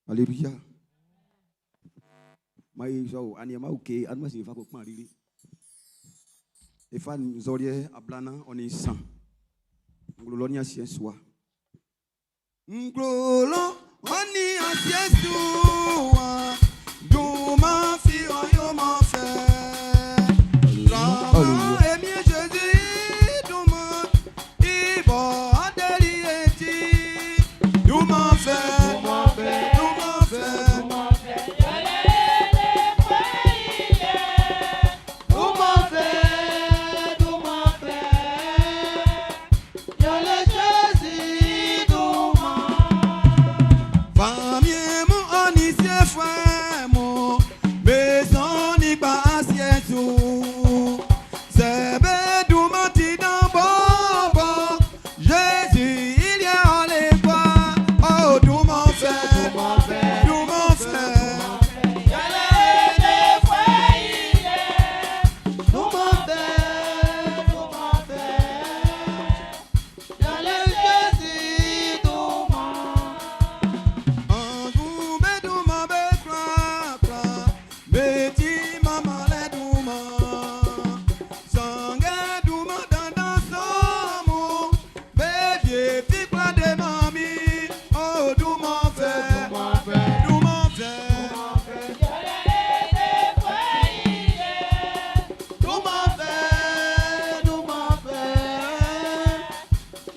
Alléluia. Mai zo ani ma uke anma si fa ko kpan riri. Efa nzorie ablana oni san. Nglo lo ni asien soa. Nglo lo Ɔ nin asiɛ su wa, dunman fi ɔ yoman fɛ. Alléluia. Tra e Min Zezi i dunman, i bɔ deli e ti. Dunman fɛ, dunman fɛ. Dunman fɛ, dunman fɛ, yɛle Zezi dunman. Famiɛn mun ɔ nin siefuɛ mun, be sɔnnin kpa asiɛ'n su. Sɛ be dunman ti dan bɔbɔ, Zezi i liɛ'n ɔ le gua. Oh, dunman fɛ, dunman fɛ. Yɛle Defuɛ i liɛ. Dunman fɛ, dunman fɛ, yɛle Zezi dunman. Anz'm be dunman be kwlakwla, be ti manmanlɛ dunman. Sanngɛ dunman dandan sɔ mun, be wie fi kwla deman min. Oh, dunman fɛ, dunman fɛ. Yɛle Defuɛ i liɛ. Dunman fɛ, dunman fɛ,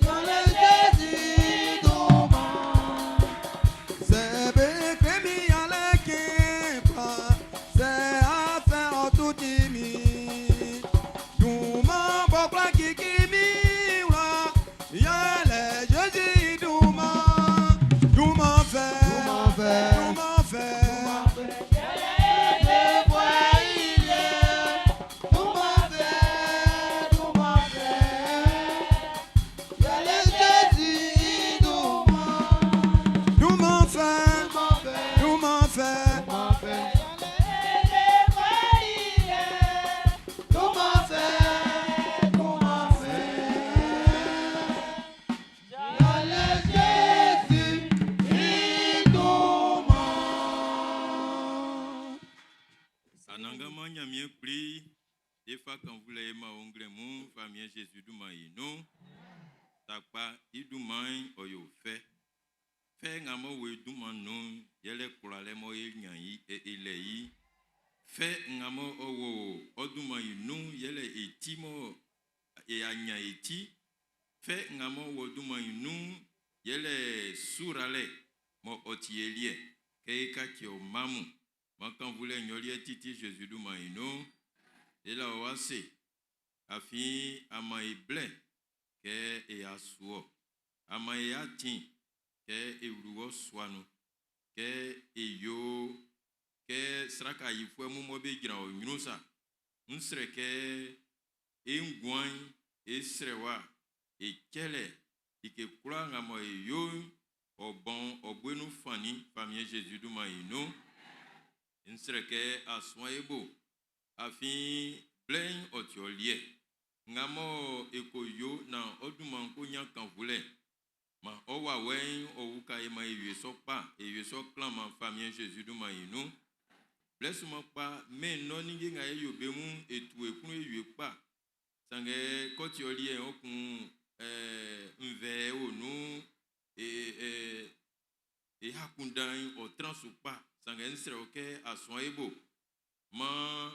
yɛle Zezi dunman. Sɛ be kle min yalɛ cɛn kpa, sɛ afɛ ɔ tu ti min. Dunman b'ɔ kwla cici min wla, yɛle Zezi i dunman. Dunman fɛ, dunman fɛ. Yɛle Defuɛ i liɛ. Dunman fɛ, dunman fɛ, yɛle Zezi dunman. Dunman fɛ, dunman fɛ. Yɛle Defuɛ i liɛ. Dunman fɛ, dunman fɛ, yɛle Zezi i dunman. Anannganman Ɲanmiɛn Kpli, e fa kannvunlɛ e man wɔ nglɛmun famiɛn Zezi dunman i nun. Sakpa i dunman'n ɔ yo fɛ. Fɛ nga m'ɔ wo i dunman nun'n, yɛle kwlalɛ mɔ e ɲan i e e lɛ i. Fɛ nga mɔ ɔ wo ɔ dunman i nun'n, yɛle e ti mɔ e a ɲan e ti. Fɛ nga m'ɔ wo dunman i nun'n, yɛle suralɛ mɔ ɔ ti e liɛ kɛ e kaci ɔ mma mun. Man kannvunlɛ nyɔliɛ titi Zezi dunman i nun. E la wɔ ase. Afin a man e blɛ kɛ e a su wɔ. A man e atin kɛ e wlu wɔ sua nun. Kɛ e yo kɛ sraka yifuɛ mun mɔ be jran ɔ ɲrun sa. N srɛ kɛ e nguan'n, e srɛ wa, e cɛlɛ, like kwlaa nga mɔ e yo'n, ɔ bɔn ɔ bue nun fannin famiɛn Zezi dunman i nun. N srɛ kɛ a suan e bo, afin blɛ'n ɔ ti ɔ liɛ. Nga mɔ e ko yo naan ɔ dunman ko ɲan kannvunlɛ. Ma ɔ wawɛ'n ɔ uka e ma e wie sɔ kpa, e wie sɔ klanman famiɛn Zezi dunman i nun. Blɛ sunman kpa, mɛn nɔ ninnge nga e yo be mun, e tu e klun e wie kpa. Sanngɛ kɔti ɔ liɛ'n ɔ kun nvɛ o nun, e e e akunndan'n ɔ tran su kpa. Sanngɛ n srɛ wɔ kɛ a suan e bo. Man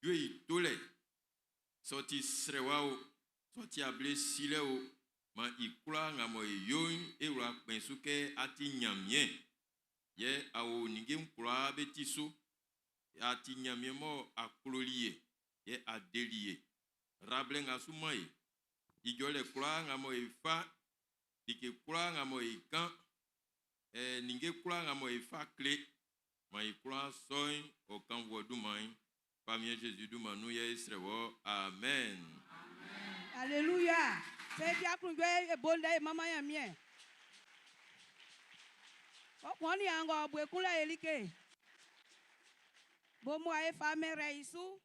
jue i tolɛ, sɛ ɔ ti srɛwa o, sɛ ɔ ti able silɛ o, man i kwlaa nga mɔ e yo'n, e wla kpɛn su kɛ a ti Ɲanmiɛn. Yɛ a wo ninnge'n kwlaa be ti su. A ti Ɲanmiɛn mɔ a kloli e, yɛ a deli e. Rablɛ nga su man e. Ijɔlɛ kwlaa nga mɔ e fa, like kwlaa nga mɔ e kan, ninnge kwlaa nga mɔ e fa kle, man i kwlaa sɔ'n ɔ kan wɔ dunman'n. Famiɛn Zezi dunman nun yɛ e srɛ wɔ. Amen. Alléluia. C'est bien aklunjɔɛ e bonda e mama Ɲanmiɛn. O kɔn ni angɔ bue kun la elike. Bo mu a e fa mɛrɛ isu.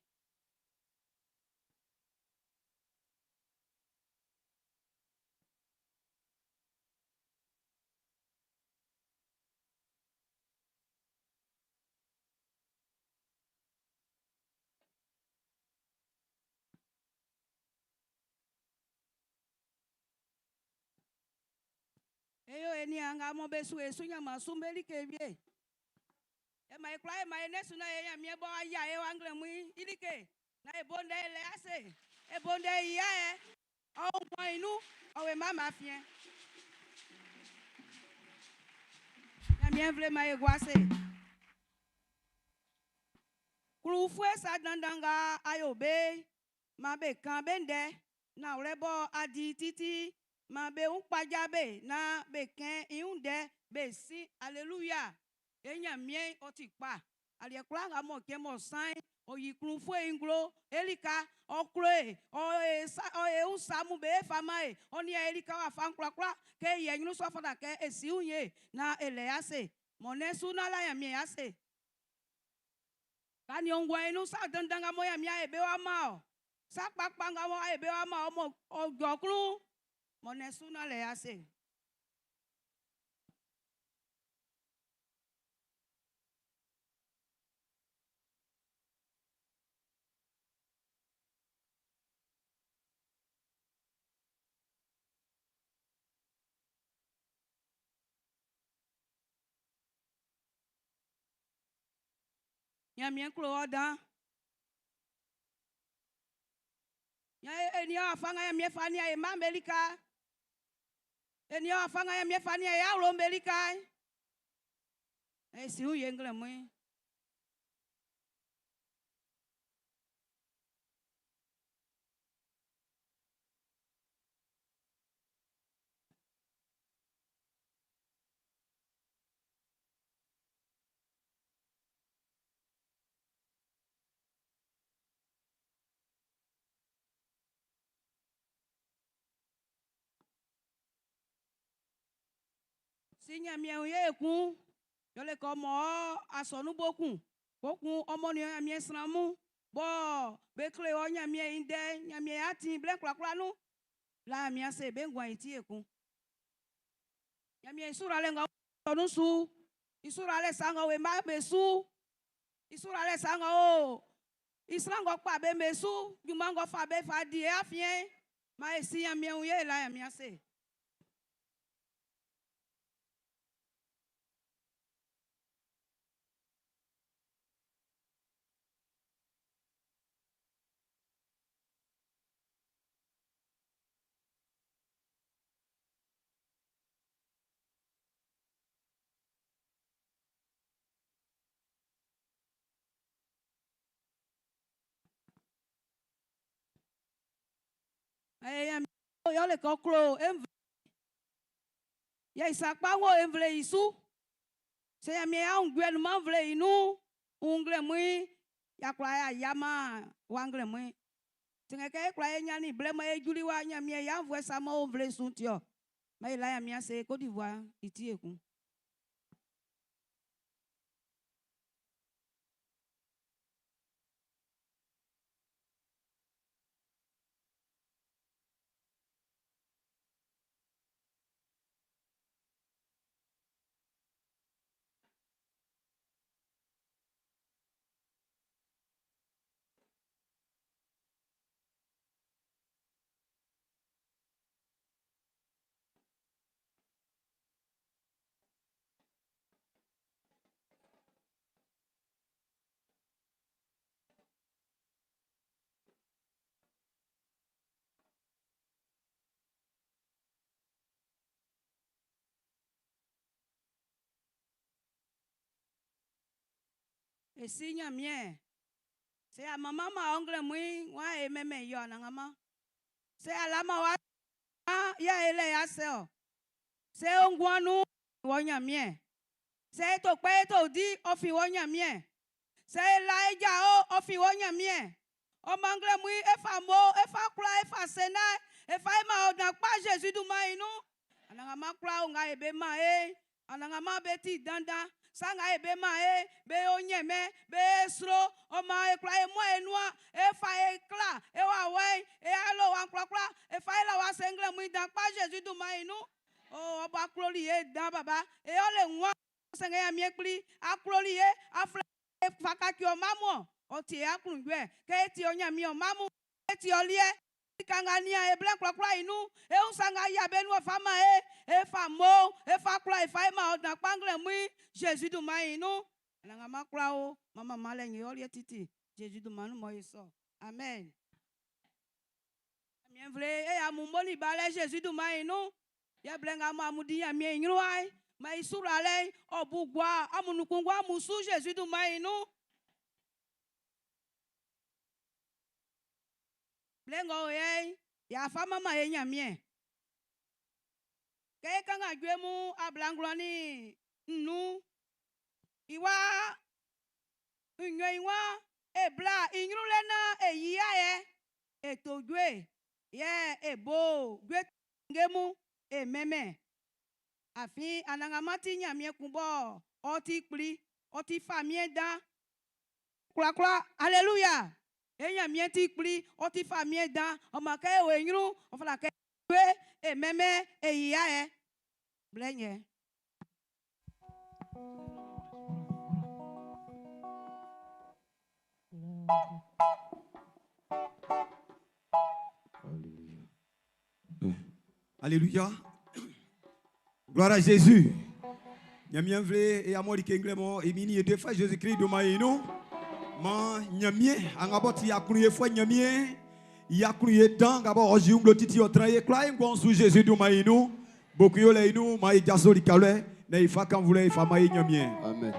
E yo e niaan nga mɔ be su e su ɲanman su'n be like wie. E man e kwlaa e man e nɛn'n su naan e Ɲanmiɛn b'ɔ w'a yia e wa nglɛmun'n i like, naan e bo ndɛ e lɛ ase, e bo ndɛ e yia ɛ. Ɔ o nguan'n i nun, ɔ o e mma'm be afiɛn. Ɲanmiɛn nvle man e gua ase. Klun-ufue sa dandan nga a yo be'n, man be kan be ndɛ. Nanwlɛ bɔ a di titi'n, man be wun kpaja be naan be kɛn i wun ndɛ be sin. Aleluya! E Ɲanmiɛn'n, ɔ ti kpa. Aliɛ kwlaa nga m'ɔ cɛn m'ɔ san'n, ɔ yi klun-ufue'n i nglo e lika. Ɔ klo e, ɔ e sa, ɔ e wun sa mun be fa man e. Ɔ nian e lika wafa'n kwlakwla. Kɛ e yɛ ɲrun sɔ fata kɛ e si wun ye naan e lɛ i ase. Mɔ nɛ́n su naan la Ɲanmiɛn i ase. Ka nin ɔ nguan'n i nun sa dandan nga mɔ Ɲanmiɛn ayɛ be wa man ɔ. Sa kpakpa nga mɔ ayɛ be wa man ɔ mɔ ɔ jɔ klun. Mɔ nɛ́n su naan lɛ i ase. Ɲanmiɛn klo ɔ dan. E nian wafa nga Ɲanmiɛn fa nian e mma'm be lika. E nian wafa nga Ɲanmiɛn fa nian e awlo'm be lika. E si wun ye nglɛmun'n. Si Ɲanmiɛn wun ye ekun, yɛle kɛ ɔ mɔ asɔnun bo kun, bo kun ɔ mɔ nin Ɲanmiɛn sran mun, bɔ be kle wɔ Ɲanmiɛn i ndɛ'n, Ɲanmiɛn i atin blɛ kwlakwla nun, la Ɲanmiɛn ase be nguan'n i ti ekun. Ɲanmiɛn i suralɛ nga o asɔnun'n su, i suralɛ sa nga o e mma'm be su, i suralɛ sa nga o i sran ng'ɔ kpa be'n be su, junman ng'ɔ fa be fa di e afiɛn'n, maan e si Ɲanmiɛn wun ye e la Ɲanmiɛn ase. Yɛle kɛ ɔ klo e nvle. Yɛ i sa kpa ng'ɔ o e nvle'n i su. Sɛ Ɲanmiɛn i aunjuɛ nunman nvle'n i nun'n, wuun nglɛmun'n, y'a kwlá y'a yiaman wa nglɛmun'n. Sanngɛ kɛ e kwlaa e ɲannin blɛ mɔ e juli wa Ɲanmiɛn i aunnvuɛ sa m'ɔ o nvle'n su'n ti ɔ. Maan e la Ɲanmiɛn ase Côte d'Ivoire i ti ekun. E Si Ɲanmiɛn, sɛ a manmanman ɔ nglɛmun'n, wan yɛ é mɛ́nmɛ́n i ɔ, Anannganman? Sɛ a laman wɔ wan yɛ é lɛ́ i ase ɔ? Sɛ e o nguan nun'n, wɔ Ɲanmiɛn. Sɛ e to kpɛ e to di, ɔ fin wɔ Ɲanmiɛn. Sɛ e la e ja o, ɔ fin wɔ Ɲanmiɛn. Ɔ maan nglɛmun'n, e fa mo, e fa kwla, e fa senna, e fa e man ɔ dan kpa Zezi dunman'n i nun. Anannganman kwla o nga e be man e'n. Anannganman be ti dandan. Sa nga e be man e'n, be yo ɲɛnmɛn, be sro. Ɔ maan e kwla e muan e nuan, e fa e kla, e wawɛ'n, e alowa'n kwlakwla, e fa e la wɔ ase nglɛmun'n i dan kpa Zezi dunman'n i nun. Oo, ɔ bɔ a kloli e dan baba, e ɔ le nguan. Sanngɛ Ɲanmiɛn Kpli, a kloli e, a flɛ e fa kaci ɔ mma mun-ɔn. Ɔ ti e aklunjuɛ kɛ e ti ɔ Ɲanmiɛn ɔ mma mun, e ti ɔ liɛ. Lika nga nian e blɛ'n kwlakwla i nun, e wun sa nga yia be nun ɔ fa man e, e fa mmo'n, e fa kwla e fa e man ɔ dan kpa nglɛmun'n, Zezi dunman'n i nun. Anannganman kwla o, man manmanlɛ nyin ɔ liɛ titi, Zezi dunman nun mɔ e sɔ. Amen. Ɲanmiɛn nvle e amun mo nin balɛ Zezi dunman'n i nun. Yɛ blɛ nga mɔ amun di Ɲanmiɛn i ɲrun wa'n, maan i su wlalɛ'n ɔ bu gua amun nun kunngun amun su Zezi dunman'n i nun. Blɛ ng'ɔ o yɛ'n, y'a fa manman e Ɲanmiɛn. Kɛ e kanngan Jue Mun 95, i waan, Nnyɔn i waan, E bla i ɲrun lɛ naan e yi ayɛ, e to jue, yɛ e bo jue ninnge mun e mɛnmɛn. Afin Anannganman ti Nyanmiɛn kun bɔ ɔ ti kpli, ɔ ti famiɛn dan. Kwlakwla, aleluya! E Nyanmiɛn ti kpli, ɔ ti famiɛn dan, ɔ man kɛ e o e nyrun'n, ɔ fata kɛ e to jue, e mɛnmɛn, e yi ayɛ. Blɛ nyɛ. Alléluia. Gloire à Jésus. Ɲanmiɛn nvle e amɔ like nglɛmɔ e mini e defa Jésus Christ do ma yi nu. Ma Ɲanmiɛn anga bɔ ti aklunyefuɛ Ɲanmiɛn i aklunye dan nga bɔ ɔ zi nglo titi ɔ tran ye kwlaa e nguan'n su Jésus dunman i nun. Bo kun yolɛ i nun maan e jaso likawlɛ naan e fa kannvunlɛ e fa man e Ɲanmiɛn. Amen.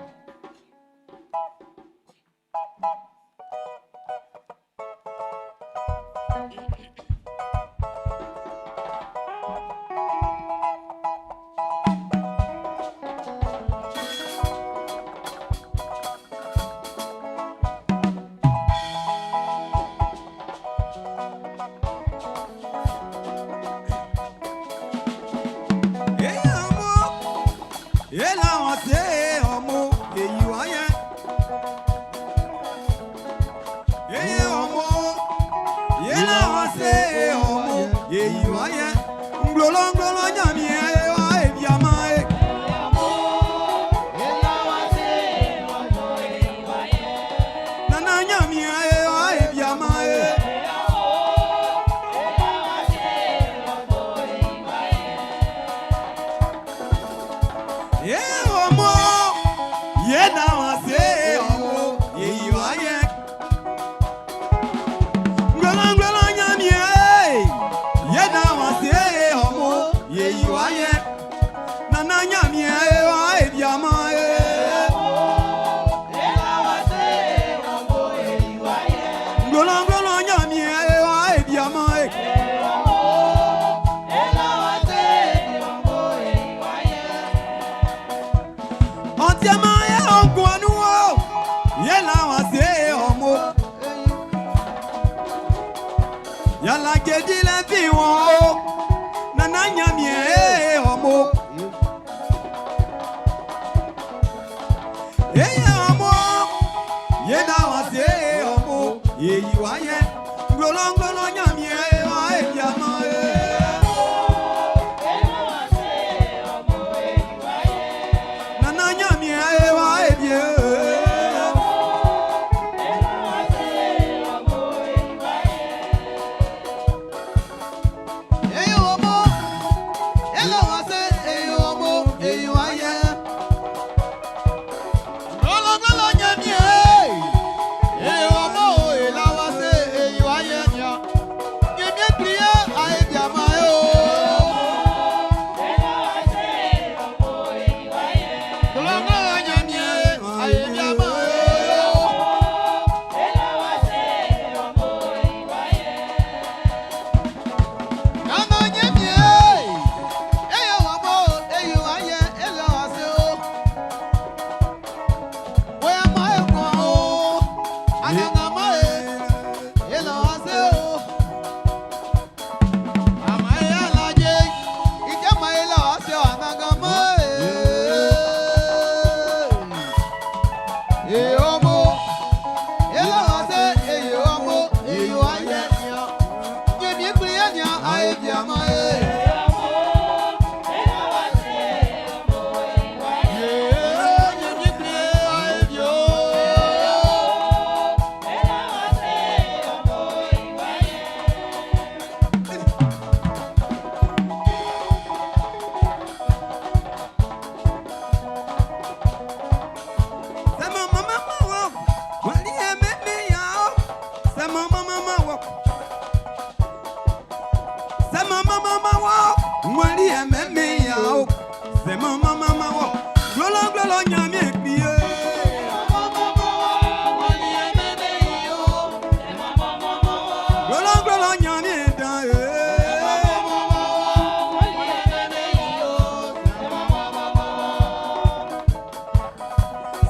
manman wɔ, glɔlɔglɔlɔ Ɲanmiɛn Kpli ye. Glɔlɔglɔlɔ Ɲanmiɛn dan ye.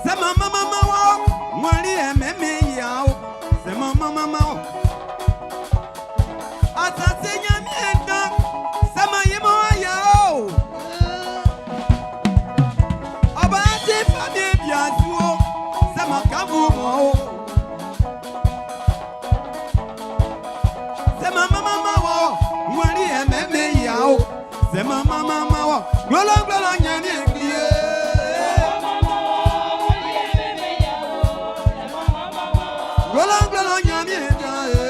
Sɛ manman manman wɔ, wọn rí ẹ̀mẹ́mẹ́ yà ó. Sɛ manman manman wɔ. Asase Ɲanmiɛn dan, sɛ man yé mọ́ yà ó. Ọba ti fami biasu o, sɛ man kábù mọ́ o. Sɛ man manman manman wɔ, wọn rí ẹ̀mẹ́mẹ́ yà ó. Sɛ manman manman wɔ, gbọlọgbọlọ Ɲanmiɛn Kpli ye. Gbọlọgbọlọ Ɲanmiɛn dan ye.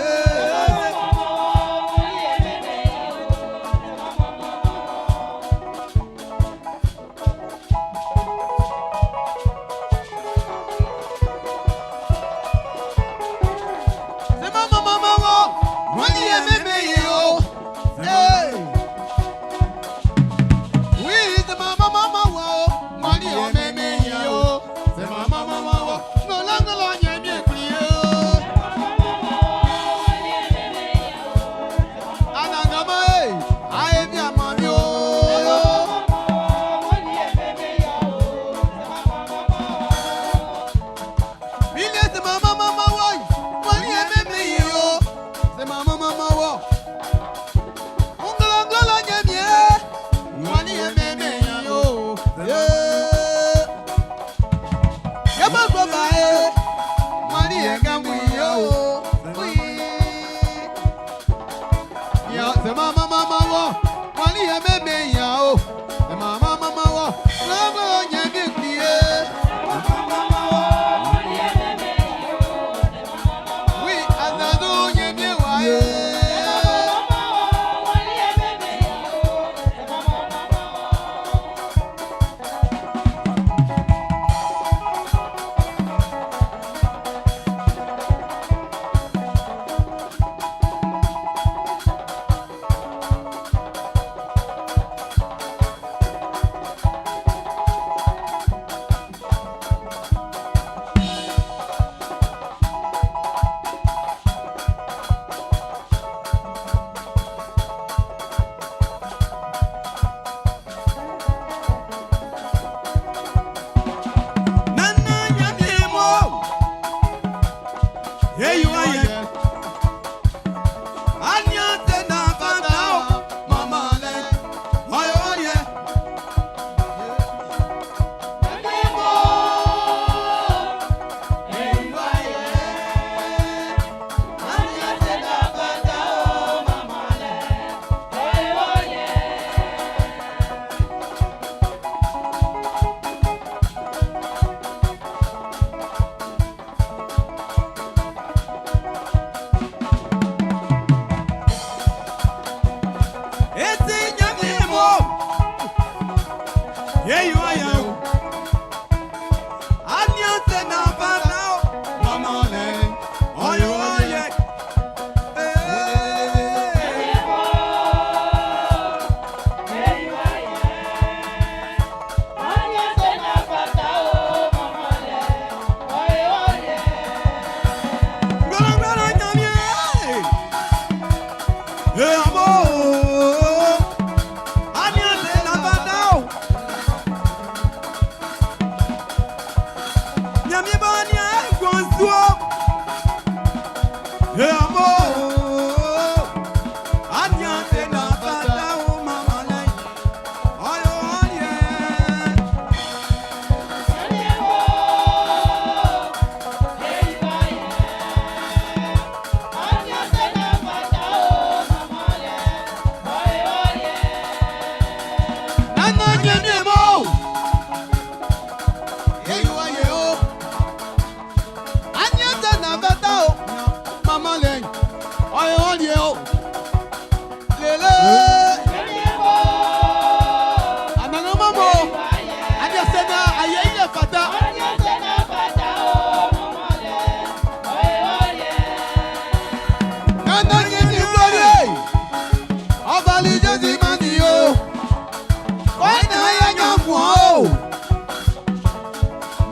Sɛ manman manman wɔ, wọn rí ẹ̀mẹ́mẹ́ yà ó. Hey. Oui, sɛ manman manman wɔ,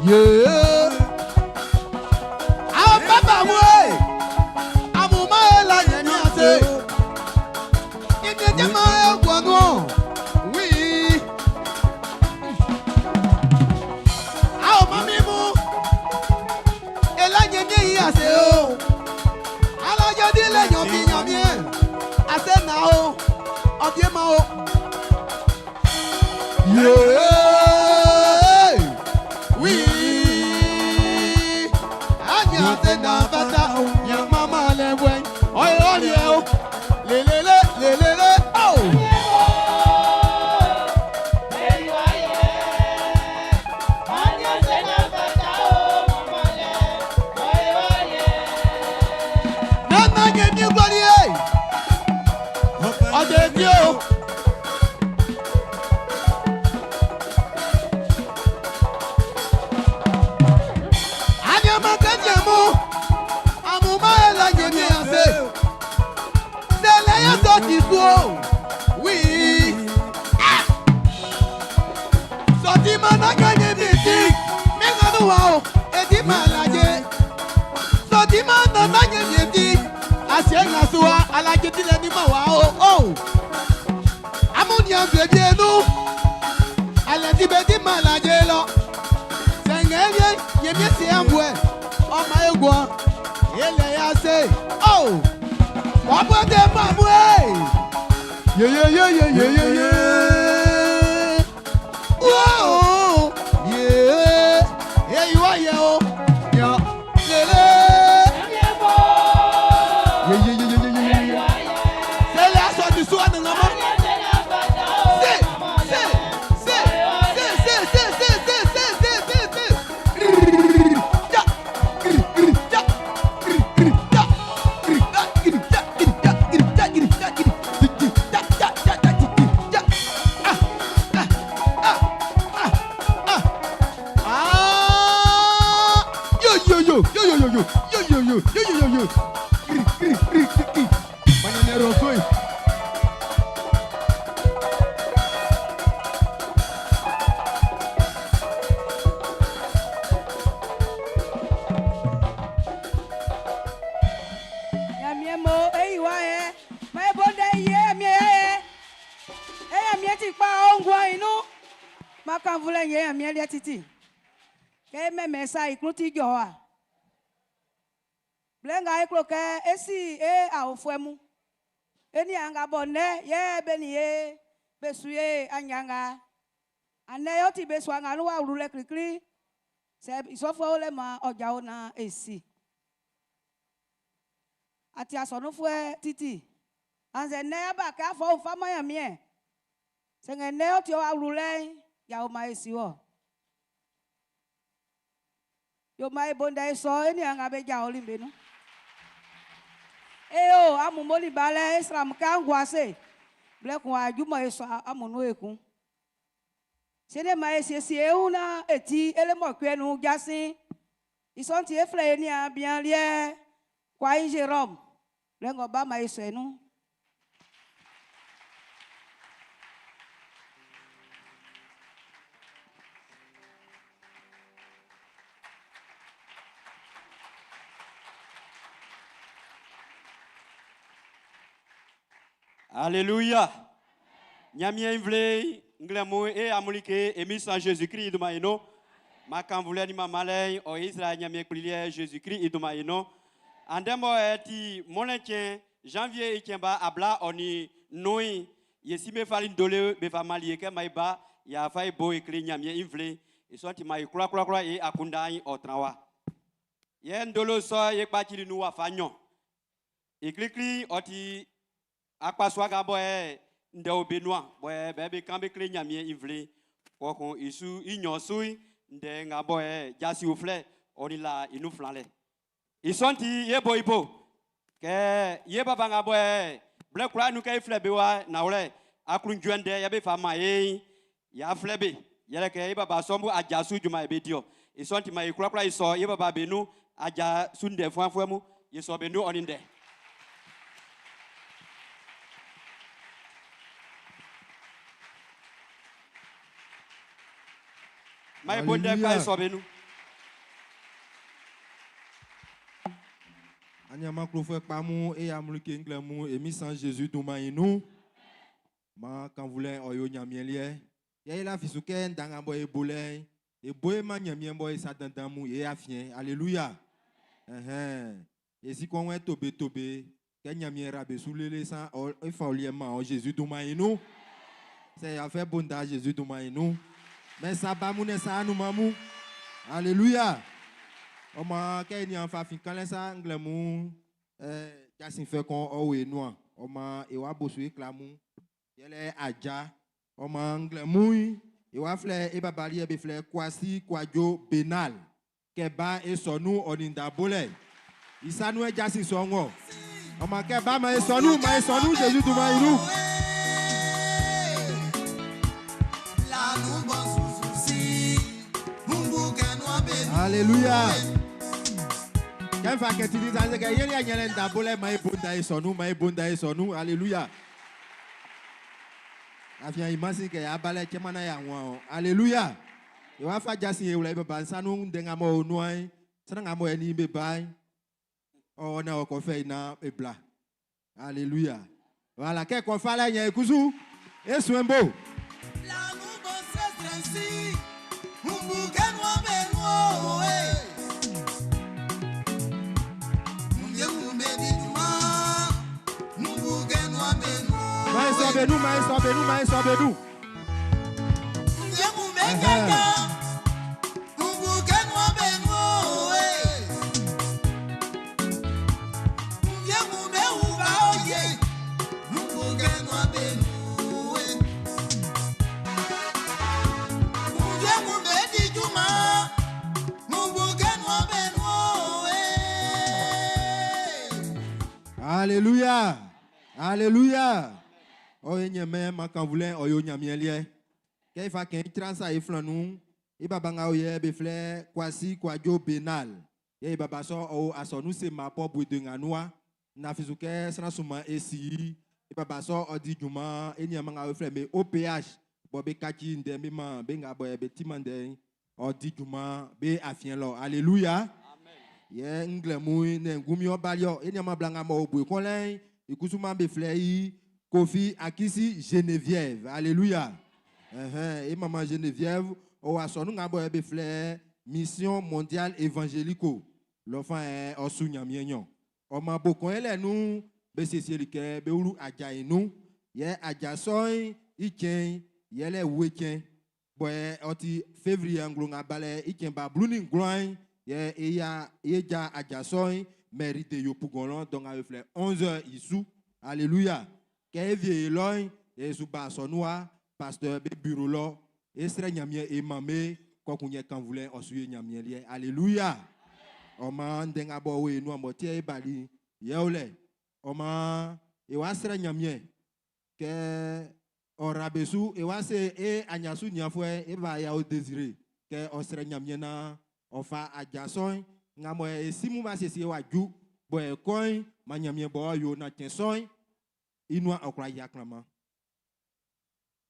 Ye. Àwọn bàbá wo e? Àmùmá e la yẹn ní àṣẹ. Ìdíje máa ń gbọ̀nù. Wí. Àwọn ọmọ mímú. Eláyẹ ní èyí àṣẹ o. Alájọ́dí lẹ́yìn fi yàn mí ẹ̀. Àṣẹ nà o. Ọ̀bí ẹ̀ máa o. Yéé. Wí. Ànyà àṣẹ nà bàtà. Yàn máma lẹ́wẹ̀. Ọ̀yẹ́ ọ̀lẹ́ o. Lélẹ́lẹ́ lélẹ́lẹ́ o. Nana yẹ ní gbọ́dí ẹ̀. Ọ̀dẹ̀ bí o. Anyama kẹ́jẹ̀ mú. Àmùmá ẹ̀ la yẹ ní àṣẹ. Sẹlẹ̀ yẹ sọ ti sùn o. Wí. Sọtí máa ná kẹ́yìn mi sí. Mí kanú wa o. Èdè máa lajẹ. Sọtí máa ná náyẹ̀ mi sí. Àṣẹ ìlàsùn wa alájẹ tilẹ̀ ní mọ̀ wá o. O. Amúnìyàn bèbí ẹnu. Alẹ́ tí bẹ́ẹ̀ tí máa lajẹ lọ. Sẹ̀ngẹ̀ yẹ yẹmi si ẹ̀ ń bu ẹ̀. Ọmọ egun ilẹ̀ yà sè. O. Wọ́n bọ́ tẹ mọ̀ mú ẹ̀. Yeyeyeyeyeyeye. Whoa! Yeah! Yeah, you are yeah, oh. Yeah. Lele. Yeah, yeah, yeah, yeah, yeah, yeah, yeah. Sele aso di su anu ngamo. Se, se, se, se, se, se, se, se, se, se, se, se. Grrrr, ja, grr, grr, ja, grr, grr, ja, grr, ja, grr, ja, grr, ja, grr, ja, grr, ja, grr, di, di, ja, ja, ja, ja, di, di, ja. Ah, ah, ah, ah, ah. Ah! Yo, yo, yo, yo, yo, yo, yo, yo, yo, yo, yo, yo, yo, yo. Grr, grr, grr, grr, grr. Mañanero soy. Ɲanmiɛn mo e yi wa yɛ ma e bo ndɛ i ye Ɲanmiɛn yɛ yɛ e Ɲanmiɛn ti kpa o nguan i nun ma kannvulɛ ye Ɲanmiɛn liɛ titi kɛ e mɛmɛ sa i klun ti jɔ wa blɛ nga e klo kɛ e si e aofuɛ mun e ni anga bɔ nɛ yɛ be ni ye be su ye anyanga anɛ yɔ ti be su anga nu wa wlu lɛ klikli sɛ isɔfuɛ lɛ ma ɔdzawo na esi ati asɔnufuɛ titi anzɛ nɛ aba kɛ afɔ nfa ma Ɲanmiɛn sɛŋɛ nɛ yɔ ti wa wlu lɛ yawo ma esi wɔ yo ma ebo ndɛ sɔ eni anga be dza oli be nu eo amu moli ba lɛ esram kɛ angua se blɛ kun adzumɔ esɔ amunu ekun sene ma esiesie ewu na eti ele mɔ nu dzasi isɔnti eflɛ eni abia liɛ kwayi Jerome blɛ ŋgɔ ba ma esɔ enu. Alléluia. Ɲanmiɛn nvle nglɛmun e amulike emi san Jésus-Christ iduma ino. Ma kanvulɛ ni mamalɛ o Israël Ɲanmiɛn Kpli liɛ Jésus-Christ iduma ino. Andɛ mɔ ɛ ti mɔlɛ tiɲɛ janvier i tiɲɛ ba abla ɔni nui yesi me fali ndole be fa mali ye kɛ ma i ba ya fa i bo ekele Ɲanmiɛn nvle isɔn ti ma i kura kura kura ye akunda yi ɔtran wa. Yɛ ndolo sɔ ye kpatsili nu wa fa nyɔ. Iklikli ɔti akpasua ga bɔ ɛ ndɛ be nua bɔ ɛ bɛ be kan be kle Ɲanmiɛn nvle kɔkun isu inyɔ sui ndɛ ŋa bɔ ɛ jasi oflɛ ɔni la inu fila lɛ. Isɔn ti ye bo ibo kɛ ye baba ŋa bɔ ɛ blɛ kura nu kɛ iflɛ be wa nawlɛ aklunjuɛ ndɛ ya be fa ma ye ya filɛ be yɛlɛ kɛ ye baba sɔnbu adza su juma ye be diɔ isɔn ti ma ye kurakura yi sɔ ye baba be nu adza su ndɛ fuɛfuɛ mu ye sɔ be nu ɔni ndɛ. Ma ye bo ndɛ kpa ye sɔ be nu. Aniaman klofuɛ kpa mun, e amun like nglɛmun, e mi san Jésus dunman i nun. Ma kanvulɛ ɔ yo Ɲanmiɛn liɛ. Yɛ i lafi su kɛ ndanga bɔ e bolɛ'n, e bo e ma Ɲanmiɛn bɔ e sa dandan mun e afiɛn. Alléluia. Ɛhɛn. E si kɔnwɛ tobe tobe kɛ Ɲanmiɛn ra be su lele san ɔ e fa oliɛ ma ɔ Jésus dunman i nun. Sɛ ya fɛ bonda Jésus dunman i nun. Mɛ sa ba mun ne sa anu ma mun. Alléluia. Ɔma kɛ ni an fa fin kanlɛ sa nglɛmun jasin fɛ kɔn ɔ we nua. Ɔma e wa bosu e klamu. Yɛlɛ aja. Ɔma nglɛmun e wa filɛ e babali e be filɛ Kwasi Kwadwo Benal. Kɛ ba e sɔnu ɔninda bolɛ. Isanu e jasi sɔngɔ. Ɔma kɛ ba ma e sɔnu ma e sɔnu Jésus dunman i nun. Alléluia. Kɛ fa kɛ titi sa se kɛ yeli anyɛlɛ nda bolɛ ma e bonda e sɔnu ma e bonda e sɔnu. Alléluia. Afiyan imasi kɛ abalɛ cɛmana ya wɔn. Alléluia. E wa fa jasi e wla e baba nsanu ndenga mo onuai. Sananga mo eni be bai. Ɔ na ɔ kɔfɛ ina e bla. Alléluia. Voilà, kɛ kɔfa lɛ nyɛ ekusu. E suen bo. Ma e sɔ benu, ma e sɔ benu, ma e sɔ benu. Alléluia. Alléluia. Oye nyeme makanvulɛ ɔyo nyamiɛ liɛ. Kɛ ifa kɛ transa e flanu e baba nga oye be flɛ Kwasi Kwadwo Benal. Ye e baba sɔ o asɔnu se ma pɔ bue nga nua. Na fisu kɛ sran suma e si e baba sɔ ɔdi juma e nyama nga oye flɛ me OPH. Bɔ be katsi ndɛ be ma be nga bɔ be ti ma ndɛ ɔdi juma be afiɛ lɔ. Alléluia. Ye nglɛmu ne ngumi ɔbalio e nyama bla nga mo bue kɔlɛ ikusuma be flɛ yi Kofi Akisi Geneviève. Alléluia. Et maman Geneviève, o asonu nga bo be flɛ Mission mondiale évangélico. L'enfant est osu nyamienyo. O ma bokon ele nu be siesie like be wulu aja inu. Ye aja soin ichen yele wechen. Bo e oti février nglo nga bale ichen ba bluni ngloin ye eya eja aja soin mairie de Yopougon donc a flɛ 11h isu. Alléluia. Ke vie loin et sous ba sonoa pasteur be bureau lo e sere nyamie e mame kokunye kan voulait osuye nyamie lié. Alléluia. O ma ndenga bo we nu amotie e bali yeole. O ma e wa sere nyamie ke orabesu e wa se e anyasu nyafwe e ba ya o désiré ke o sere nyamie na o fa ajason ngamo e simu ba sese wa ju bo e koin ma nyamie bo yo na tien inua okra yaklama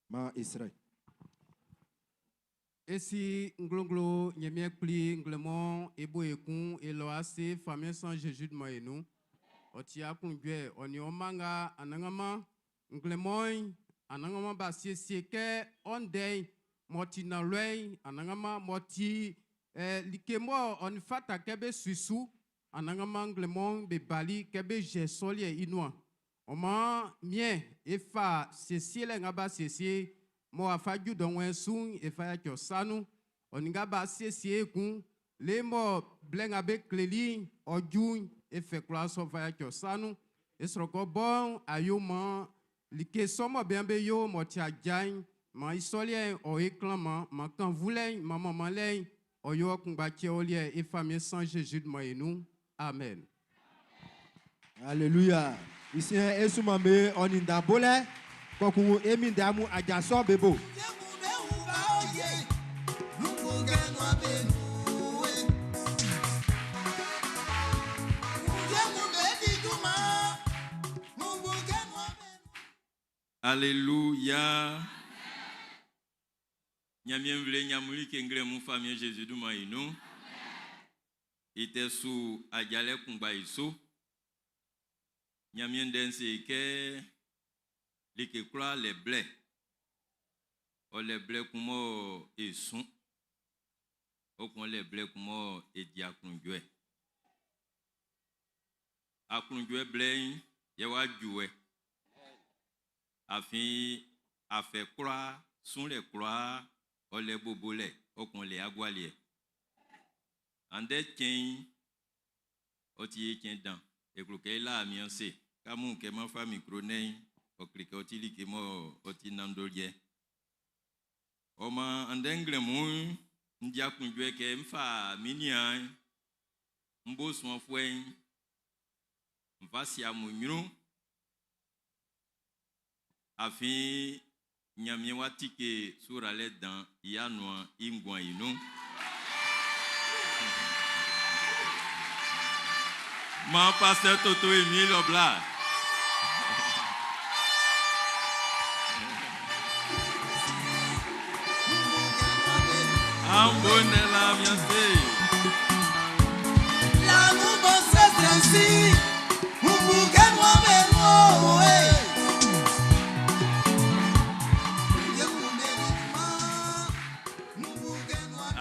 ma Israel. Esi nglonglo nyemie kpli nglemɔ ebo ekun elɔ ase famille sans Jésus de moyenu. Ɔti akunjɛ ɔni ɔmanga anangama nglemɔ anangama ba siesie kɛ ɔndɛ mɔti na lɔɛ anangama mɔti like mɔ ɔni fata kɛ be susu anangama nglemɔ be bali kɛ be jɛ sɔliɛ inua. Ɔmɔ miɛ efa siesie lɛ ŋa ba siesie mɔ afa ju dɔn sun efa ya tsɔ sanu ɔniga ba siesie kun le mɔ blɛ ŋa be kleli ɔdzu efe kura sɔ fa ya tsɔ sanu esrɔkɔ bɔn ayo mɔ like sɔmɔ bɛn be yo mɔ tia dza ma isɔliɛ ɔye klan ma ma kan vulɛ ma mama lɛ ɔyɔ kungba tsɛ woliɛ efa mi sans Jésus de mɔ amen. Alléluia. Ici esumame oninda bole koku emi damu ajaso bebo. Alléluia. Nyamien vle nyamuli kengle mu famille Jésus du inu. Ite su ajale kungba iso. Ɲanmiɛn Ndɛ'n se kɛ like kwlaa lɛ blɛ. Ɔ lɛ blɛ kun mɔ e sun, ɔ kun ɔ lɛ blɛ kun mɔ e di aklunjuɛ. Aklunjuɛ blɛ'n yɛ w'a ju wɛ. Afin afɛ kwlaa, sunlɛ kwlaa, ɔ lɛ bobolɛ, ɔ kun ɔ lɛ agualiɛ. Andɛ cɛn'n, ɔ ti e cɛn dan. E klo kɛ é lá Amiɛn ase. Kɛ amun kɛ m'an fa mikro nɛ́n'n, ɔ kle kɛ ɔ ti like mɔ ɔ ti nanndoliɛ. Ɔ maan andɛ nglɛmun'n, n di aklunjuɛ kɛ n fa min niaan'n, n bo suanfuɛ'n, n fa sie amun ɲrun. Afin Ɲanmiɛn wá tíke suralɛ dan i anuan i nguan i nun. Maan Pasteur Toto Emile ɔ bla. An bo ndɛ la mian se.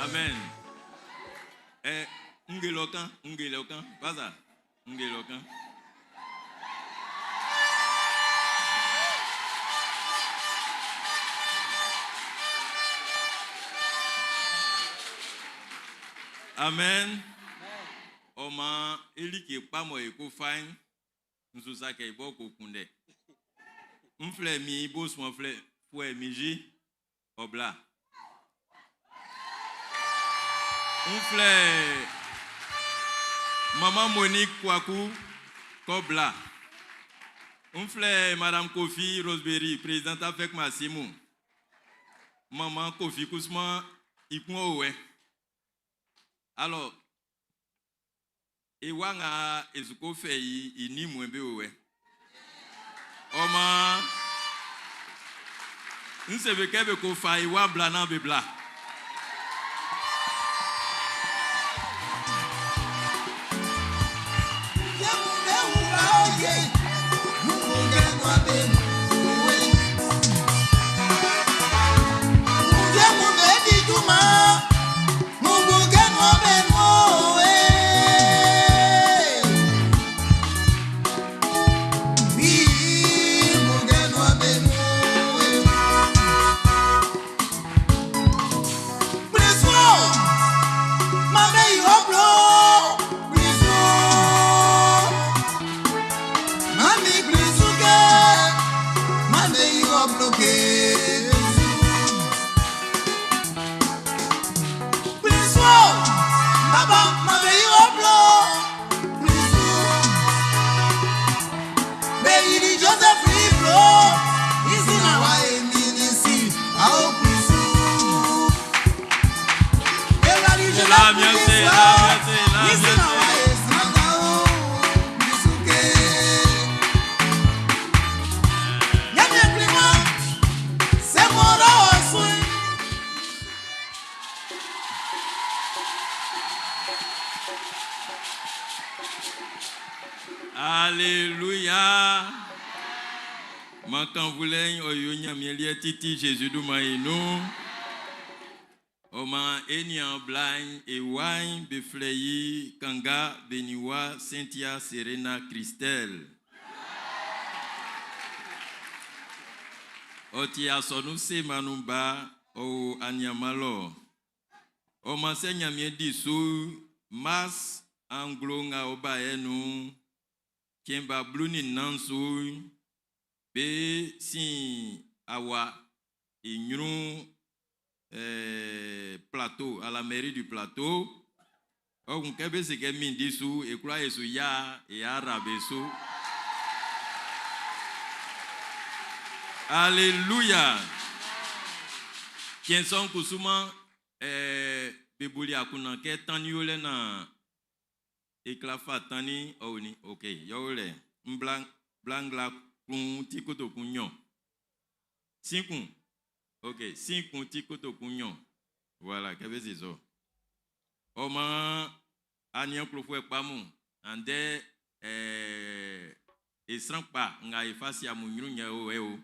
Amen. Eh, nge kan, nge kan, baza, nge kan. Amen. Ɔ maan e like kpa mɔ e ko fa'n, n su sa kɛ i bɔ ko kunndɛ. N flɛ min bo suanfuɛ Miji, ɔ bla. N flɛ Maman Monique Kouakou, kɔ bla. N flɛ Madame Kofi Roseberry, présidente avec Massimu. Maman Kofi Kousman, ikun owe. Alors, e wa nga ezuko fɛ i i ni mue be owe. Ɔma n sebe kɛ be ko fa i wa bla na be bla. La mian se, la mian se, la mian se. Alléluia. Man kan vulɛ ɔ yo Ɲanmiɛn liɛ titi Jésus dunman i nun. Ɔ maan e nian bla'n e wa'n be flɛ i Kanga Beniwa Cynthia Serena Christelle. Ɔ ti asɔnun semanu ba ɔ o aniama lɔ. Ɔ maan sɛ Ɲanmiɛn di su mars anglo nga ɔ ba yɛ nun'n, cɛn ba 14 su be sin awa i ɲrun plateau à la mairie du plateau. Ɔ kun kɛ be se kɛ mindi su e kura e su ya e arabe su. Alléluia. Cɛn sɔ'n kusuman be boli akunndan kɛ tannin yolɛ na e kla fa tannin ɔ ni ok yɔwlɛ n bla blangla kun ti kotokun nɲɔn sin kun ok sin kun ti kotokun nɲɔn voilà kɛ be se sɔ ɔ maan aniɛn klofuɛ kpa mun andɛ. E sran kpa nga e fa sie amun ɲrun yɛ o ɛ o.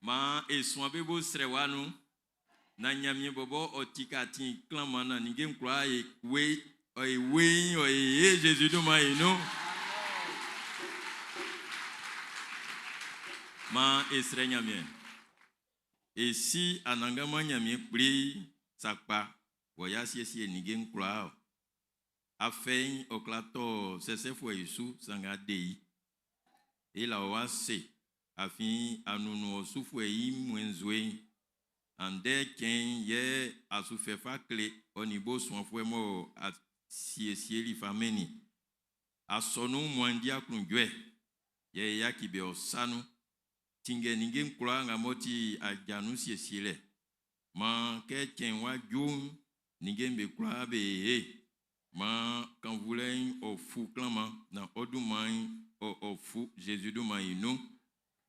Maan e suan be bo srɛwa nun, naan Ɲanmiɛn bɔbɔ ɔ tika atin klanman naan ninnge'n kwlaa e we ɔ e weiin ɔ e ye Zezi dunman i nun. Maan e srɛ Ɲanmiɛn. E si Anannganman Ɲanmiɛn Kpli sakpa wɔ y'a siesie ninnge'n kwlaa ɔ. Afɛ'n ɔ kwla tɔ sɛsɛfuɛ i su sanngɛ a de i. E la ɔ ase afin a nunnun ɔ sufuɛ i mmuɛ nzue'n. Andɛ cɛn'n yɛ a su fɛ fa kle ɔ nin bo suanfuɛ mɔ a siesieli fa mɛnnin. Asɔnun wunmuan'n di aklunjuɛ, yɛ e yaci be ɔ sa nun. Tinngɛ ninnge'n kwlaa nga m'ɔ ti aja nun siesielɛ. Maan kɛ cɛn'n wá jú'n, ninnge'm be kwlaa be ye. Maan kannvulɛ'n ɔ fu klanman naan ɔ dunman'n ɔ ɔ fu Zezi dunman'n i nun.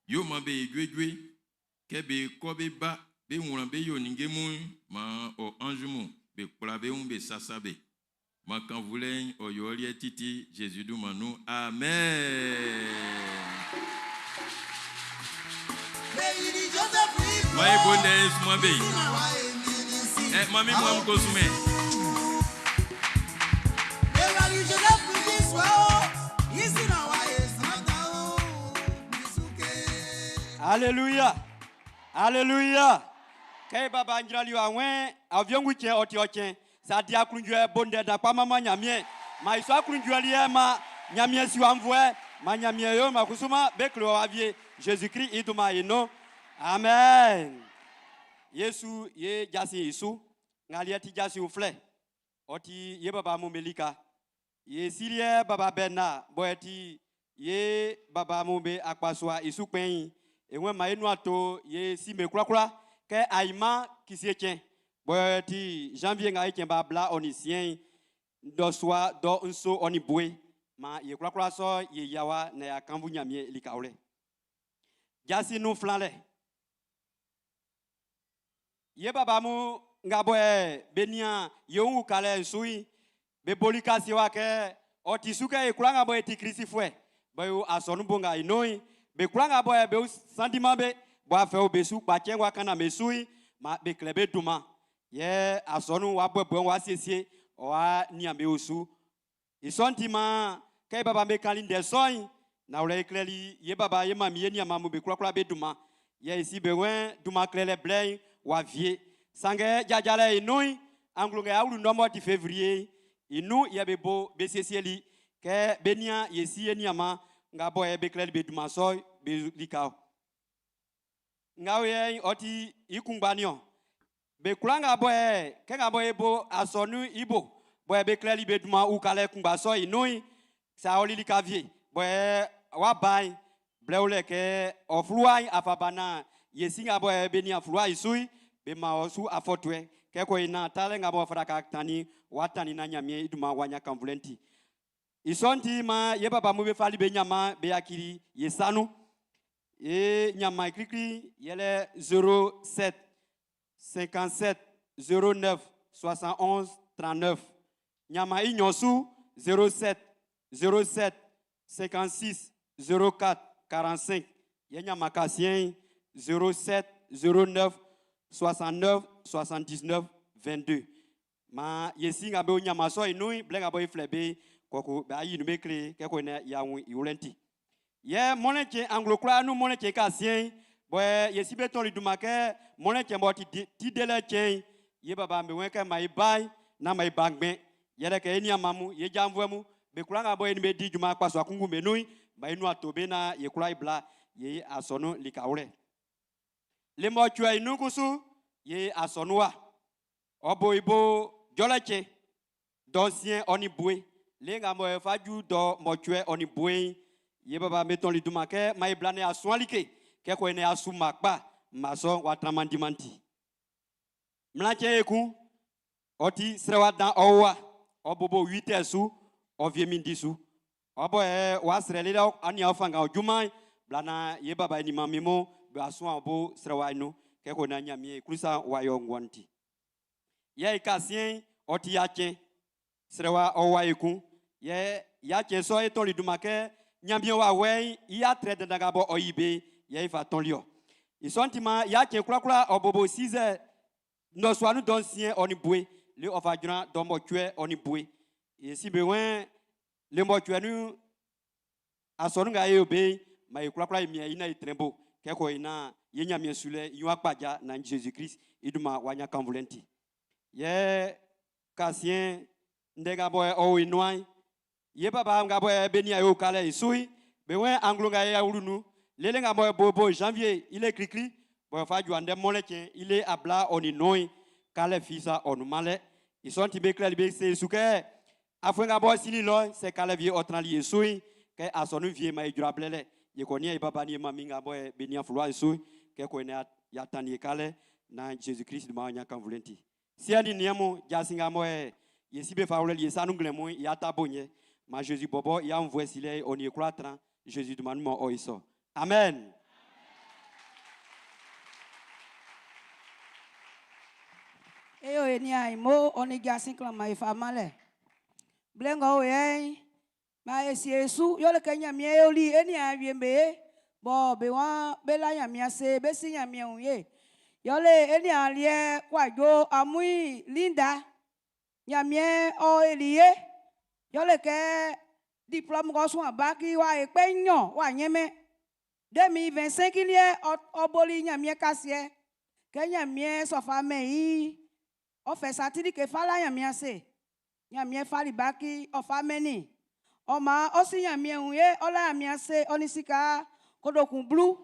Yo maan be ye juejue. Kɛ be kɔ be ba, be wlan be yo ninnge mun'n, maan ɔ anz mun be kpla be wun be sasa be. Maan kannvulɛ'n ɔ yo ɔ liɛ titi Zezi dunman nun. Amen. Maan e bo ndɛ'n e suman be. Ɛ man min mu ko sumɛn. Alléluia. Alléluia. Kɛ baba njrali wa wɛn avion cɛn ɔ ti ɔ cɛn. Sa di aklunjuɛ bo ndɛ dan kpa manman Ɲanmiɛn. Ma i sɔ aklunjuɛ liɛ ma Ɲanmiɛn si wa nvuɛ. Ma Ɲanmiɛn yo ma kusu ma be kle wɔ wa vie. Jésus Christ i dunman i nun. Amen. Yesu ye jasin i su. Nga liɛ ti jasin uflɛ. Ɔ ti ye baba mun be lika. Ye siliɛ baba bɛnna bɔ ɛ ti ye baba mun be akpasua i su kpɛn'n. E ŋwɛ ma e nuan to ye si me kwlakwla kɛ ainman kisie cɛn bɔ ɛ ti janvier nga e cɛn ba bla ɔ nin siɛn'n dɔ sua dɔ nso ɔ nin bue ma ye kwlakwla sɔ ye yawa na ya kanvu Ɲanmiɛn likawlɛ. Jasin nun flanlɛ. Ye baba mun nga bɔ ɛ be nian ye wun ukalɛ'n su'n, be boli kasi wa kɛ ɔ ti su kɛ e kwlaa nga bɔ e ti Klisifuɛ bɔ e o asɔnun bo nga i nun'n, be kwlaa nga bɔ ɛ be sandiman be bɔ afɛ o be su kpa cɛn wa kan na be su'n, ma be klɛ be dunman. Yɛ asɔnun wa buɛbuɛ wa siesie ɔ wa nian be osu. I sɔ'n ti maan kɛ e baba be kannin ndɛ sɔ'n, nanwlɛ e klɛli ye baba, ye manmin, ye nianman mun be kwlakwla be dunman. Yɛ e si be wɛn dunman klɛlɛ blɛ'n w'a wie. Sanngɛ jajalɛ i nun'n, anglo nga y'a wlu nɔ m'ɔ ti Fevrie'n i nun yɛ be bo be siesieli kɛ be nian ye si ye nianman nga bɔ yɛ be klɛli be dunman sɔ'n be lika ɔ. Nga o yɛ'n ɔ ti i kunngba niɔn. Be kwlaa nga bɔ ɛ kɛ nga bɔ e bo asɔnun'n i bo bɔ ɛ be klɛli be dunman ukalɛ kunngba sɔ'n i nun'n, sɛ a ɔli lika wie bɔ ɛ w'a ba'n, blɛ o lɛ kɛ ɔ fluwa'n a fa ba naan ye si nga bɔ ɛ be nian fluwa'n i su'n, be man ɔ su afɔtuɛ. Kɛ ko e naan talɛ nga bɔ fata ka tannin w'a tannin naan Ɲanmiɛn i dunman w'a ɲan kannvulɛ'n ti. I sɔ'n ti maan ye baba mun be fali be ɲanman be yakili ye sa nun. E ɲanman klikli yɛlɛ 07 57 09 71 39. Ɲanman i nɲɔn su 07 07 56 04 45. Yɛ ɲanman kasiɛn'n 07 09 69 79 22. Maan ye si nga be o ɲanman sɔ'n i nun'n, blɛ nga bɔ e flɛ be kɔkɔ be ayi nun be kle kɛ ko ne ya wun i wlɛ'n ti. Yɛ mɔnnɛn cɛn anglo kwlaa nun mɔnnɛn cɛn kasiɛn'n, bɔ ye si be tɔli dunman kɛ mɔnnɛn cɛn b'ɔ ti ti delɛ cɛn'n, ye baba be wɛn kɛ man e ba'n, nán man e ba ngbɛn. Yɛlɛ kɛ e nianman mun, ye janvuɛ mun, be kwlaa nga bɔ e nin be di junman akpasua kunngun be nun'n, man e nuan to be naan ye kwlaa e bla ye asɔnun likawlɛ. Le mɔcuɛ i nun kusu, ye asɔnun wa. Ɔ bo i bo jɔlɛ cɛn dɔ nsiɛn ɔ nin bue. Le nga mɔ e fa ju dɔ mɔcuɛ ɔ nin bue'n, ye baba be tɔnli dunman kɛ man e bla ne a suan like, kɛ ko e ne a su mma kpa, mma sɔ'n w'a tranman diman ti. Mlan cɛn ekun, ɔ ti srɛwa dan ɔ wa, ɔ bobo 8 su, ɔ vie mindi su. Ɔ bɔ ɛ w'a srɛ lele ɔ nian ɔ fanngan ɔ junman'n, bla naan ye baba e nin manmin mun be wa suan ɔ bo srɛwa'n nun, kɛ ko naan Ɲanmiɛn i klun sa'n w'a yo ɔ nguan'n ti. Yɛ i kasiɛn'n, ɔ ti ya cɛn. Srɛwa ɔ wa ekun. Yɛ ya cɛn sɔ'n e tɔli dunman kɛ Ɲanmiɛn wawɛ'n i atrɛ dandan nga bɔ ɔ yi be'n yɛ e fa tɔnli-ɔ. I sɔ'n ti maan ya cɛn kwlakwla ɔ bobo sizɛ nnɔsua nun dɔ nsiɛn ɔ nin bue le ɔ fa jran dɔ mɔcuɛ ɔ nin bue. E si be wɛn le mɔcuɛ nun asɔnun nga e yo be'n, maan e kwlakwla e miɛn i naan e trɛn bo kɛ kɔ e naan ye Ɲanmiɛn sulɛ i ɲrun kpaja naan Zezi Klist i dunman w'a ɲan kannvulɛ'n ti. Yɛ kasiɛn ndɛ nga bɔ ɔ o e nuan'n, Ye baba nga bɔ be nian e ukalɛ i su'n, be wɛn anglo nga e awlu nun, lele nga bɔ e bo janvier i le klikli, bɔ fa ju andɛ mɔlɛ cɛn i le abla ɔ nin nnun'n, kalɛ fi sa ɔ nunman lɛ. I sɔ'n ti be klɛli be se su kɛ, afuɛ nga bɔ sinnin lɔ'n, sɛ kalɛ wie ɔ tranli e su'n, kɛ asɔnun wie man e jra blɛlɛ, ye kɔ nian e baba nin e manmin nga bɔ be nian fluwa'n su'n, kɛ kɔ e ya tannin e kalɛ naan Jésus Christ dunman ɔ nyan kannvulɛ'n ti. Siɛ nin niɛn mun, jasin nga mɔ e ye si be fa wlɛli e sa nun nglɛmun'n, i atabo'n yɛ. Maan Zezi bɔbɔ i aunnvuɛ silɛ'n ɔ nin e kwla tran Zezi dunman nun mɔ ɔ i sɔ. Amen. E yo e niaan mo ɔ nin jasin klanman e fa manlɛ. Blɛ nga o yɛ'n, maan e sie e su yoli kɛ Ɲanmiɛn yoli e niaan wie'm be ye, bɔ be waan be la Ɲanmiɛn ase, be si Ɲanmiɛn wun ye. Yɔle e niaan liɛ Kwadwo Amuin Linda, Ɲanmiɛn ɔ eli ye. Yɔle kɛ diplôme ng'ɔ suan baki wa e kpɛ nɲɔn wa ɲɛnmɛn. 2025 liɛ ɔ boli Ɲanmiɛn kasiɛ. Kɛ Ɲanmiɛn sɔfa mɛn i, ɔ fɛ satilike fa la Ɲanmiɛn ase. Ɲanmiɛn fali baki ɔ fa mɛnnin. Ɔ maan ɔ si Ɲanmiɛn wun ye, ɔ la Ɲanmiɛn ase, ɔ ni sika kotokun blu.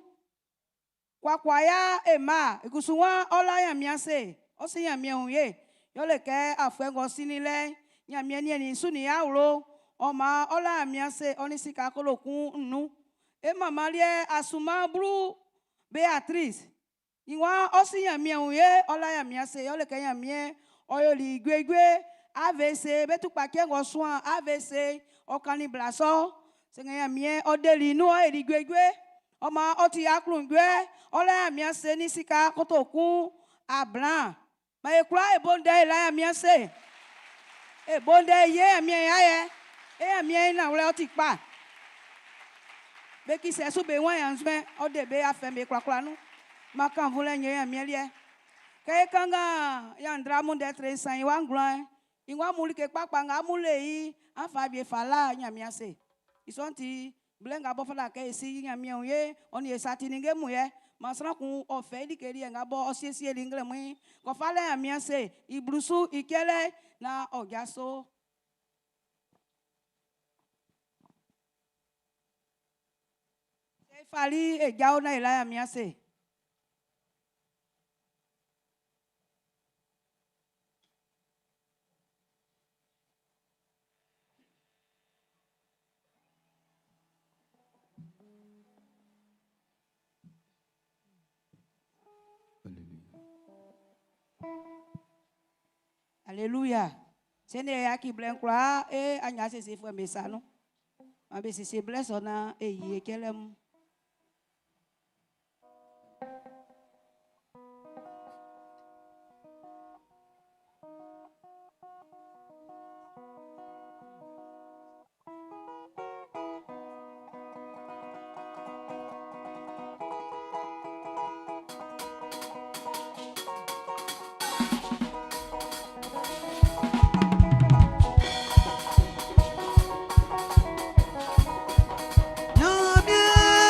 Kwakwaya ema, ikusu wan ɔ la Ɲanmiɛn ase, ɔ si Ɲanmiɛn wun ye. Yɔle kɛ afuɛ ng'ɔ sinnin lɛ'n, Ɲanmiɛn niɛnnin i su nin i awlo. Ɔ maan ɔ la Ɲanmiɛn ase, ɔ ni sika kotokun nnun. E mama liɛ Asuman Blu Beatrice, i waan ɔ si Ɲanmiɛn wun ye, ɔ la Ɲanmiɛn ase, yɔle kɛ Ɲanmiɛn ɔ yoli i juejue AVC, be tukpacɛ ng'ɔ suan AVC, ɔ kannin bla sɔ. Sanngɛ Ɲanmiɛn ɔ deli i nun, ɔ yoli juejue. Ɔ maan ɔ ti aklunjuɛ, ɔ la Ɲanmiɛn ase ni sika kotokun ablan. Ma e kwlaa e bo ndɛ e la Ɲanmiɛn ase. E bo ndɛ e ye Ɲanmiɛn i ayɛ. E Ɲanmiɛn i nanwlɛ ɔ ti kpa. Be kisɛ su be wan ɲannzuɛn, ɔ de be afɛ'n be kwlakwla nun. Ma kannvunlɛ nye Ɲanmiɛn liɛ. Kɛ e kanngan ɲanndra mun ndɛ tre nsan i wa ngwlan'n, i waan amun like kpakpa nga amun le i'n, an fa wie fa la Ɲanmiɛn ase. I sɔ'n ti, blɛ nga bɔ fata kɛ e si Ɲanmiɛn wun ye, ɔ nin e sa ti ninnge mun yɛ. Man sran kun ɔ fɛ i like liɛ nga bɔ ɔ siesieli nglɛmun'n, kɔ fa la Ɲanmiɛn ase, i blusu, i cɛlɛ, naan ɔ jaso. E fali e jao naan e la Ɲanmiɛn ase. Alléluia. Sɛnɛ ya ki blɛ kwlaa e anya siesie be sa nun. Ma be siesie blɛ sɔ na e yi e kɛlɛ mu. Ɲanmiɛn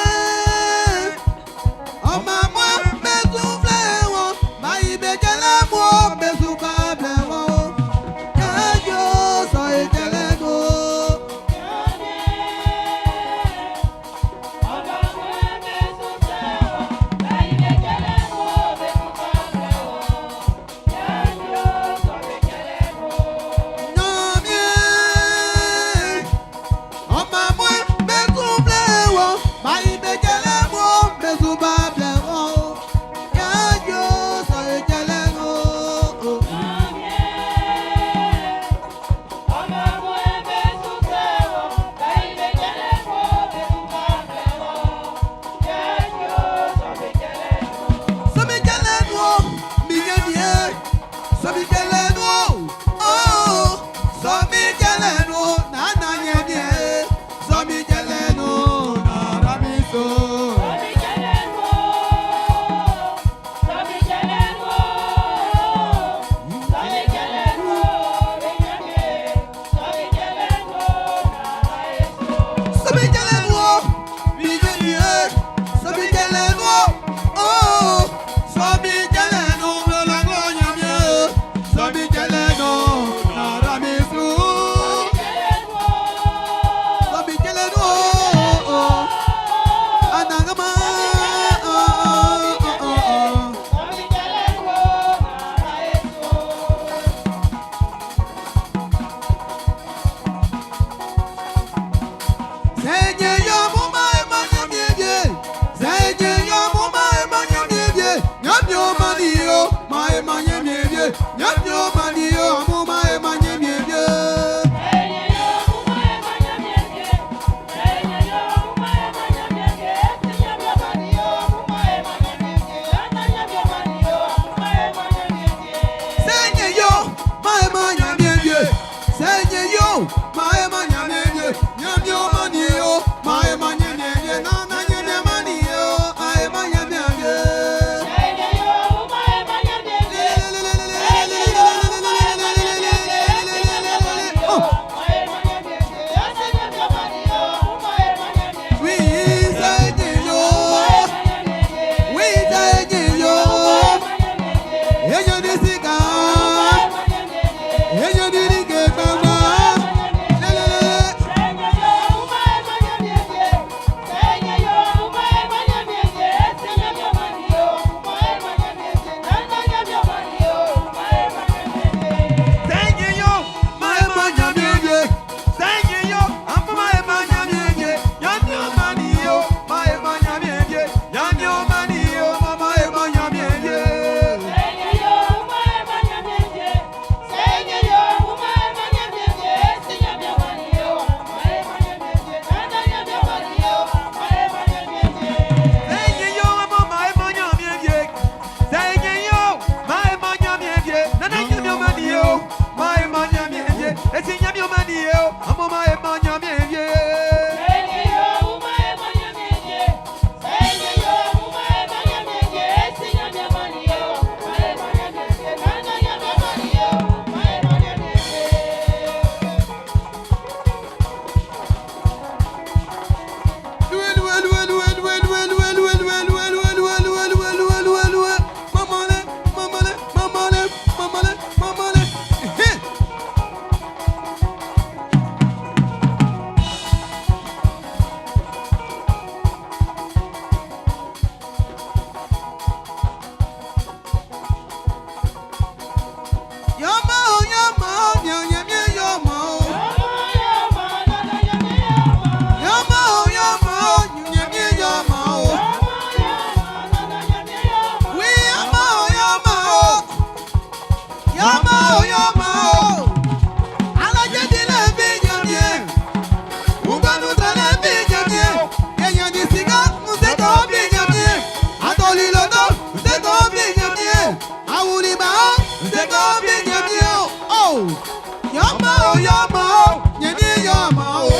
Yɔma o, yɔma o, Ɲanmiɛn yɔma o.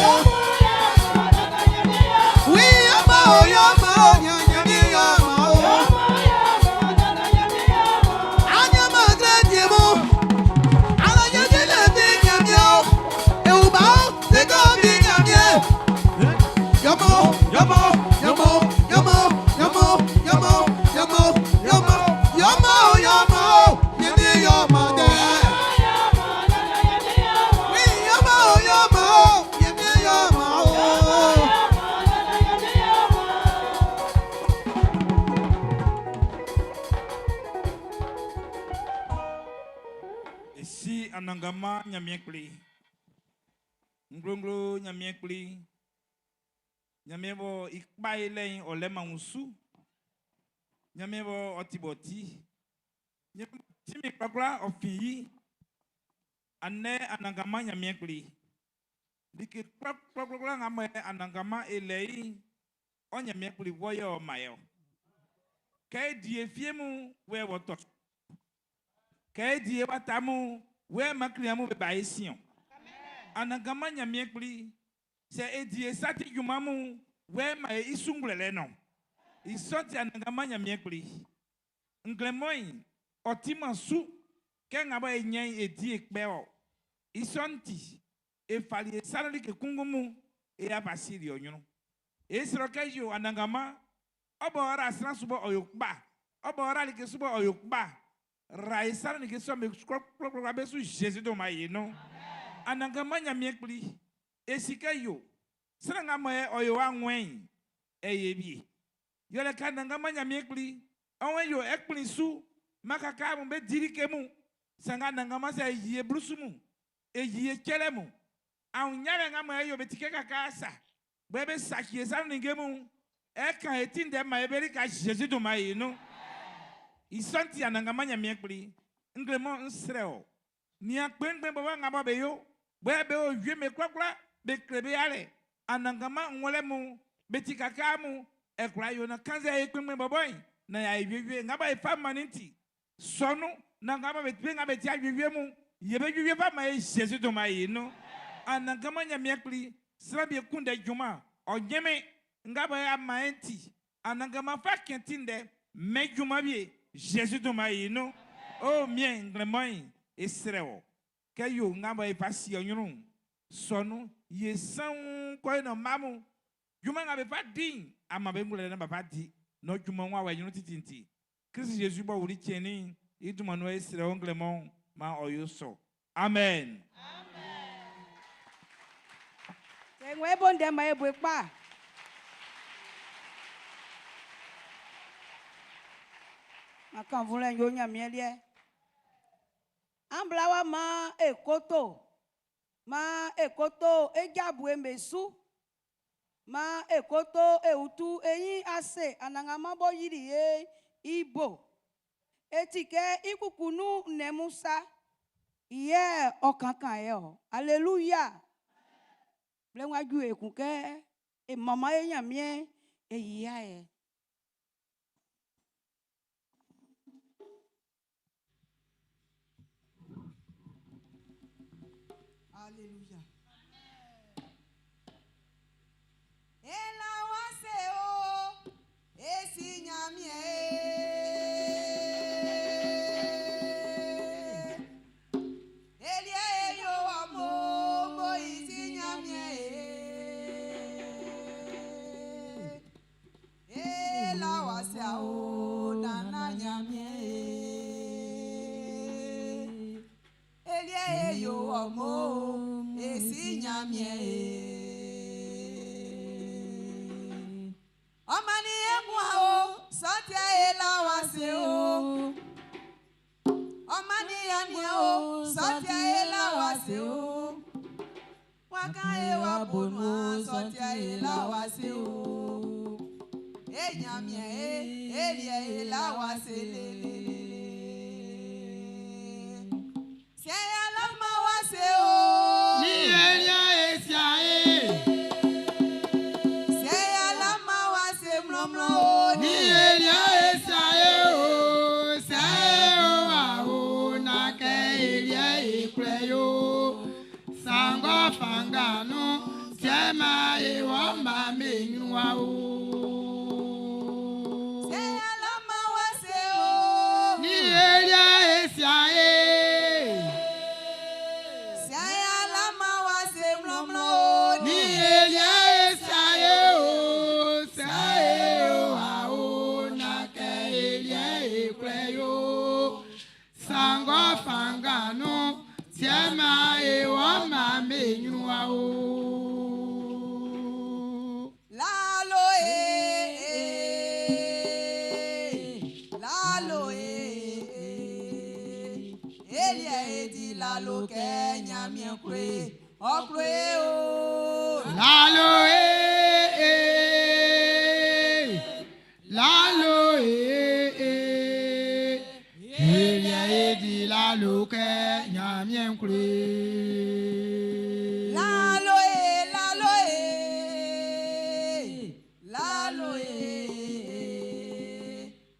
Oui, yɔma o, yɔma o, Ɲanmiɛn yɔma o. Anyama gredie mo, ala ɲɛji le fi Ɲanmiɛn o. Ewuba o, sika fi Ɲanmiɛn. Yɔma o, yɔma o, yɔma o, yɔma o, yɔma o, yɔma o, yɔma o, yɔma o, yɔma o, yɔma o, Ɲanmiɛn yɔma dɛ. Oui, yɔma o, yɔma o, Ɲanmiɛn yɔma o. E si Anannganman Ɲanmiɛn Kpli, nglonglo Ɲanmiɛn Kpli, Ɲanmiɛn bɔ i kpa yolɛ'n ɔ lɛ-man wunsu, Ɲanmiɛn bɔ ɔ ti b'ɔ ti, Ɲanmiɛn bɔ tinmin kwlakwla ɔ fin i, Andɛ Anannganman Ɲanmiɛn Kpli, like kwlakwlakwla nga mɔ Anannganman e lɛ i'n, ɔ Ɲanmiɛn Kpli wɔ yɛ ɔ man e ɔ. Kɛ e di e fie mun, wɔ yɛ wɔ tɔ su. Kɛ e di e wata mun, wɔ yɛ man client mun be ba e sin ɔ. Anannganman Ɲanmiɛn Kpli, sɛ e di e sa ti junman mun, wɔ yɛ man e i su ngwlɛlɛ nɔ. I sɔ'n ti Anannganman Ɲanmiɛn Kpli, nglɛmun'n ɔ timan su kɛ nga bɔ e ɲɛn i e di e kpɛ ɔ. I sɔ'n ti, e fali e sa nun like kunngun mun e ya fa sieli ɔ ɲrun. E srɛ kɛ yo Anannganman, ɔ bɔ ɔ ra sran su bɔ ɔ yo kpa, ɔ bɔ ɔ ra like su bɔ ɔ yo kpa, ra e sa nun like sɔ'm be kwlakwlakwla be su Zezi dunman ye nun. Anannganman Ɲanmiɛn Kpli, e si kɛ yo, sran nga mɔ ɔ yo awɛn'n, e ye wie. Yɛlɛ kɛ Anannganman Ɲanmiɛn Kpli, ɔn yo e kplin su, man kakaa mun be di like mun, sanngɛ Anannganman sɛ e yi e blusu mun, e yi e cɛlɛ mun, awunyalɛ nga mɔ e yo be ti kɛ kakaa sa, bɔ e be saci e sa nun ninnge mun, e kan e ti ndɛ man e be lika Zezi dunman yi nun. I sɔ'n ti Anannganman Ɲanmiɛn Kpli, nglɛmun n srɛ ɔ, nian kpɛnngbɛn bɔbɔ nga bɔ be yo, bɔ be o wie'm be kwlakwla be kle be yalɛ, Anannganman nwlɛ mun, be ti kakaa mun, e kwla yo nan kannzɛ e kpɛnngbɛn bɔbɔ'n, nan y'a wiewie nga bɔ e fa mannin'n ti, sɔ nun, nan nga bɔ be nga be ti awiewie mun, yɛ be wiewie fa man e Zezi dunman yi nun. Anannganman Ɲanmiɛn Kpli, sran bi kunndɛ junman, ɔ ɲɛnmɛn nga bɔ y'a man e'n ti, Anannganman fa kɛn ti ndɛ, mɛn junman wie, Zezi dunman yi nun. O miɛn nglɛmun'n, e srɛ wɔ, kɛ yo nga bɔ e fa sie ɔ ɲrun'n, sɔ nun, ye sanwun kɔ e nɔ mma mun. Junman nga be fa di'n, a man be ngwlɛlɛ nan b'a fa di, nɔ junman wa wɔ e ɲrun tititi. Klist Zezi b'ɔ wuli cɛnnin'n, i dunman nun e srɛ wɔ nglɛmun'n, man ɔ yo sɔ. Amen. Sɛ ng'ɔ e bo ndɛ man e bo e kpa. Man kannvunlɛ'n yo Ɲanmiɛn liɛ. An bla wa maan e koto. Maan e koto e ja bue'm be su. Maan e koto e utu e ɲin ase Anannganman b'ɔ yili e'n i bo. E ti kɛ i kuku nun nnɛn mun sa. I yɛ ɔ kankan e ɔ. Aleluya! Blɛ ng'ɔ ju ekun kɛ e manman e Ɲanmiɛn e yia e. Alléluia. Ela wa se o, esi Ɲanmiɛn e. Elie e yo wa mo, Moizi Ɲanmiɛn e. Ela wa se o, nana Ɲanmiɛn e. Elie e yo wa mo, esi Ɲanmiɛn e. Ọmọ ni emu o, sọtẹ ela wa se o. Ọmọ ni yanni o, sọtẹ ela wa se o. Waka ewa bonu a, sọtẹ ela wa se o. E Ɲanmiɛn e, elie ela wa se lelelele. Sɛ alama wa se o. Ni elia esia e. Sɛ alama wa se mlɔmlɔ o. Ni elia esia e o. Sɛ o wa o na kɛ elia ekplɛ yo. fanga nu sɛ ma e wɔ ma me nyua o. Se alama wa se o. Ni elia esia e. Se alama wa se mlɔmlɔ o. Ni elia esia e o. Se e o a o na kɛ elia ekplɛ yo. Sangɔ fanga nu sɛ ma e wɔ ma me nyua o. Lalo e, lalo e, elia edi lalo kɛ Ɲanmiɛn kloe, ɔ kloe o. Lalo e, e, lalo e, e, elia edi lalo kɛ Ɲanmiɛn kloe. Lalo e, lalo e, lalo e,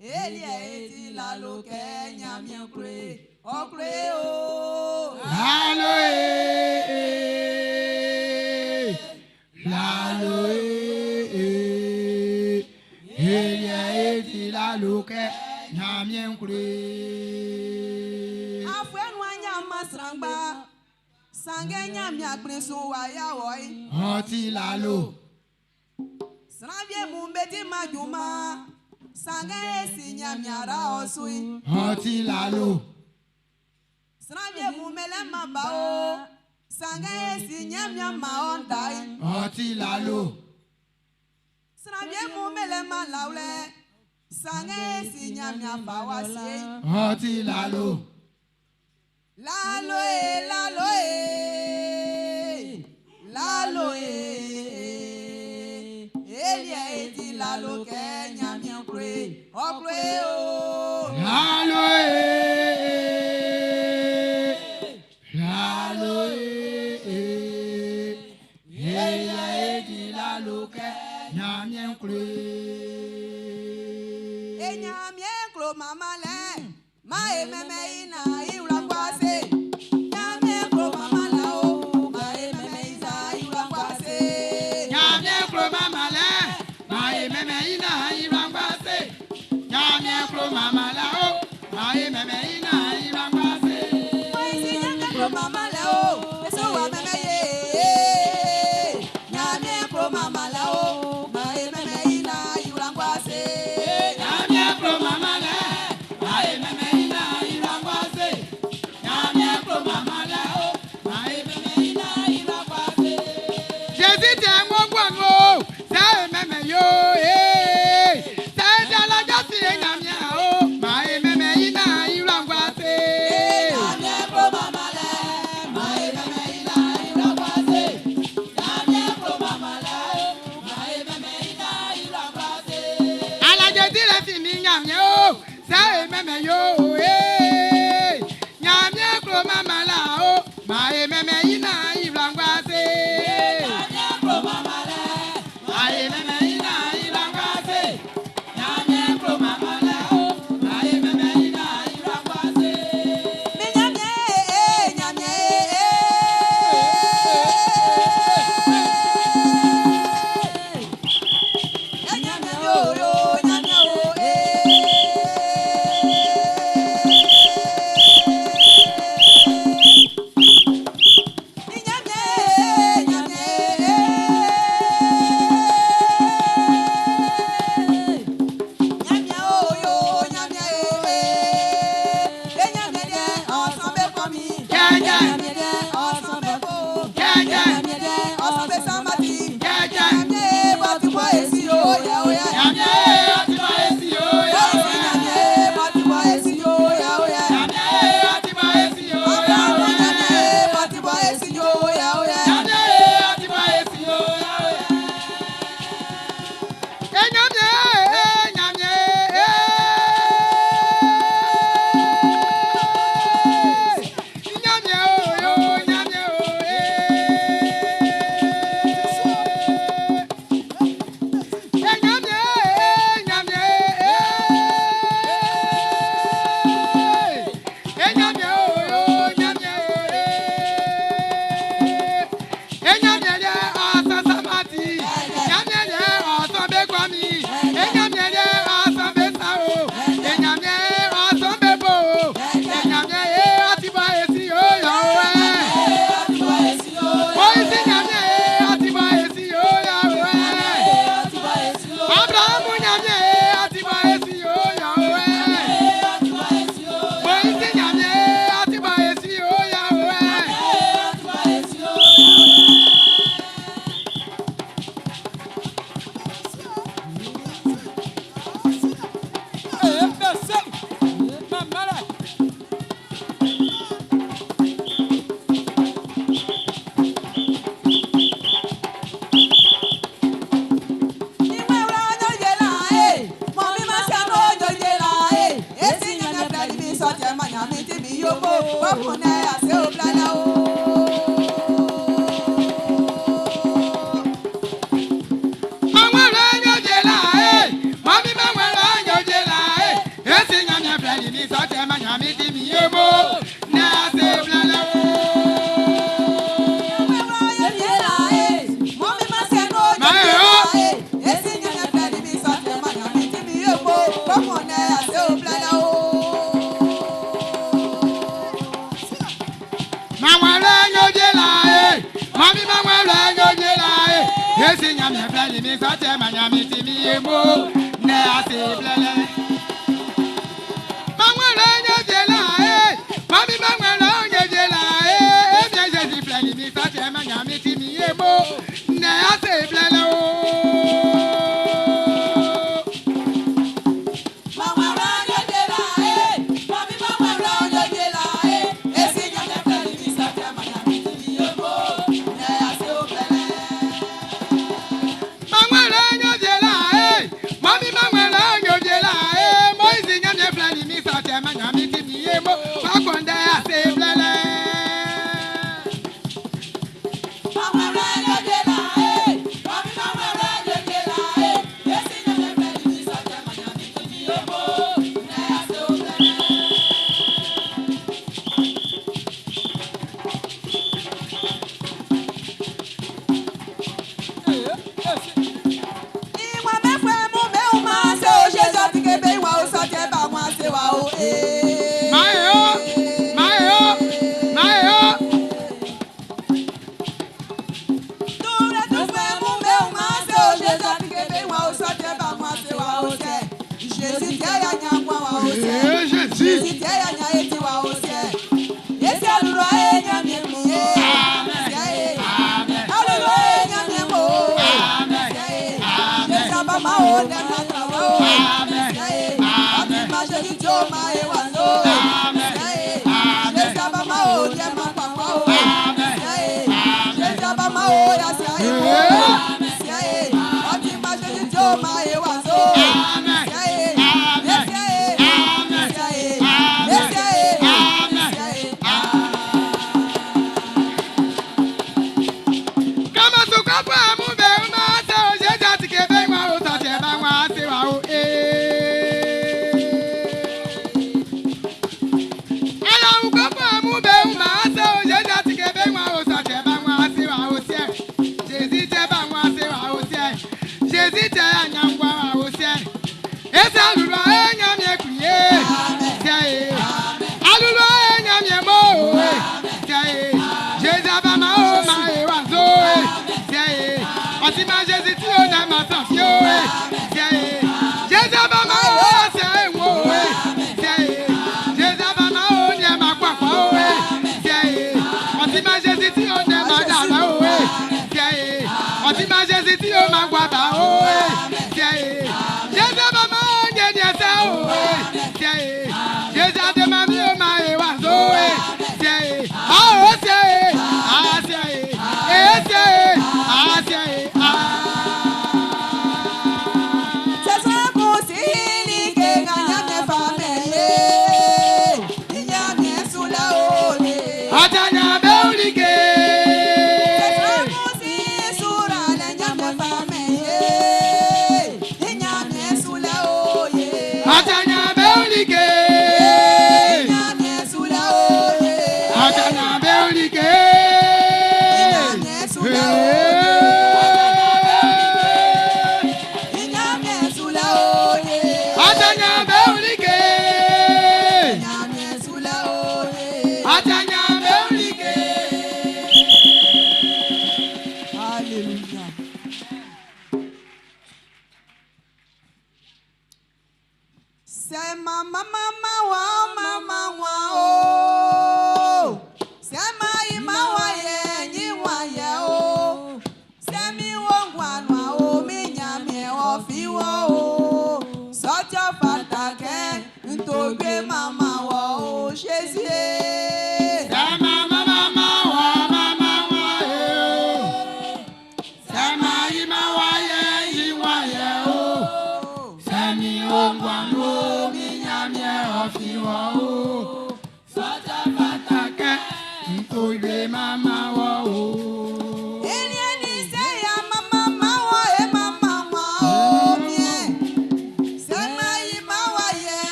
elia edi lalo kɛ Ɲanmiɛn kloe, ɔ kloe o. Lalo e, e, lalo e, e, elia edi lalo kɛ Ɲanmiɛn kloe. Afuɛ nuan ɲanman sran ngba, sanngɛ Ɲanmiɛn kplin su w'a ya wɔ yi. Ɔ ti lalo. Sran wie mun be diman junman, sanngɛ e si Ɲanmiɛn ra ɔ su yi. Ɔ ti lalo. Sran wie mun be lɛ-man ba o, sanngɛ e si Ɲanmiɛn man ɔ da yi. Ɔ ti lalo. Sran wie mun be lɛ-man lawlɛ, sanngɛ e si Ɲanmiɛn fa wa sie yi. Ɔ ti lalo. Lalo e, lalo e, lalo e, elia edi lalo kɛ Ɲanmiɛn kloe, ɔ kloe o. Lalo e, lalo e, elia edi lalo kɛ Ɲanmiɛn kloe. E Ɲanmiɛn klo manmanlɛ, man e mɛnmɛn i na i wla gua ase. Ɲanmiɛn klo manmanlɛ o, man e mɛnmɛn i sa i wla gua ase. Ɲanmiɛn klo manmanlɛ, man e mɛnmɛn i na i wla gua ase. Ɲanmiɛn klo manmanlɛ o, man e mɛnmɛn i na i wla gua ase. Moise Ɲanmiɛn klo manmanlɛ o, Yesu wa mɛnmɛn ye. Ɲanmiɛn klo manmanlɛ o, man e mɛnmɛn i na i wla gua ase. Ɲanmiɛn klo manmanlɛ, man e mɛnmɛn i na i wla gua ase. Ɲanmiɛn klo manmanlɛ o, man e mɛnmɛn i na i wla gua ase. Zezi tɛ ŋgɔ guanu o, sɛ e mɛmɛ yo ee, sɛ e di alajɔ si e Ɲanmiɛn o, man e mɛnmɛn i na i wla gua ase. Ɲanmiɛn klo manmanlɛ, man e mɛnmɛn i na i wla gua ase. Ɲanmiɛn klo manmanlɛ o, man e mɛnmɛn i na i wla gua ase. Alajɛ ti lɛ fi mi Ɲanmiɛn o, sɛ e mɛmɛ yo ee, Ɲanmiɛn klo manmanlɛ o, man e mɛnmɛn i na i wla gua ase. Ɲanmiɛn klo manmanlɛ, Man e mɛnmɛn i na i wla gua ase. Ɲanmiɛn klo manmanlɛ o, man e mɛnmɛn i na i wla gua ase. Mi Ɲanmiɛn e, Ɲanmiɛn e. E Ɲanmiɛn yo yo, Ɲanmiɛn o e. flɛli min sɔ cɛ ma ɲami ti mi ye mo ne a se blɛlɛ. Manwɛlɛ ɲɛjɛ la ye, mami manwɛlɛ ɲɛjɛ la ye, e miɛ Jésus flɛli min sɔ cɛ ma ɲami ti mi ye mo ne a se blɛlɛ o. Manwɛlɛ ɲɛjɛ la ye, mami manwɛlɛ ɲɛjɛ la ye, Moïse ɲamie flɛli min sɔ cɛ ma ɲami ti mi ye mo, fakɔndɛ a se blɛlɛ. Mayo, mayo, mayo. Eh, Jésus. Kama sukafo amube umase o jeja tikebe nwa o sọtẹ bá wọn á se wa o ee. Ayahu kafo amube umase o jeja tikebe nwa o sọtẹ bá wọn á se wa o sẹ. Jezi jẹ bá wọn á se wa o sẹ. Jezi jẹ anyangwa wa o sẹ. Esi alulu enyami ekuye sẹ e. Alulu enyami emo o sẹ e. Jezi abama o ma e wa zo e sẹ e. Ọtí máa Jezi tí ó náà máa sàn sí o e sẹ e. Jezi abama o sẹ e wo e sẹ e. Jezi abama o ní ẹ máa pàpà o e sẹ e. Ọtí máa Jezi tí ó náà máa dàgbà o e sẹ e. Ọtí máa Jezi tí ó máa gbàgbà o e sẹ e. Jezi abama o ní ẹni ẹsẹ o e sẹ e. Jezi ademami o máa e wà zo e sẹ e. A o sẹ e a sẹ e e sẹ e a sẹ e a.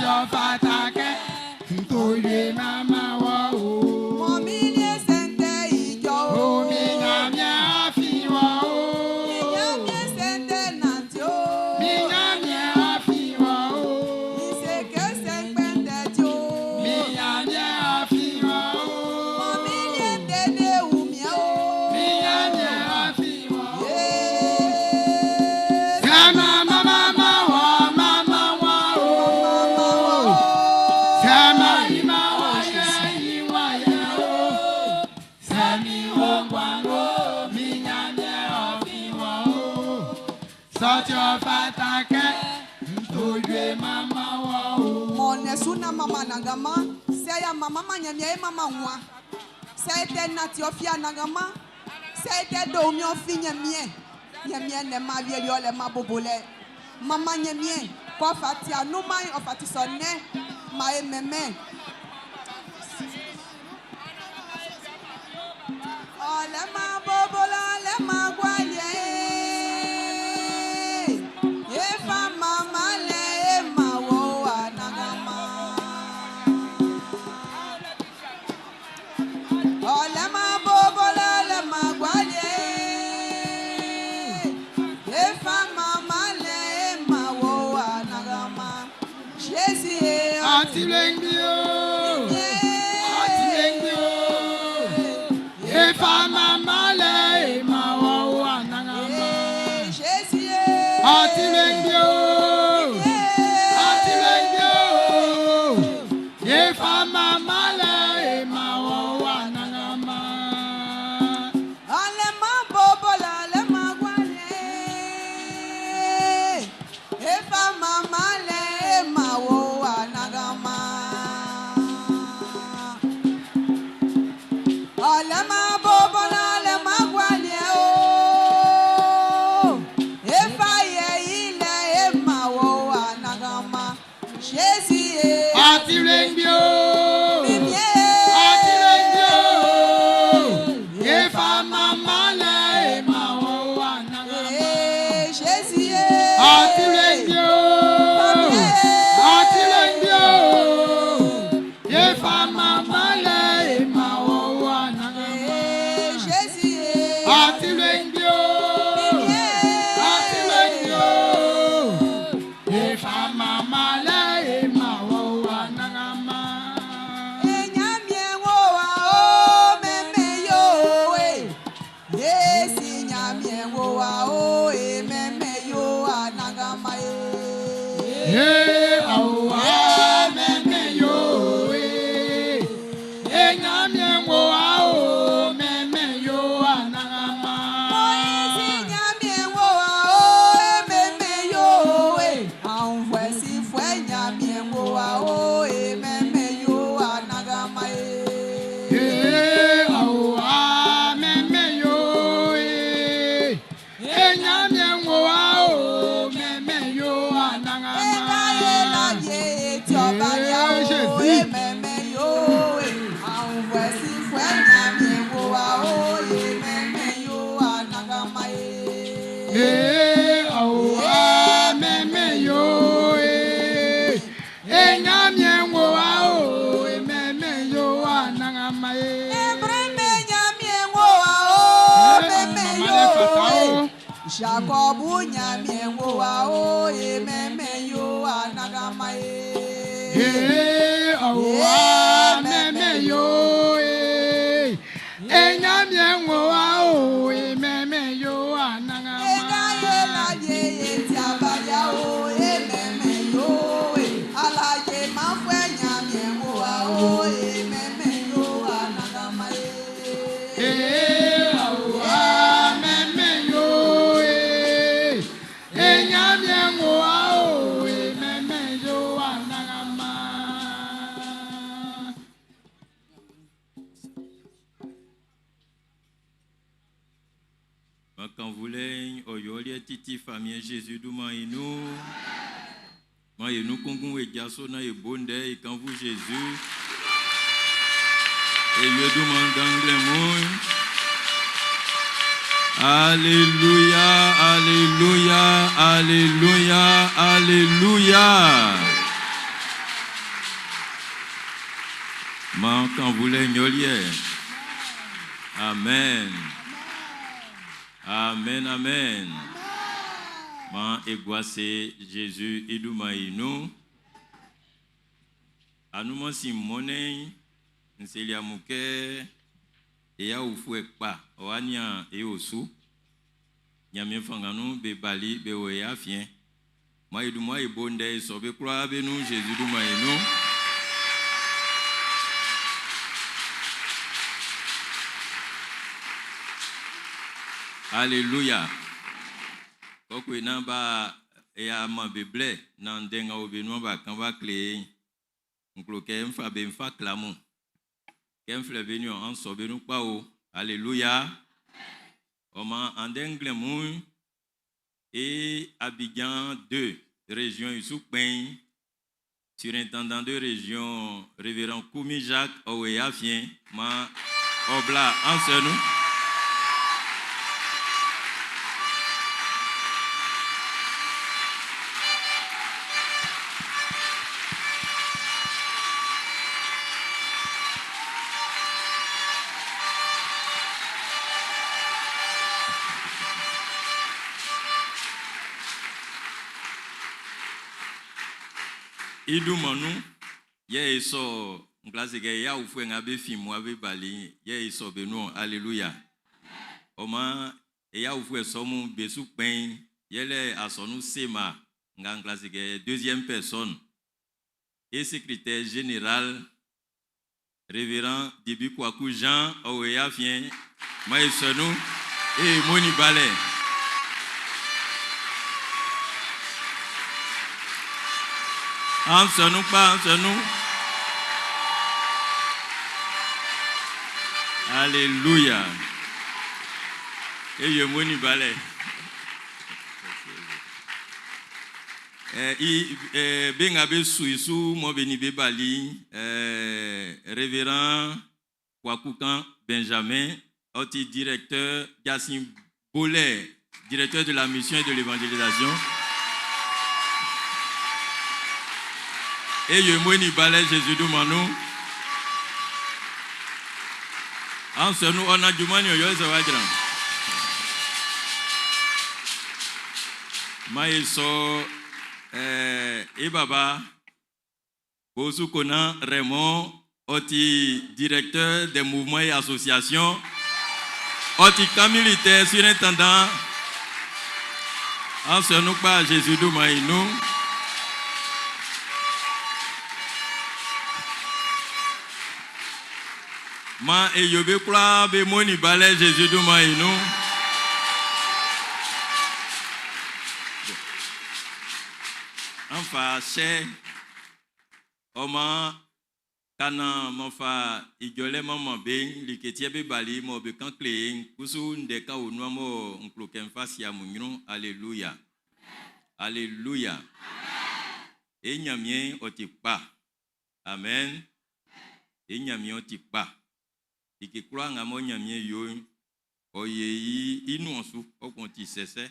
Sɔti ɔ fata kɛ n to wie mama wɔ o. Mɔ mi liɛ sɛntɛ ijɔ o. Omi Ɲanmiɛn afi wɔ o. Mi Ɲanmiɛn sɛntɛ nanti o. Mi Ɲanmiɛn afi wɔ o. Mi seke sɛnkpɛntɛ ti o. Mi Ɲanmiɛn afi wɔ o. Mɔ mi liɛ dede wumia o. Mi Ɲanmiɛn afi wɔ o. Yee. Sɛ mama mama wɔ mama wɔ o. Mama wɔ o. Sɛ ma yi ma wɔ yɛ yi wɔ yɛ o. Sɛ mi wo gbàngo mi Ɲanmiɛn afi wɔ o. Sɔti ɔ fata kɛ n to yue mama wɔ o. Mɔnɛsu na mama nagama sɛya mama ma nyamia ye mama nwa sɛyɛ tɛ nati ɔfia nagama sɛyɛ tɛ do mi ɔfi nyamie nyamie lɛ ma wieli ɔlɛ ma bobo lɛ mama nyamie kɔfa tia numa yi ɔfa ti sɔ nɛ ma ye mɛmɛ. Ɔlɛ ma bobo la ɔlɛ ma gualiɛ efa mama lɛ ema wo anagama. Ɔlɛ ma bobo la ɔlɛ ma gualiɛ efa mama lɛ ema wo anagama. Jésus ye Ati lengbi o. Ati lengbi o. Efa mama lɛ ema wɔ o anagama. Jésus ye. Ati lengbi o. Ati lengbi o. Efa mama lɛ ema wɔ o anagama. Ɔlɛ ma bobo la ɔlɛ ma gualɛ efa mama lɛ ema wo anagama. Ɔlɛ ma bobo la ɔlɛ ma gualɛ o efa yɛ ilɛ ema wo anagama. Jésus ye. Ati lengbi o. Mimie. Ati lengbi o. Efa mama lɛ ema wɔ o anagama. Eh, Jésus ye. Ati lengbi o. Ati lengbi o. Efa mama lɛ ema wɔ o anagama. Eh, Jésus ye. Ati lengbi o. Ati lengbi o. Efa mama lɛ ema wɔ o anagama. Enyamie wo wa o meme yo we. Yesi nyamie wo wa o e meme yo anagama e. Ee awo mɛmɛ yo ee. Enyamie wo awo mɛmɛ yo anagama. Moisi nyamie wo wa o e meme yo we. Anvwe si fwe nyamie wo wa o e meme yo anagama e. Ee awo mɛmɛ yo ee. Enyamie wo awo mɛmɛ yo anagama. Ekaye la ye eti ọba ya Ee, o Jésus. ememe yo e. Àwọn ẹ̀sìn fún ẹ̀yàmí wo wa o ememe yo anagama e. Ee awo mɛmɛ yo ee. Enyamie wo awo mɛmɛ yo anagama ee. Ebreme nyamie wo wa o ememe Mama yo lẹ fata e. o. Jacobu nyamie wo wa o ememe yo anagama e. Ee awo mɛmɛ yo ee. Enyamie wo awo mɛmɛ yo anagama. Egaye láyé etí abáyá o, ememe yo e. Alaye máa fẹ́ nyàmì ẹ̀wò wa o, ememe yo anagama e. Ee awo mɛmɛ yo ee. Enyamie wo awo mɛmɛ yo anagama. Makanvulɛ ɔyɔliɛ titi famiɛ Jésus duman inu. Ma yenu kungun ejaso na ebonde ikanvu Jésus. Eyue duman ganglɛ mu. Alléluia, Alléluia, Alléluia, Alléluia. Man kannvulɛ nyoliɛ. Amen. Amen, amen. Man e gua ase Jésus i dunman'n i nun. Anunman sin mɔnnɛn'n, n seli amun kɛ e awufuɛ kpa ɔ wa nian e osu. Ɲanmiɛn fanngan nun be bali be wɔ e afiɛn. Man e dunman e bo ndɛ e sɔ be kwlaa be nun Jésus dunman'n i nun. Alléluia. Kɔkɔe nan ba e ama be blɛ nan ndɛ nga wo be nuan b'a kan b'a kle e'n. N klo kɛ n fa be n fa kla mun. Kɛ n flɛ be niɔn, an sɔ be nun kpa o. Alléluia. Ɔ maan andɛ nglɛmun'n, e Abidjan 2, région i su kpɛn'n, surintendant de région, révérend Koumi Jacques ɔ wo e afiɛn, maan ɔ bla an sɔ nun. I dunman nun, yɛ e sɔ nglase kɛ e awufuɛ nga be fin mmua be bali'n, yɛ e sɔ be nun Alléluia. Ɔ maan e awufuɛ sɔ mun be su kpɛn'n, yɛlɛ asɔnun sema nga nglase kɛ deuxième personne et secrétaire général révérend Dibi Kouakou Jean ɔ wo e afiɛn maan e sɔ nun e moni balɛ. An sɔ nun kpa, an sɔ nun. Alléluia. E ye moni balɛ. I be nga be su i su mɔ be ni be bali révérend Kouakoukan Benjamin ɔ ti directeur jasin bolɛ, directeur de la mission et de l'évangélisation. E ye moni balɛ Jésus dunman nun. An sɔ nun ɔ na junman ni ɔ yɔ sɛ wa jran. Ma e sɔ e baba Bosu Konan Raymond ɔ ti directeur des mouvements et associations ɔ ti camp militaire surintendant an sɔ nun kpa Jésus dunman i nun. Man e yo be kwlaa be mo ni balɛ Jésus dunman i nun. An fa sɛ ɔ maan ka naan m'an fa ijɔlɛ m'an man be'n, like tiɛ be bali mɔ be kan kle e'n, kusu ndɛ kan wo nuan mɔ n klo kɛ n fa si amun ɲrun. Aleluya. Aleluya. E Ɲanmiɛn'n ɔ ti kpa. Amen. E Ɲanmiɛn ɔ ti kpa. Like kwlaa nga mɔ Ɲanmiɛn yo'n, ɔ ye i i nuan su, ɔ kun ti sɛsɛ.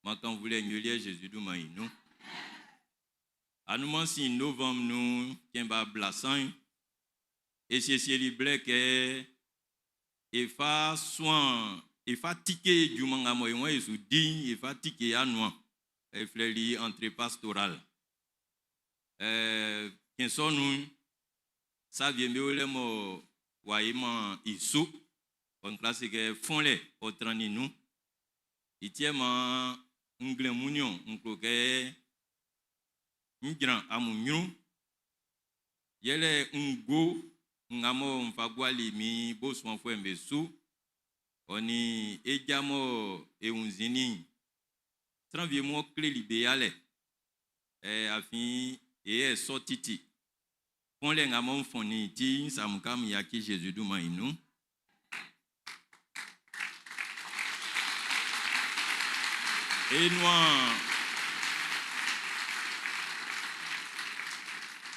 Man kannvulɛ nyoliɛ Jésus dunman i nun. Anunman sin novembre nun cɛn ba blasan'n, e siesieli blɛ kɛ e fa suan, e fa tike junman nga mɔ e wan e su di'n, e fa tike anuan. E flɛli entrée pastorale. Cɛn sɔ nun'n, sa wie'm be o lɛ mɔ w'a yiman i su. Ɔ n kwla se kɛ fɔnlɛ ɔ trannin nun. I tiɛ maan nglɛmun niɔn, n klo kɛ n jran amun ɲrun. Yɛlɛ ngo nga mɔ n fa guali min bo suanfuɛ'm be su, ɔ nin e ja mɔ e wunnzinnin'n, sran wie mɔ kleli be yalɛ. Afin e yɛ sɔ titi. Fɔnlɛ nga mɔ n fɔnnin ti n sa mun kam yaki Jésus dunman i nun.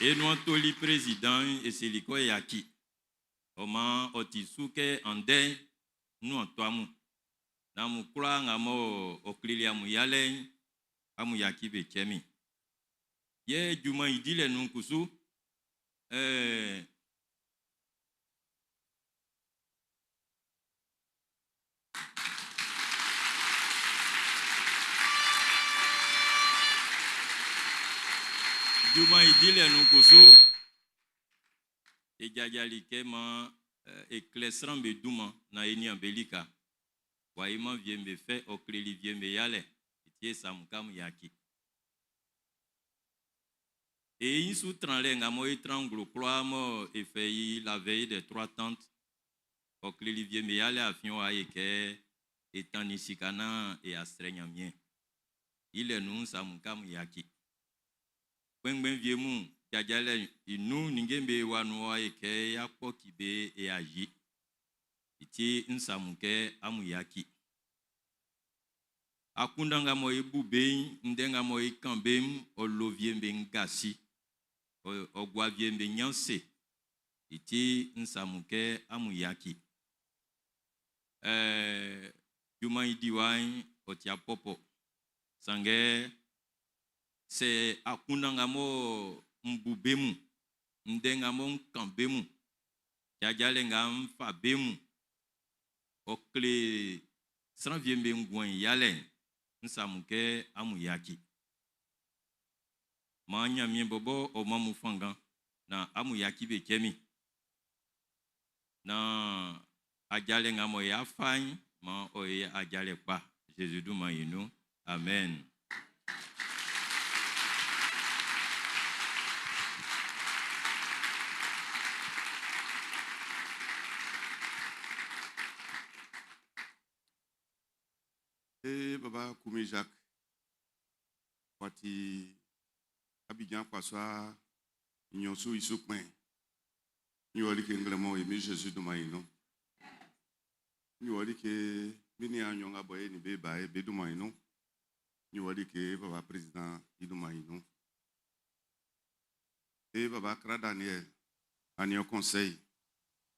E nuan toli président e seli kɔ yaki. Ɔ maan ɔ ti su kɛ andɛ'n nuan to amun. Na amun kwlaa nga mɔ ɔ kleli amun yalɛ'n, amun yaki be cɛ min. Yɛ junman i dilɛ nun kusu, Junman'n i dilɛ nun kusu, e jajali kɛ maan e klɛ sran'm be dunman naan e nian be lika. W'a yiman wie'm be fɛ, ɔ kleli wie'm be yalɛ. I ti e sa mun kɛ amun yaci. E ɲin su tranlɛ nga mɔ e tran nglo kwlaa mɔ e fɛ i La Veille des Trois Tantes, ɔ kleli wie'm be yalɛ afin ɔ a ye kɛ e tannin sika naan e a srɛ Ɲanmiɛn. I lɛ nun'n sa mun kɛ amun yaci. Kpɛnngbɛn wie mun, jajalɛ'n i nun ninnge'm be wa nun ɔ a ye kɛ y'a kpɔki be e a yi. I ti n sa mun kɛ amun yaci. Akunndan nga mɔ e bu be'n, ndɛ nga mɔ e kan be'n, ɔ lo wie'm be ngasi. Ɔ gua wie'm be ɲanse. I ti n sa mun kɛ amun yaci. Ɛɛ, junman'n i diwa'n, ɔ ti apɔpɔ. Sanngɛ, sɛ akunndan nga mɔ n bu be mun, ndɛ nga mɔ n kan be mun, jajalɛ nga n fa be mun, ɔ kle sran wie'm be nguan'n i yalɛ'n, n sa amun kɛ amun yaci. Maan Ɲanmiɛn bɔbɔ ɔ man amun fanngan naan amun yaci be cɛ min. Naan ajalɛ nga mɔ y'a fa'n, maan ɔ ye ajalɛ kpa Zezi dunman'n i nun. Amen. Ee Baba Koumi Jacques, wati Abidjan akpasua nɲɔn su i su kpɛn. N yo like nglɛmun e Min Jésus dunman i nun. N yo like min niaan nɲɔn nga bɔ e nin be ba e be dunman i nun. N yo like Baba Président i dunman i nun. E Baba Kra Daniel, ani ɔ conseil,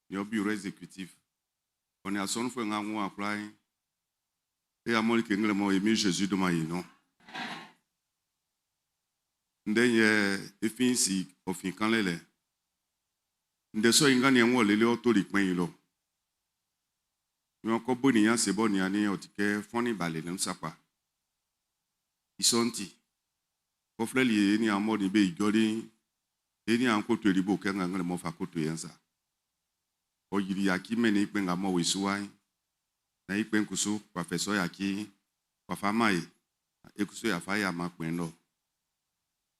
ni ɔ bureau exécutif, ɔ ni asɔnunfuɛ nga wun akwla'n, e amɔ like nglɛmun e Min Jésus dunman i nun. Ndɛ yɛ e fin si ɔ fin kanlɛ lɛ. Ndɛ sɔ i nganniɛn ng'ɔ lele ɔ toli kpɛn i lɔ. Nyɔn kɔ bo nin ase bɔ niannin ɔ ti kɛ fɔnnin ba lele sakpa. I sɔ'n ti, kɔ flɛli e niaan m'ɔ nin be ijɔli'n, e niaan ko tueli bo kɛ nga nglɛ m'ɔ fa ko tue yɛ'n sa. Ɔ yili yaki mɛnnin i kpɛn nga m'ɔ o i su wa'n, nan i kpɛn kusu w'a fɛ sɔ yaki'n w'a fa man e, nan e kusu y'a fa y'a man kpɛn'n lɔ.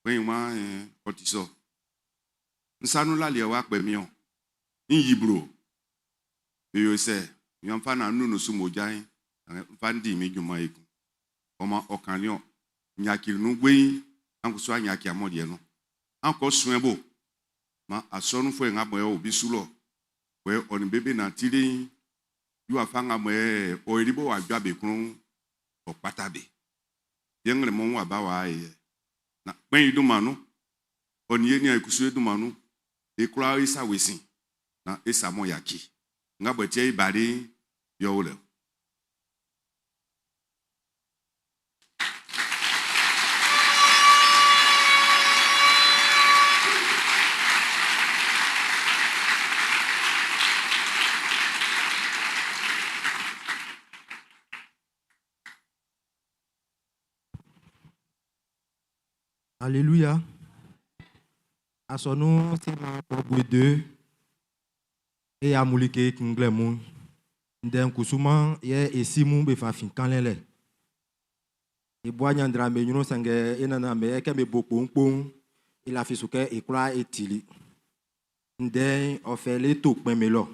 Kpɛn'n waan, Ɛɛn, ɔ ti sɔ. N sa nun laliɛ w'a kpɛ min-ɔn. N yi blo. Be yo sɛ? N fa naan n nunnun su mmoja'n, sanngɛ n fa n di min junman ekun. Ɔ maan ɔ kannin-ɔn. N yacili nun weiin, an kusu an yaci amun liɛ nun. An kɔ suɛn bo. Man asɔnunfuɛ nga mɔ ɔ o be su lɔ, wɛ ɔ nin be be nantili'n, i wafa nga mɔ ɔ yoli bɔ w'a jɔ be klun'n, ɔ kpata be. Yɛ nglɛmun mɔ w'a ba w'a yɛ. Na kpɛn i dunman nun. Ɔ nin e nian e kusu e dunman nun, e kwlaa e sa we sin, nan e sa mɔ yaci. Nga bɔ tiɛ i bali'n, yɛ ɔ o lɛ o. Alléluia. Asɔnun sema kpɔbue de e amulike kunglɛ mun. Ndɛ'n kusuman yɛ e si mun be fa fin kanlɛ lɛ. E bua nyandra me ɲrun sanngɛ e nannan me kɛ me bo kponkpon e lafi su kɛ e kwla e tili. Ndɛ'n ɔ fɛ le to kpɛn me lɔ.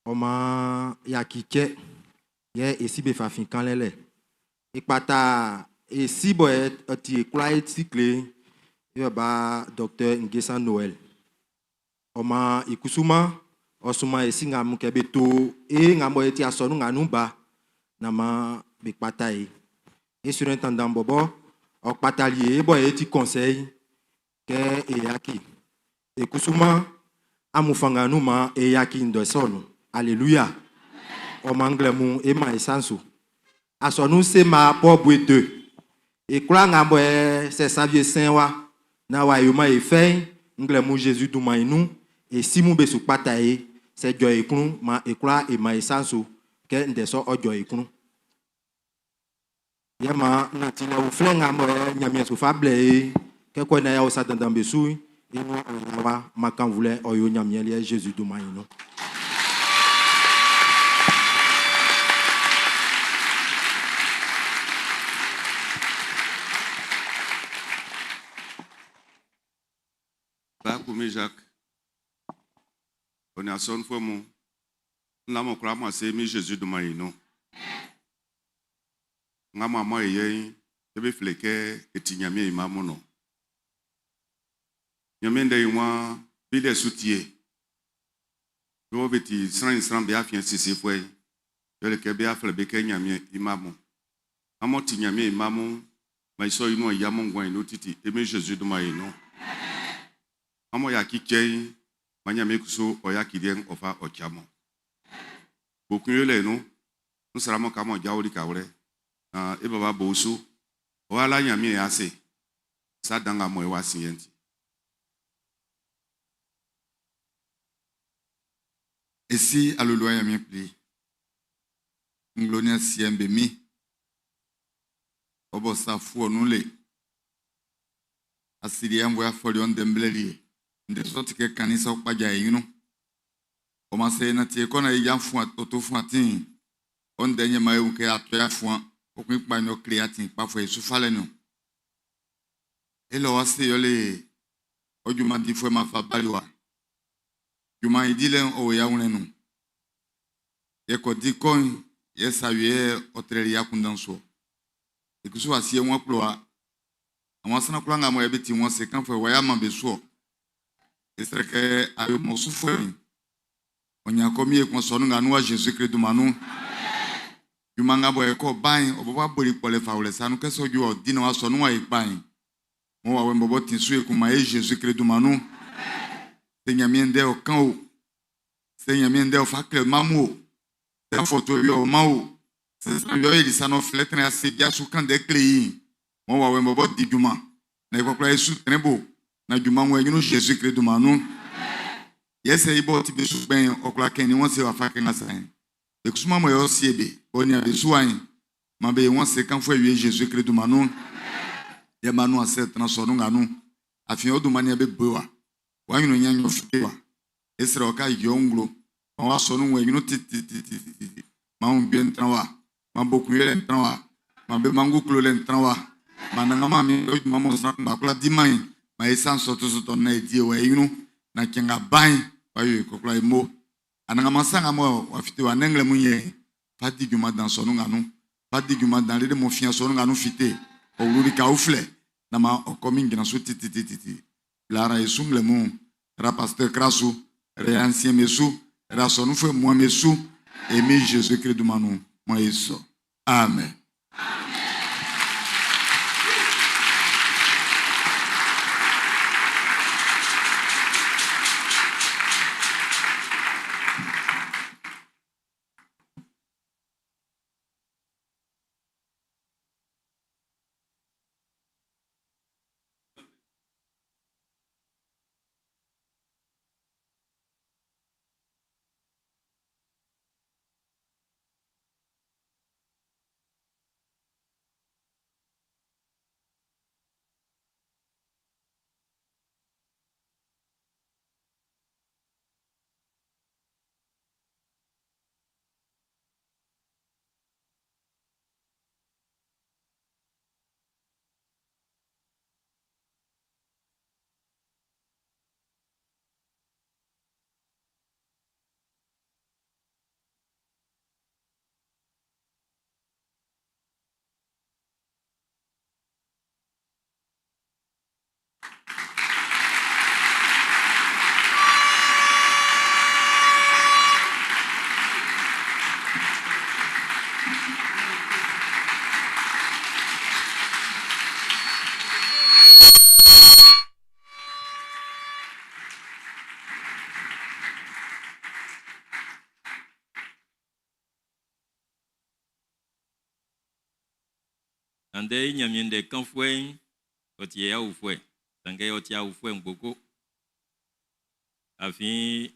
Ɔ maan yaki cɛ yɛ e si be fa fin kanlɛ lɛ. E kpata e si bɔ e ti e kwla e ti kle e ba Docteur Nguessan Noël. Ɔ maan i kusuman ɔ suman e si nga mun kɛ be to e nga mɔ e ti asɔnun nga nun ba na maan be kpata e. E surintendant bɔbɔ ɔ kpatali e bɔ e ti conseil kɛ e yaki. E kusuman amun fanngan nun maan e yaki ndɛ sɔ'n nun. Alléluia. Ɔ maan nglɛmun e man e sa'n su. Asɔnun sema pɔbue de. E kwla nga mɔ e sɛ savie sɛn wa na wa yoman e fɛ'n nglɛmun Jésus dunman i nun e si mun be su kpata e sɛ jɔ e klun ma e kwla e man e sa'n su kɛ ndɛ sɔ ɔ jɔ e klun. Yɛ ma nantilɛ uflɛ nga mɔ e Ɲanmiɛn su fa blɛ e Kɛ kɔ na ya o sa dandan be su i wa makanvulɛ ɔ yo Ɲanmiɛn liɛ Jésus dunman yi nun. Ba Kumi Jacques, ɔ nin asɔnunfuɛ mun, n la mo kwla mo ase mi Jésus dunman yi nun. Nga mo amɔ e yɛ'n, e be flɛ kɛ e ti Ɲanmiɛn i mma mun no. Ɲanmiɛn ndɛ yi wan bi lɛ su tie. Be wɔ be ti sran nin sran be afiɛn siesie-fuɛ, yɛle kɛ be aflɛ be kɛ Ɲanmiɛn i mma mun. Amɔ ti Ɲanmiɛn i mma mun, ma i sɔ yi nun ya mo nguan yi nun titi, e mi Jésus dunman yi nun. Amɔ ya ki cɛ'n, ma Ɲanmiɛn kusu ɔ ya ki liɛ'n ɔ fa ɔ ca mo. Bokun yolɛ nun, n sran mɔ ka mɔ jawo lika wlɛ, na e baba bo su, ɔ ala Ɲanmiɛn i ase, sa dan nga mɔ e wa sin yɛ'n ti. Esi aloloa Ɲanmiɛn Kpli, nglo nin asiɛ'n be min, ɔ bɔ sa fu ɔ nun le. Asiria nvue afɔli ɔ ndɛ mblɛli e. Ndɛ sɔ ti kɛ kannin sa ɔ kpaja e ɲrun. Ɔ man sɛ e nanti e kɔ na e ja fuan ɔ to fuan atin'n, ɔ ndɛ nyɛ man e wun kɛ a to ya fuan, ɔ kun i kpa'n ɔ kle atin kpafuɛ e su falɛ nun. E lɔ wa se yɔle ɔ junman difuɛ ma fa bali wa. Junman i dilɛ'n ɔ wo i awlɛn nun. Yɛ kɔ di kɔ'n, yɛ sa wie ɔ trɛli i akunndan su ɔ. E kusu asiɛ wun akplowa. Àwọn sran kwlaa nga mɔ yɛ be ti wɔn se kanfuɛ wa y'a man be su ɔ. E srɛ kɛ a yo mɔ sufuɛ'n. Ɔ ɲan kɔ mi ekun sɔnu nga nun wa Jésus Christ dunman nun. Junman nga bɔ e kɔ ba'n, ɔ bɔbɔ aboli kpɔlɛ fa wlɛ sa nun kɛ sɔ ju ɔ di na wa sɔnu wa e kpa'n. Mɔ wa wɛn bɔbɔ tin su ekun ma e Jésus Christ dunman nun. Sɛ Ɲanmiɛn ndɛ ɔ kan o. Sɛ Ɲanmiɛn ndɛ ɔ fa kle mamu o. Sɛ afɔtuɛ wie ɔ man o. Sɛ sran wie ɔ Elisa n'ɔ flɛ trɛn ase bia su kan ndɛ kle i'n. Mɔ wa wɛn bɔbɔ di junman. Na e kwlakwla e su trɛn bo. Na junman wɔ e ɲrun Jésus Christ dunman nun. Yɛ sɛ i bɔ ti be su kpɛn ɔ kwla kɛn ni wɔn se wafa kɛ nga sa yɛn. Be kusuma mɔ yɛ ɔ sie be, bɔ nia be su ayin. Ma be wɔn se kanfuɛ wie Jésus Christ dunman nun. Yɛ ma nu ase tran sɔ nun nga nun. Afin ɔ dunman nia be bo wa. Wa ɲrun nya nyɔ fite wa. E srɛ ɔ ka yɔ nglo. Ma wa sɔ nun wɔ e ɲrun titititi. Ma wun gbe ntran wa. Ma bo kun yɛlɛ ntran wa. Ma be mangu klo lɛ ntran wa. Ma nangama mi o juma mo sran ba kwla di man yi. Ma e san sɔtɔ sɔtɔ na e di e wa e ɲrun. Na kɛn nga ban yi, wa yo e kɔkɔla e mo. Anangama sanga mo wa fite wa nɛnglɛ mun yɛ. Fa di juma dan sɔnu nga nu. Fa di juma dan lele mo fiɲɛ sɔnu nga nu fite. O wululi ka o filɛ. Na ma o kɔ min jina su titititi. Lara e sunglɛ mun. Ra pasteur krasu. Ra ancien mesu. Ra sɔnu fɛ moi mesu. Emi Jésus Christ dumanu. Moi e sɔ. Amen. Andɛ i Ɲanmiɛn ndɛ kanfuɛ'n, ɔ ti awufuɛ, sanngɛ ɔ ti awufuɛ ngboko. Afin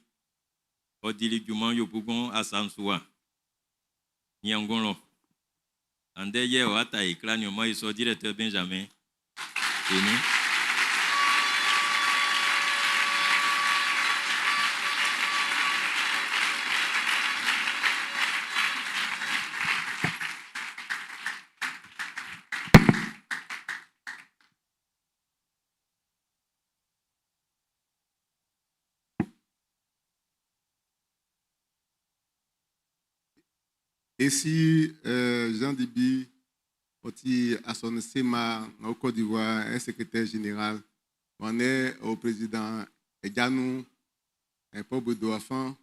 ɔ dili junman Yopougon asa'n su wa, Niangon lɔ. Andɛ yɛ ɔ ata e kla ni ɔma i sɔ directeur Benjamin Eni. Esi Jean Dibi, ɔ ti asɔnun CEMA au Côte d'Ivoire, un secrétaire général. On est au président Edjanou, un pauvre d'enfant.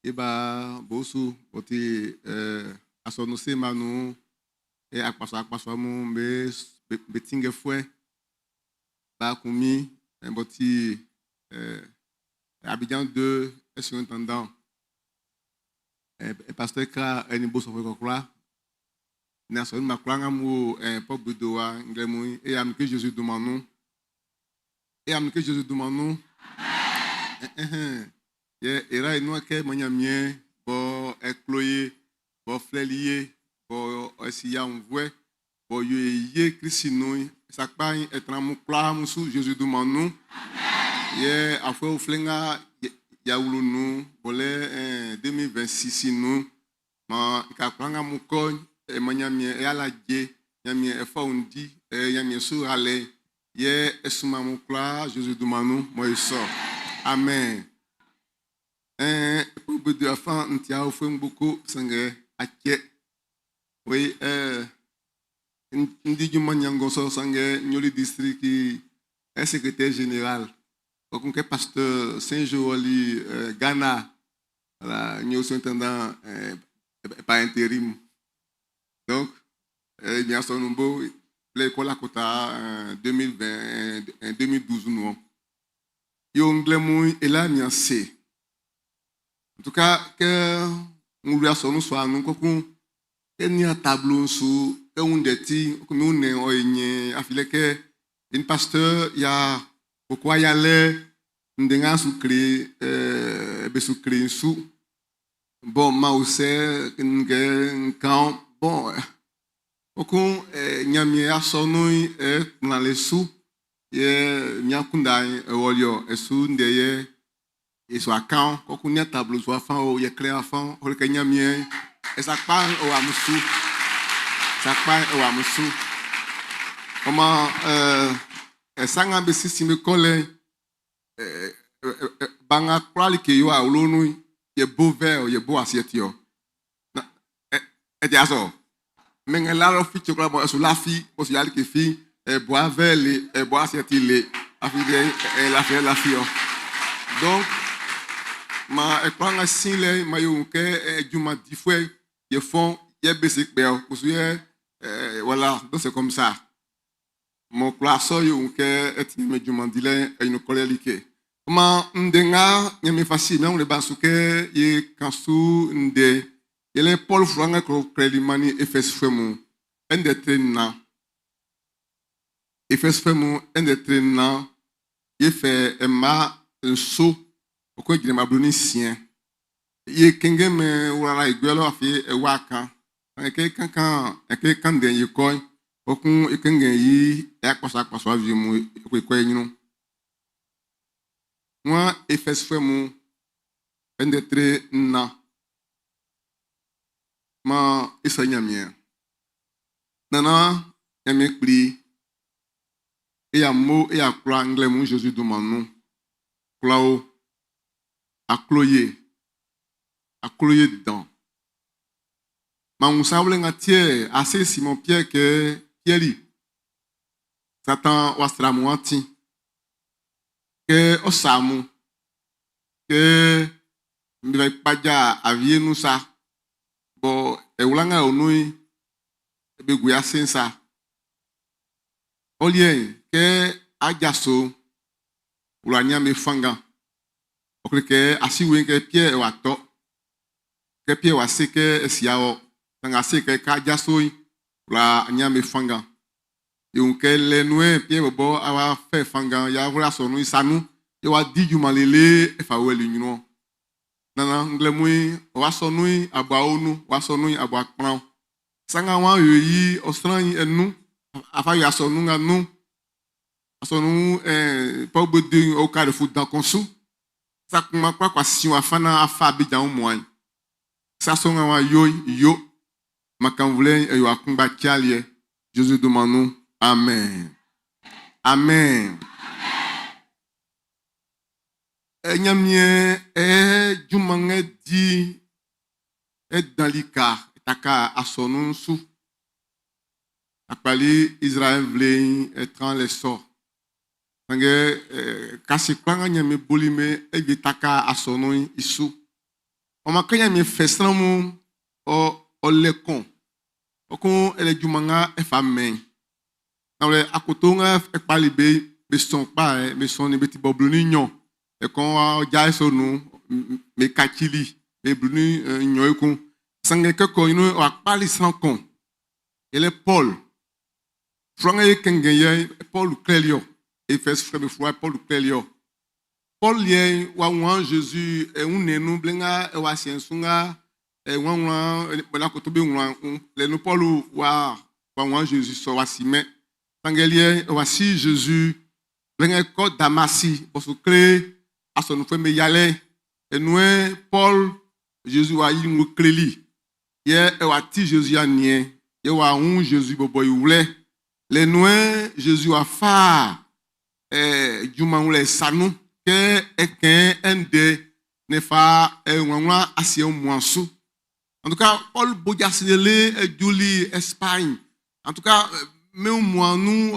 Eba Bosu, ɔ ti asɔnun CEMA nu, e akpasua akpasua mu be be tinngɛfuɛ Bakumi, un petit Abidjan 2 est surintendant. Et pasteur Kra, un niveau sur le na sɔ ma kura ŋa mu Paul Bedowa nglɛmu e am ke Jésus dumanu e am ke Jésus dumanu ye era inu ke manyamie bo ekloye bo fleliye bo esiya nvue bo yo ye Kristi nu sakpa etran mu kura musu Jésus dumanu ye afɔ oflenga yawulu nu bole 2026 nu ma ka kura ŋa mu ko e manyamie e ala je nyamie e fa undi e nyamie su ale ye esuma mu kura Jésus dumanu mo iso amen. Pour de afan ntia ofwe mbuku senge ache oui ndi juma nyango so sange nyoli district un secrétaire général. Donc pasteur Saint-Joali Ghana. Voilà nyo intendant par intérim. Donc bien son numbo l'école à kota 2020 2012 nous yo nglemu ela mi se en tout cas que nous lui avons soit nous kokun que ni un tableau sous que un deti que nous ne oyenye afile que une pasteur ya pourquoi y aller ndenga sous clé be sous clé sous bon ma ose nge quand bon okun nyamie asonu e na le sous ye nyakunda e wolio e su ndeye e so akan kokun nya tableau so afan o ye clé afan o ke nyamie e sa pa o amusu sa pa o amusu comment e sanga be sisi me kole banga kwali ke yo awolonu ye bo ver ye bo assiette yo na e dia so menga la ro fi chocolat bon so la fi o so yali ke fi e bois verre le e bois assiette le afi de e la fi la fi yo. Donc ma e kwa nga sin le ma yo ke e juma di fue ye fond ye basic pe o so ye voilà. Donc c'est comme ça. Mon classe yo ke e ti me juma di le e no kole like ma ndenga nyame fasi na le basuke ye kansu nde yele Paul franga ko kredi mani Efes femu ende trena Efes femu ende trena ye fe ema nso ko gine mabroni sien ye kenge me wura igwelo afi e wa kan e ke kan kan e ke kan den ye ko okun e kenge yi e akpaso akpaso avi mu ko ko nyinu moi Efes femu ende trena ma isa nyamie nana nyamie kpli e ya mo e ya kula ngle mu Jésus dumanu kulao akloye akloye dan ma musa wole nga tie ase Simon Pierre ke Pierre Satan wasra mu ati ke osamu ke mbe paja avie nu sa bo ewulanga onui ebe guya sensa olien ke ajaso wula me fanga okle asiwe ke Pierre wa to ke Pierre wa se ke esiawo tanga se ke ka ajaso wula me fanga e un ke le nue Pierre bo awa fe fanga ya wula so nu isanu e wa di juma lele e fa weli nyuno nana nglemui wa so nu agba onu wa so nu agba kpran sanga wa yoyi osran enu afa yo aso nu nga nu aso nu pa ogbe o carrefour dans konsu sa kuma kwa kwa si wa fana afa Abidjan mo an sa so nga wa yo yo makanvle e yo akungba chialie Jésus demande amen. Amen. E nyamie e juma nga di. E dan lika e taka asɔnun'n su. A kpali Izraɛl nvle'n e tran lɛ sɔ. Sanngɛ kasiɛ kwlaa nga Ɲanmiɛn boli be e wie taka asɔnun'n i su. Ɔ maan kɛ Ɲanmiɛn fɛ sran mun'n, ɔ lɛ kɔn. Kpɔkun e lɛ junman nga e fa mɛn i. Nanwlɛ, akoto nga e kpali be'n, be sɔn kpa, be sɔnnin, be ti bɔ 12. E kɔn wa ja sɔ nun, be kacili be 12 ekun. Sanngɛ kɛ kɔ ɲrun'n, ɔ kpali sran kun. Yɛlɛ Pɔlu. Fluwa nga e kɛnngɛn yɛ'n, Pɔlu klɛli ɔ. Efɛsfuɛ'm be fluwa Pɔlu klɛli ɔ. Pɔlu liɛ'n w'a wun Zezi i wunnɛn'n nun blɛ nga e wa asiɛ'n su nga e wlanwlan bɔ akoto be wlan lɛ nun Pɔlu w'a w'a wun Zezi sɔ w'a simɛn. Sanngɛ liɛ'n w'a si Zezi blɛ nga e kɔ Damasi bɔ su kle asɔnunfuɛ'm be yalɛ'n. E nun'n Pɔlu Zezi w'a yi nglo kleli yɛ e w'a ti Zezi aniɛn yɛ w'a wun Zezi bɔbɔ i wlɛ. Lɛ nun'n Zezi w'a fa junman wlɛ sa nun kɛ e kɛn i ndɛ ne fa e wlanwlan asiɛ wunmuan'n su. En tout cas, Paul bo jasin lele juli Espagne. En tout cas, mɛn wunmuan'n nun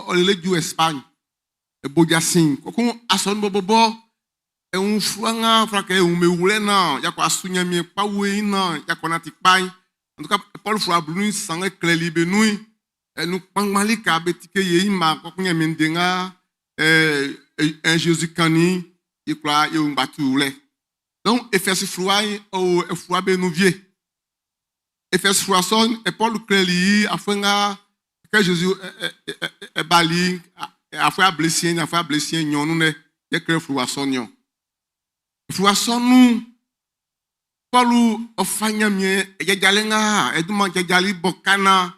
ɔ lele ju Espagne. E bo jasin. Kpɔkun asɔnun bɔbɔbɔ e wun fluwa nga fata kɛ e wun be wlɛ naan y'a kwla su Ɲanmiɛn kpa weiin naan y'a kwla nanti kpa'n. En tout cas, Paul fluwa 13 nga klɛli be nun'n, nun kpanngban lika be ti kɛ ye i mma kpɔkun Ɲanmiɛn ndɛ nga Zezi kannin'n i kwlaa e wun ngba ti wlɛ. Donc Efɛsi fluwa'n ɔ o fluwa be nun wie. Efɛsi fluwa sɔ'n Pɔlu klɛli i afuɛ nga kɛ Zezi bali afuɛ ablesiɛn nin afuɛ ablesiɛn nɲɔn nun lɛ yɛ klɛ fluwa sɔ'n niɔn. Fluwa sɔ'n nun'n Pɔlu ɔ fa Ɲanmiɛn jajalɛ nga e dunman jajali bɔ ka naan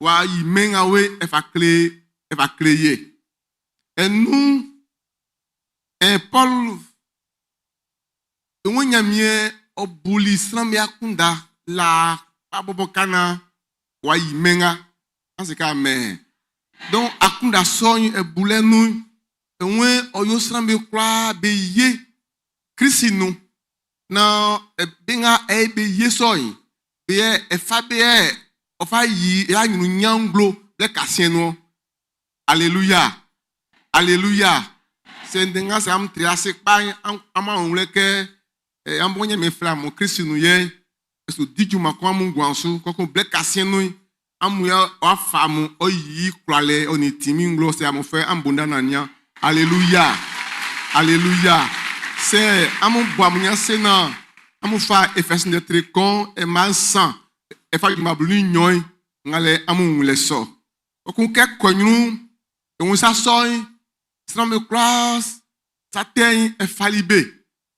w'a yi mɛn nga we e fa kle e fa kle ye. Enun Pɔlu i wun Ɲanmiɛn ɔ buli sran'm be akunndan laa kpa bɔbɔ ka naan w'a yi mɛn nga. An se kɛ amen. Donc akunndan sɔ'n e bulɛ nun'n, e wun ɔ yo sran'm be kwlaa be ye Klisi nun. Naan be nga e be ye sɔ'n, be yɛ e fa be yɛ ɔ fa yi e aɲrunɲan'n nglo blɛ kasiɛn nun-ɔn. Aleluya! Aleluya! Sɛ ndɛ nga sɛ amun tri ase kpa'n, amun a wun wlɛ kɛ amun bɔ Ɲanmiɛn flɛ amun Klisi nun yɛ'n, e su di junman kun amun nguan'n su. Kpɛkun blɛ kasiɛn nun'n, amun yɛ ɔ'a fa amun ɔ yi i kwlalɛ ɔ nin tinmin'n nglo sɛ amun fɛ amun bo nda naan nian. Aleluya! Aleluya! Sɛ amun bo amun ɲin ase naan amun fa Efɛzi ndɛ tre kɔn e mma nsan e fa junman 12 ngalɛ amun wun lɛ sɔ. Kpɛkun kɛ kɔ ɲrun'n, e wun sa sɔ'n, sran'm be kwlaa sa tɛ'n e fali be.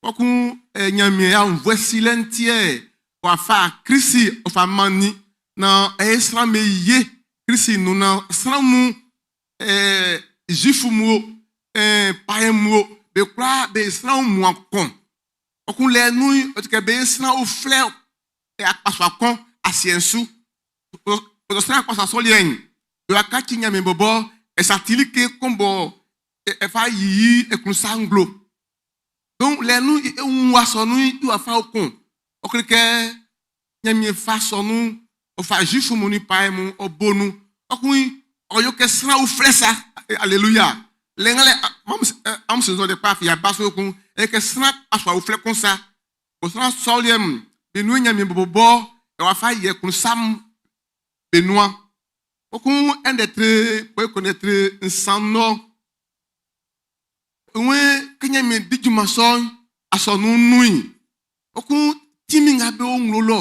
Kpɛkun Ɲanmiɛn i aunnvuɛ silɛ'n ti yɛ w'a fa Klisi ɔ fa mannin naan e sran'm be ye Klisi nun naan sran mun, Zifu mun o, paɛn mun o, be kwlaa be sran wunmuan kun. Kpɛkun lɛ nun'n, ɔ ti kɛ be sran uflɛ akpasua kun asiɛ'n su. Ɔ sran akpasua sɔ liɛ'n, be wa kaci Nyanmiɛn bɔbɔ e sa ti like kun bɔ e fa yiyi e klun sa nglo. Donc lɛ nun e wun asɔnun'n i wafa kun. Ɔ kle kɛ Nyanmiɛn fa asɔnun'n, ɔ fa Zuifu mun nin paɛn mun, ɔ bo nun. Kpɛkun ɔ yo kɛ sran uflɛ sa. Aleluya. Lɛ nga lɛ amun si nzɔliɛ kpa fi aba su ekun. Ɛ kɛ sran akpasua uflɛ kun sa. O sran sɔ liɛ'm be nun Ɲanmiɛn bɔbɔ bɔ ɛ wá fá yɛ kun sa'm be nuan. Kpɔkun ɛndɛ tre bɔ ekun ndɛ tre nsan nɔ. Nwe kɛ Ɲanmiɛn di junman sɔ'n asɔnun'n nun'n. Kpɔkun tinmin nga be o nglo lɔ,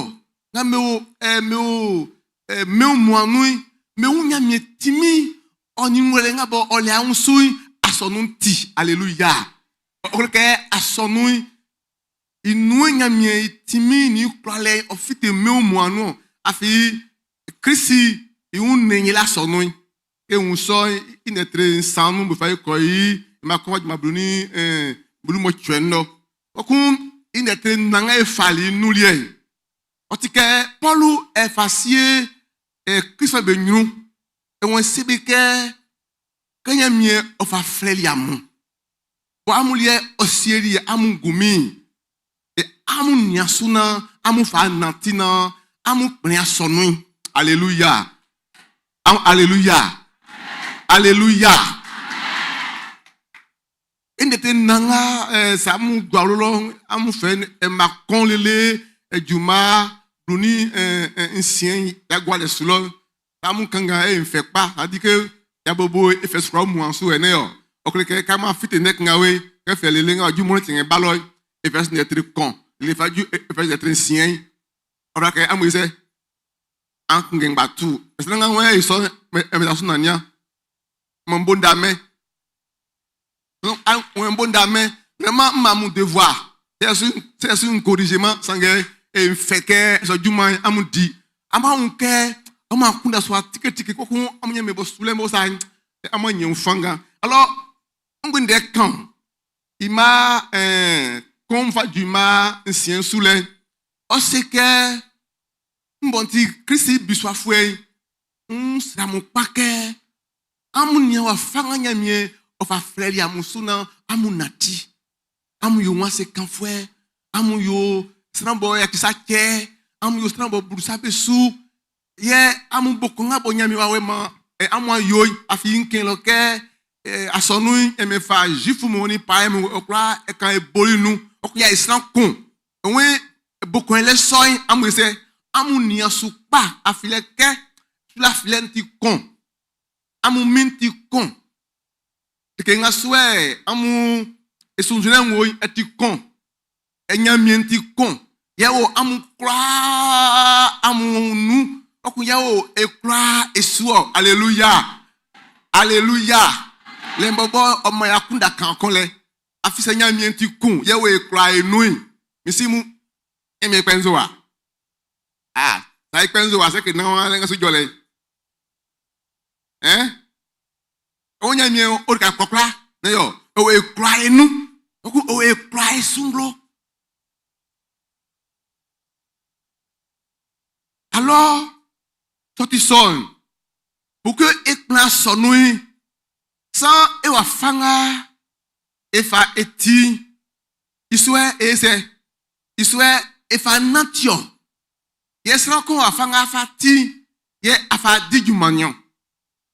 nga be o ɛ be o ɛ mɛn wunmuan'n nun'n, be wun Ɲanmiɛn tinmin'n ɔ nin ngwlɛlɛ nga bɔ ɔ le awunsu'n asɔnun'n ti. Aleluya! Ɔ kle kɛ asɔnun'n i nun Ɲanmiɛn i tinmin'n nin i kwlalɛ'n ɔ fite mɛn wunmuan'n nun. Afin Klisi i wunnɛn'n yɛle asɔnun'n. E wun sɔ'n i ndɛ tre nsan nun be fa e kɔ i ma kɔ junman blu nin blu mɔcuɛ'n lɔ. Kpɔkun i ndɛ tre nnan nga e fali nun liɛ'n, ɔ ti kɛ Pɔlu e fa sie Klistfuɛ'm be ɲrun. E wun se be kɛ kɛ Ɲanmiɛn ɔ fa flɛli amun. Bɔ amun liɛ ɔ sieli amun ngunmin'n, Amun nian su naan amun fa nanti naan amun kplin asɔnun'n. Aleluya. Aleluya. Aleluya. Ndɛ nanga sɛ amun gua lɔ amun fɛ ɛma kɔn lele junman 16 ya gua lɛ su lɔ amun kanngan e nfɛ kpa adi ke ya bobo e fɛ sukura mu ansu ɛnɛ yɔ ɔkle kɛ kama fite nɛ kangan we kɛ fɛ lele nga ju mɔni tiŋɛ balɔ e fɛ sinɛ tri kɔn lele fa ju e fɛ sinɛ tri nsiɛn ɔbla kɛ amun sɛ an kungɛ ngba tu ɛsɛ nga wɛn e sɔ ɛmɛ su nania mɔ bo ndamɛ un bon dame vraiment ma mon devoir c'est un corrigement sange e fait que so juma amu di ama un ke ama kunda so tike tike ko kun amu nyame bo sule mo sa ama nyen fanga alors on ngun de kan ima comme fa du ma ancien soule o c'est que mbonti Christ biswa fue un sra mo pa ke amu nia wa fanga nyamie ɔfa flɛli amu suna amu nati amu yo wọn se kanfɔɛ amu yo sinabɔ yakisa tsɛ amu yo sinabɔ burusa be su yɛ amu boko ŋa bɔ nyami wa wɛ ma ɛ amu ayo afi ŋkɛ lɔ kɛ ɛ asɔnu ɛmɛfa zifu mu ni pa ɛmu ɔkura ɛkan eboli nu ɔkuya esan kun òwe boko lɛ sɔyi amu sɛ amu niasu kpa afilɛ kɛ filafilɛ ti kɔn amu mi ti kɔn ke nga sɔɛ amu esunzunɛ ŋo ɛti kɔn ɛnyamie ti kɔn yɛwò amu kura amu nu ɔkun yɛwò ekura esuɔ aleluya aleluya lɛnbɔbɔ ɔmɔ ya kun da kan kɔn lɛ afisɛ nyamie ti kun yɛwò ekura enui misimu ɛmi ekpɛnzo wa ah sa ekpɛnzo wa sɛke náà lɛ ŋa so jɔ lɛ ɛn o nyamie o de ka kɔkura ne yɔ o ekura enu o ekura esunglo. Alors, toi tu sonnes pour que ekpla sɔnui sans ewa fanga efa eti isue ese isue efa natio ye sran ko afanga afa ti ye afa di jumanyo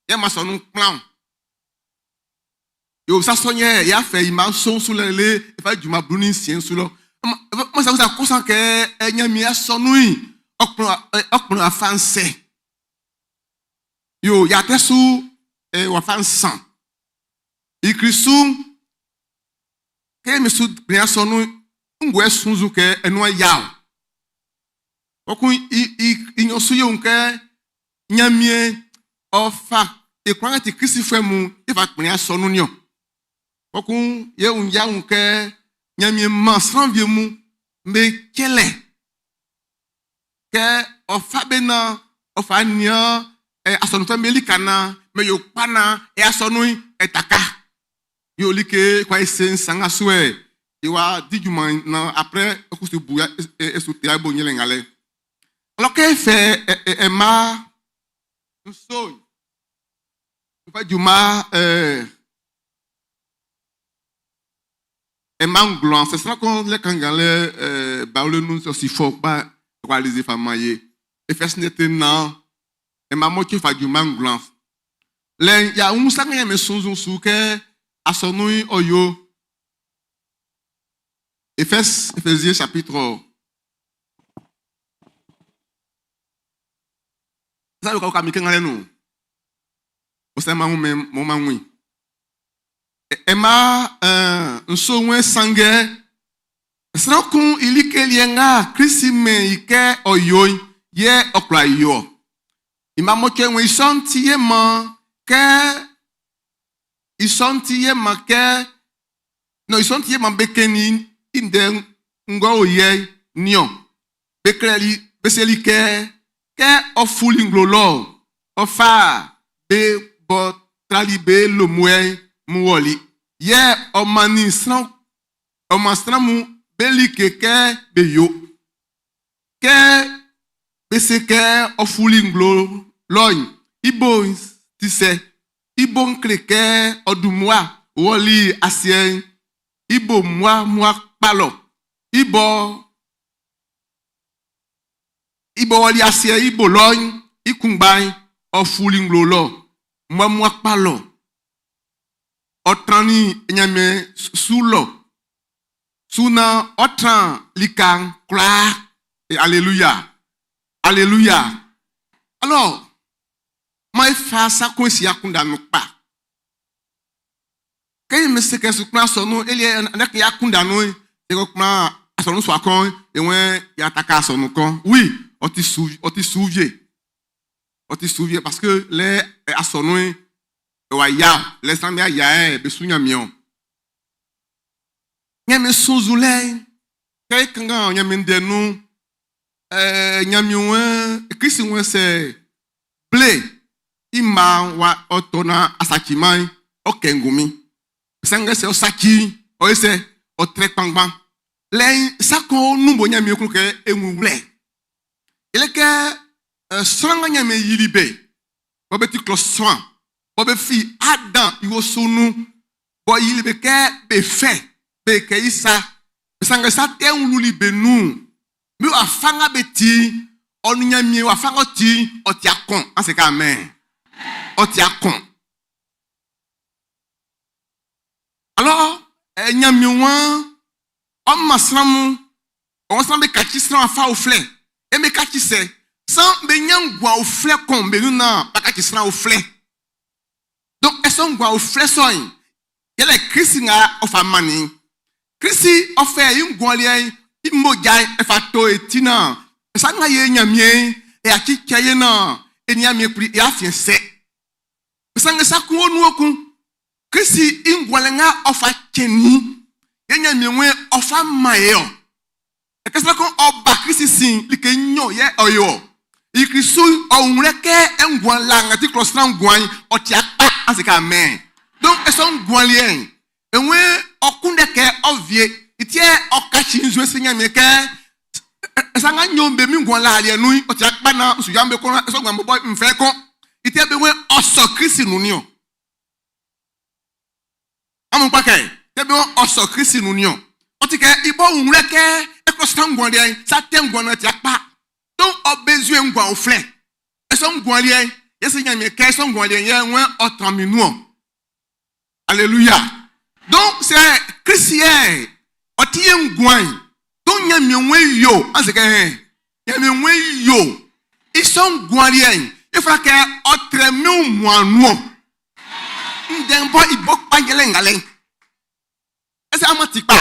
ye ma sɔnu kplan yo sa sɔnyɛ ya fɛ ima sɔn su lɛ le efa juma bluni sien su lɔ ma sa sa kosan kɛ ɛnyami asɔnui ɔkplɔ afa nsɛ yo yatɛ su ɛ wafa nsan ikrisu ke mi su gbin asɔnu ŋgɔ sunzu kɛ ɛnua ya o ɔkun i i inyɔsu yewu kɛ nyamie ɔfa ekura ti krisi fɛ mu efa gbin asɔnu niɔ ɔkun yewu yawu kɛ nyamie ma srɔ̃vie mu mbe kɛlɛ kɛ ɔfa bena ɔfa nia ɛ asɔnufɛ meli kana mɛ yo kpana ɛ asɔnu ɛtaka yo like kwa ese nsanga sue iwa di juma na après ekusi buya esu te abo nyele ngale alors que fait ɛ ma nso fa juma ɛ ma nglɔn c'est ça qu'on les kangale baole nu si fort pas réaliser fama ye efes nete na ɛ ma motie fa juma nglɔn le ya un sanga ya me sunzun su ke asɔnu oyo Éphèse, Éphésiens chapitre. Ça le ka mi kan le nu. O se ma me mo ma nwi. E ma nso nwe sange sran kun ilike lienga Kristi me ike oyo ye okra yo. Ima mo ke nwe isonti ye ma ke isonti ye ma ke no isonti ye ma beke ni inde ngo oye nion bekreli beseli ke ke ofuli nglolo ofa be bo trali be lomwe muwoli ye omani sran ọmọ sran mu beli keke be yo ke bese ke ofuli nglo loyin ibo ti se ibo nkle ke ọdùnmua wọli asiẹ ibo mua mua kpalọ ibo I b'ɔ ɔli asiɛ i bo lɔ'n, i kunngba'n, ɔ fuli nglo lɔ, mmuammua kpa lɔ. Ɔ trannin Ɲanmiɛn su lɔ su naan ɔ tran lika'n kwlaa. E aleluya! Aleluya! Alors, maan e fa sa kun e si akunndan nun kpa. Kɛ e se kɛ su kplan asɔnun, e liɛ ndɛ kun akunndan nun'n, e ko kplan asɔnun sua kɔ'n, e wɛn ya taka asɔnun kɔ'n. Oui, ɔ ti su, ɔ ti su wie. Ɔ ti su wie parce que lɛ asɔnun'n, e wa ya, lɛ sran be ya be su Ɲanmiɛn. Ɲanmiɛn sunnzunlɛ'n, kɛ e kanngan Ɲanmiɛn ndɛ nun'n, ɛɛ Ɲanmiɛn wɛn, Klisi wɛn sɛ ble i mma'n wa ɔ tɔ naan a saciman'n, ɔ kɛ ngunmin. Sanngɛ sɛ ɔ saci'n, ɔ ye sɛ ɔ trɛ kpanngban. Lɛ'n, sa kan o nun bo Ɲanmiɛn klun kɛ e wun wlɛ. Yɛle kɛ sran nga Ɲanmiɛn yili be, bɔ be ti klɔ sran, bɔ be fi Adan i osu nun, b'ɔ yili be kɛ be fɛ be kɛ i sa, sanngɛ sa tɛ'n wluli be nun. Be wafa nga be ti'n, ɔ nin Ɲanmiɛn wafa ng'ɔ ti'n, ɔ ti akɔn. An se kɛ amen. Ɔ ti akɔn. Alors, Ɲanmiɛn waan ɔ man sran mun, ɔ sran be kaci sran wafa uflɛ. E be kaci sɛ? San be ɲan nguan uflɛ kɔn be nun naan b'a kaci sran uflɛ. Donc, ɛsɔ nguan uflɛ sɔ'n, yɛlɛ Klisi nga ɔ fa mannin. Klisi ɔ fɛ i nguan liɛ'n i mmoja'n e fa to e ti naan sa nga ye Ɲanmiɛn'n e yaci cɛ ye naan e nin Ɲanmiɛn Kpli e afiɛn sɛ. Sanngɛ sa kun o nun ekun. Klisi i nguanlɛ nga ɔ fa cɛnnin ye Ɲanmiɛn wɛ'n ɔ fa man e ɔ. Kɛ sran kun ɔ ba Klisi sin'n, like nɲɔn yɛ ɔ yo ɔ. I Klisi ɔ wun kɛ e nguan laa nga ti klɔ sran nguan'n, ɔ ti akpa, an se kɛ amen. Donc, e sɔ nguan liɛ'n, e wun ɔ kunndɛ kɛ ɔ vie. I ti yɛ ɔ kaci nzue se Ɲanmiɛn kɛ, sa nga nɲɔn be min nguan laa liɛ nun'n, ɔ ti akpa naan n su ya'n be kɔn, e sɔ nguan bɔbɔ n fɛ kɔn. I ti yɛ be wun ɔ sɔ Klisi nun'n niɔn. Amun kpa kɛ, kɛ be ɔ sɔ Klisi nun'n niɔn. Ɔ ti kɛ i bɔ wun wlɛ kɛ e klɔ sran nguan liɛ'n, sa tɛ nguan nun'n ti akpa. Donc ɔ besoin nguan uflɛ. E sɔ nguan liɛ'n, yɛ se Ɲanmiɛn kɛ e sɔ nguan liɛ'n yɛ wɛn ɔ tran min nun ɔn. Alléluia. Donc sɛ Klisi yɛ ɔ ti ye nguan'n, donc Ɲanmiɛn wɛn yo, an se kɛ hɛn, Ɲanmiɛn wɛn yo. I sɔ nguan liɛ'n, i fata kɛ ɔ trɛ min wunmuan'n nun ɔn. Ndɛ'n bɔ i bo kpa yɛlɛ ngalɛ'n. Ɛsɛ amun ti kpa.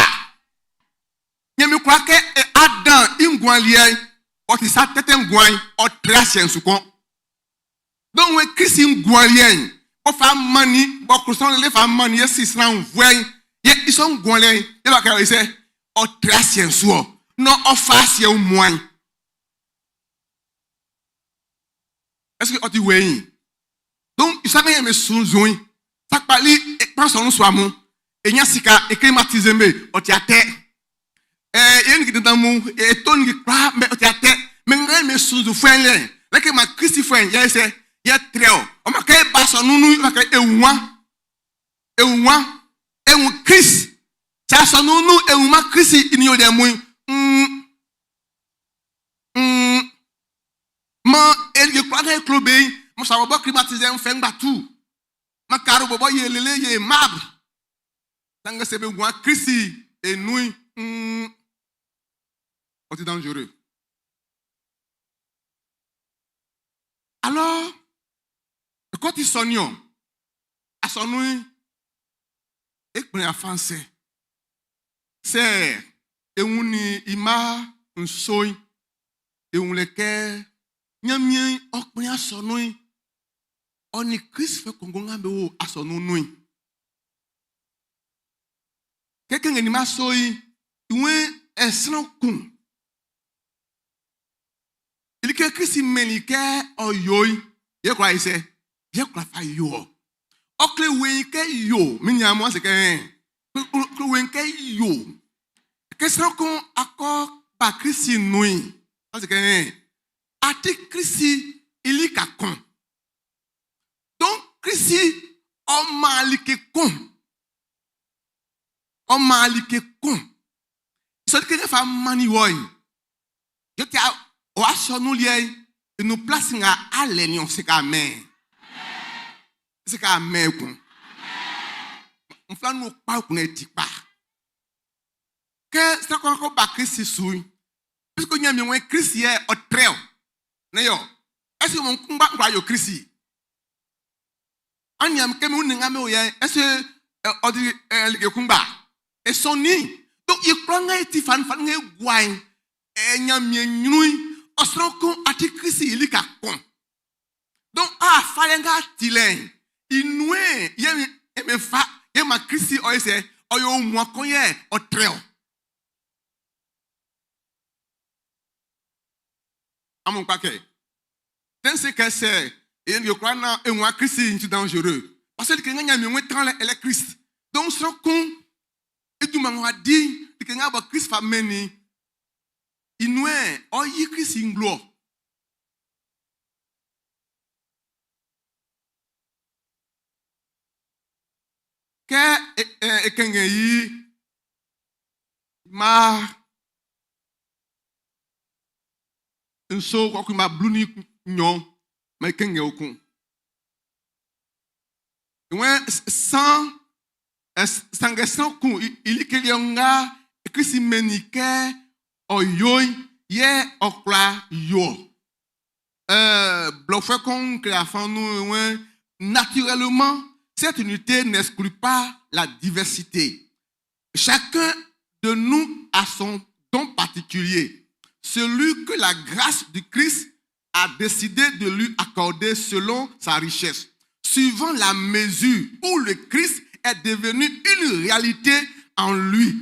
Ɲanmiɛn kwla kɛ e Adan i nguan liɛ'n, ɔ ti sa tɛtɛ nguan'n, ɔ trɛ asiɛ'n su kɔn. Donc we Klisi nguan liɛ'n, b'ɔ fa mannin, b'ɔ klo sran lele fa mannin ye si sran nvuɛ'n, yɛ i sɔ nguan liɛ'n, yɛ b'a kɛ ɔ sɛ, ɔ trɛ asiɛ'n su ɔ. Nɔ ɔ fa asiɛ wunmuan'n. Est-ce que ɔ ti weiin? Donc, i sa kɛ me sunnzun sakpa li e kpan sɔ'n sua mun, e nya sika, e climatiser be, ɔ ti atɛ. Ɛɛ, e nigi dandan mun, e to nigi kwlaa, mɛ ɔ ti atɛ. Mɛ nga me sunnzun fuɛ'n lɛ'n, lɛkɛ ma Klisifuɛ'n yɛ sɛ, yɛ trɛ ɔ. Ɔ ma kɛ e ba sɔ nun'n, ɔ ma kɛ e wun e wun e wun Klist. Sɛ asɔnun'n nun e wunman Klist i nin yolɛ mun'n, mm, mm, Man e like kwlaa nga e klo be'n, man sa bɔbɔ climatiseur fɛ ngba tu. Man karo bɔbɔ ye lele ye marbre. Sanngɛ sɛ be nguan Klisi e nun'n, mm, ɔ ti dangereux. Alors, kɔ ti sɔ niɔn, asɔnun'n, e kplɛn afansɛ. Sɛ e wunnin i mma nso'n, e wun lɛ kɛ Ɲanmiɛn ɔ kplin asɔnun'n, ɔ nin Klistfuɛ kunngun nga be wo asɔnun'n nun'n. Kɛ kɛ nin ma so i, i wun ɛ sran kun. I like Klist mɛnnin kɛ ɔ yo'n, yɛ kwla yi sɛ, yɛ kwla fa yo ɔ. Ɔ kle weiin kɛ yo, min niaan mun an se kɛ ɛn. Kle weiin kɛ yo. Kɛ sran kun akɔ ba Klisi nun'n, an se kɛ ɛn. A ti Klisi i lika kun. Donc Klisi ɔ man like kun. Ɔ man like kun. Sɔ like nga fa mannin wɔ'n, yɛ ti a. O asɔnun liɛ'n i nun plasi nga alɛ niɔn se kɛ amen. Se kɛ amen kun. Nfla nun kpa kun e ti kpa. Kɛ sran kɔ kɔ ba Krist su'n, puisque Ɲanmiɛn wɛn Krist yɛ ɔ trɛ o. Ne yɔ, ɛsɛ wɔn kungba nkwa yo Krist. An nian kɛ mi wun nga mi o yɛ, ɛsɛ ɔ di like kungba. E sɔnnin. Donc i kwlaa nga e ti fanunfanun nga e gua'n, e Ɲanmiɛn ɲrun'n, ɔ sran kun a ti Krist i lika kun. Donc a falɛ nga a ti lɛ'n, i nuen yɛ e me fa yɛ ma Krist ɔ ye sɛ, ɔ yo wunmuan kun yɛ ɔ trɛ ɔ. Amun kpa kɛ, tɛn se kɛ sɛ e yo kwla na e wun Krist n ti dangereux. Parce que like nga Ɲanmiɛn wɛn tran lɛ ɛlɛ Krist. Donc sran kun i junman ng'ɔ di, like nga bɔ Krist fa mɛnnin i nuen ɔ yi Krist i nglo ɔ. Kɛ e kɛnngɛn i ma nso kɔkun ma 12 ma e kɛnngɛn okun. Wɛn san sanngɛ sran kun i like liɛ nga Klisi mɛnnin kɛ ɔ yo'n yɛ ɔ kwla yo-ɔ. Blɔfuɛ kɔn kle afan nun wɛn naturellement cette unité n'exclut pas la diversité. Chacun de nous a son don particulier, celui que la grâce du Christ a décidé de lui accorder selon sa richesse, suivant la mesure où le Christ est devenu une réalité en lui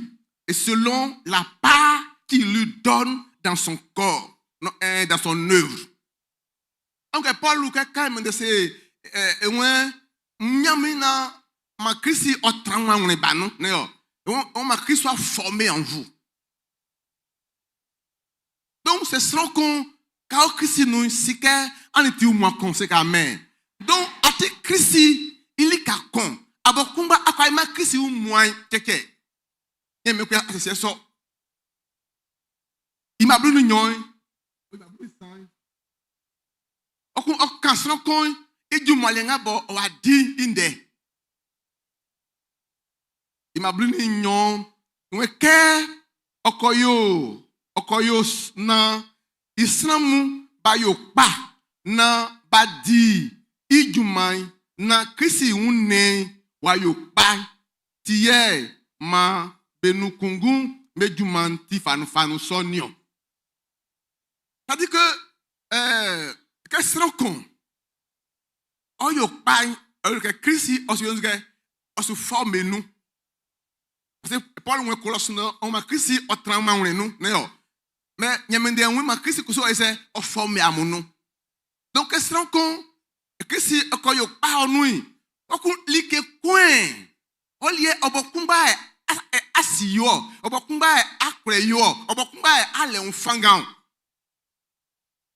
et selon la part qu'il lui donne dans son corps, non, hein, dans son œuvre. Donc, Paul, quand il me dit, nyamina ma Christ o tranwa wone ba no ne yo. On ma Christ soit formé en vous. Donc c'est sran kon ka o Christ nous si ke an ti ou moi kon c'est amen. Donc ati Christ il ka kon abo kumba akwa ma Christ ou moi keke. Ye me ko asese so. I ma blu nu nyon. I ma blu san. Okun okan sran kon ijumale nga bo o adi inde. I ma blu ni nyon. Nwe ke okoyo okoyo na islamu ba yo pa na ba di ijumai na Krisi une wa yo pa ti ye ma benu kungun me juman ti fanu fanu sonio. C'est-à-dire que que sran kon o yo pa que Krisi o se o se forme nous. Parce que Paul ouin Colosse non on ma Krisi o tran ma ouin nous ne yo. Mais nyamende ouin ma Krisi kuso ese o forme amu nous. Donc sran kon Krisi o ko yo pa onu o kun like coin o lie obokumba e asiyo obokumba e akre yo obokumba e ale un fangan.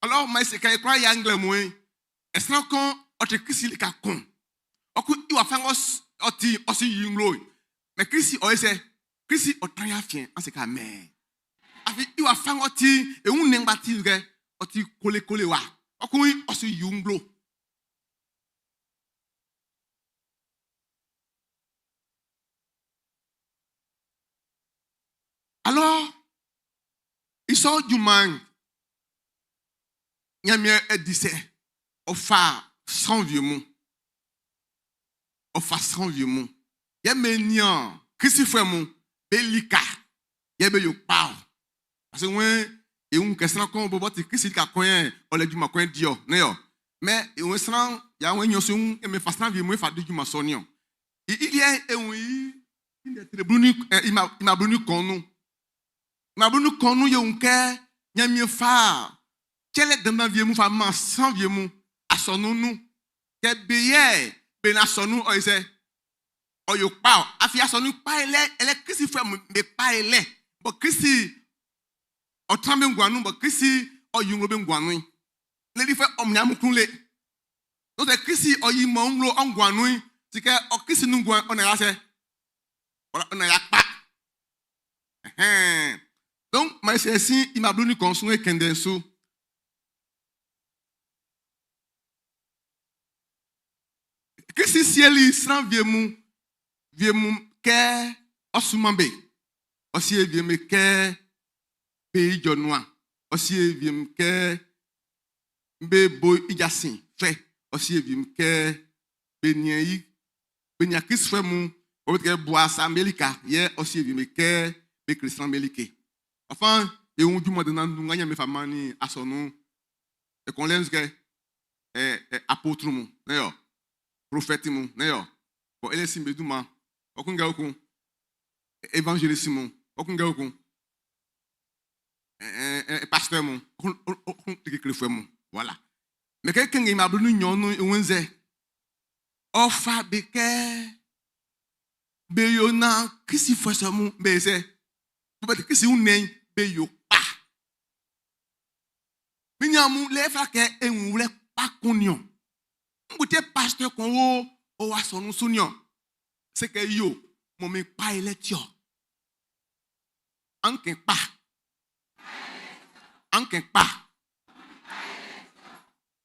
Alors mais c'est quand croit ya anglais moi e sran kon o te Krisi li ka kon o kun i wa fangos o ti o si yinglo mais Krisi o ese Krisi o tan ya fien an se ka me afi i wa fango ti e un nengba ti ge o ti kole kole wa o kun o si yinglo. Alors, ils sont du man. Nyamie e dise, o fa sans vieux mot. O fa sans vieux mot. Yeme nian, Christ frère mon, belika. Yeme yo pa. Parce que ouais, et un question kon bobo ti Christ ka koyen, o le du ma koyen dio, ne yo. Mais et un sran, ya un nyo sun, e me fa sans vieux mot fa du ma sonio. Il y a et un il est très bruni, il m'a bruni kon nous. Ma bruni kon nous yo un ke, nyamie fa. Quel est dans vieux mou fa man sans vieux mou a son nous nous ke beye be na son nous o ese o yo pa afi a son nous pa ele ele Christ frère me pa ele bo Christ o trambe ngwanu bo Christ o yunglo be ngwanu le li fe o nyamu kunle donc Christ o yi mo nglo o ngwanu ti ke o Christ nu ngwan o na ya se o na ya pa donc mais c'est si il m'a bluni konsun e kendensu. Krisi sieli sran wie mun wie mun kɛ ɔ sunman be. Ɔ sie wie'm be kɛ be ijɔ nuan. Ɔ sie wie'm kɛ be bo i jasin fɛ. Ɔ sie wie'm kɛ be niɛn i be nian Klistfuɛ mun ɔ be kɛ bua sa'm be lika yɛ ɔ sie wie'm be kɛ be kle sran'm be like. Afin e wun junman dandan nga Ɲanmiɛn fa mannin asɔnun'n e kɔn lɛ'n kɛ ɛ apôtre mun ne yɔ prophète mun ne yɔ bɔn ele sin be dunman ɔ kun kɛ okun évangéliste mun ɔ kun kɛ okun ɛ ɛ pasteur mun ɔ kun tigi klefuɛ mun voilà mais kɛ kenge ma blu ni nyɔn nu iwɛnzɛ ɔ fa be kɛ be yo na Kristfuɛ sɔ mun be sɛ bɛ Kristi wunnɛn be yo kpa mi nya mu lɛ fa kɛ ehun wlɛ kpa kun niɔ ngute pasteur kun wo o wa sɔnu su niɔ se kɛ yo mɔ mi kpa yi lɛ tiɔ an kɛ kpa an kɛ kpa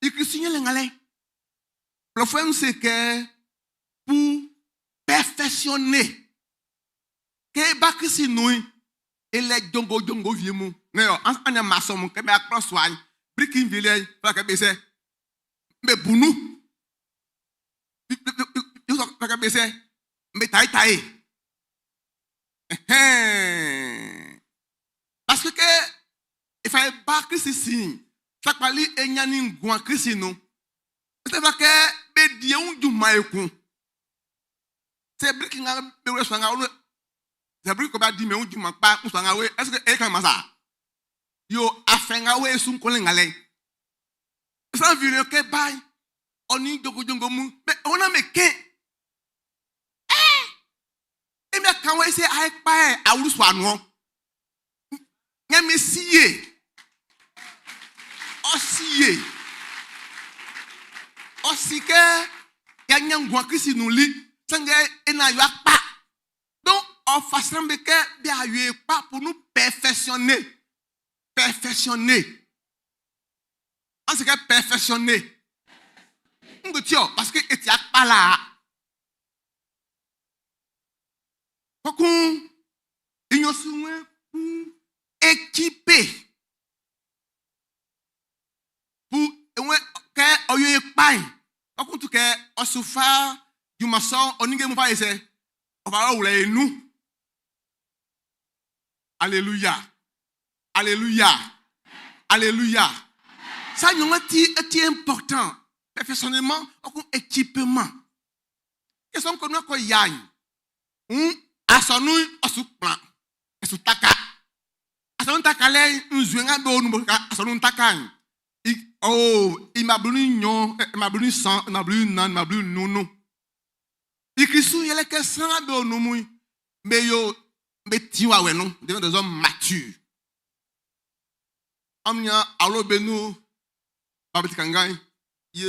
ikisi nyɛ lɛ ŋalɛ blɔfuɛ ń se kɛ pour perfectionner ke ba Kristi nui ele jongo jongo vie mu ne yɔ anya ma sɔ mu kɛ bɛ akplɔ sua yi briki vi lɛ fila kɛ bɛ sɛ mɛ bunu yosɔ fila kɛ bɛ sɛ mɛ tayi tayi ɛhɛn parce que ifa ye ba Kristi si sakpali enyani nguan Kristi nu ɛsɛ fila kɛ bɛ die ŋu duma ekun sɛ briki ŋa bɛ wlɛ sua ŋa olu sɛ briki kɔ bɛ di mɛ ŋu duma kpa ŋu sua ŋa we est ce que e kan ma sa yo afɛ ŋa we sun kɔlɛ ŋa lɛ san vi le ke ba ɔni jogojogo mu mɛ ɔna mɛ ke ɛ emi akan wo ese ayi kpa yɛ awuru sua nuɔ nyɛ mi si ye ɔsi ye ɔsi kɛ ya nya ŋgua Kristi nu li sɛngɛ ena yɔ akpa donc ɔfa sran be kɛ be ayɔ ekpa pour nous perfectionner perfectionner an se kɛ perfectionner ŋgbe tiɔ parce que eti akpa la kɔkun inyɔsuwɛ pour équiper pour ewɛ kɛ ɔyɔ ekpa yi kɔkun tu kɛ ɔsufa jumasɔ ɔnige mu fa yi sɛ ɔfa ɔwlɛ enu alléluia alléluia alléluia ça nyɔŋ ti eti important perfectionnement ɔkun équipement kesɔn ko nu kɔ ya yi ŋu asɔnu ɔsu kplã ɛsu taka asɔnu taka lɛ nzue ŋa do nu ka asɔnu taka yi i oh imablu ni nyɔ imablu ni san imablu ni nan imablu ni nunu ikrisu yɛlɛ kɛ san do nu mu mbe yo mbe tiwa wɛ nu devient des hommes matures amnya alo be nu babiti kangan ye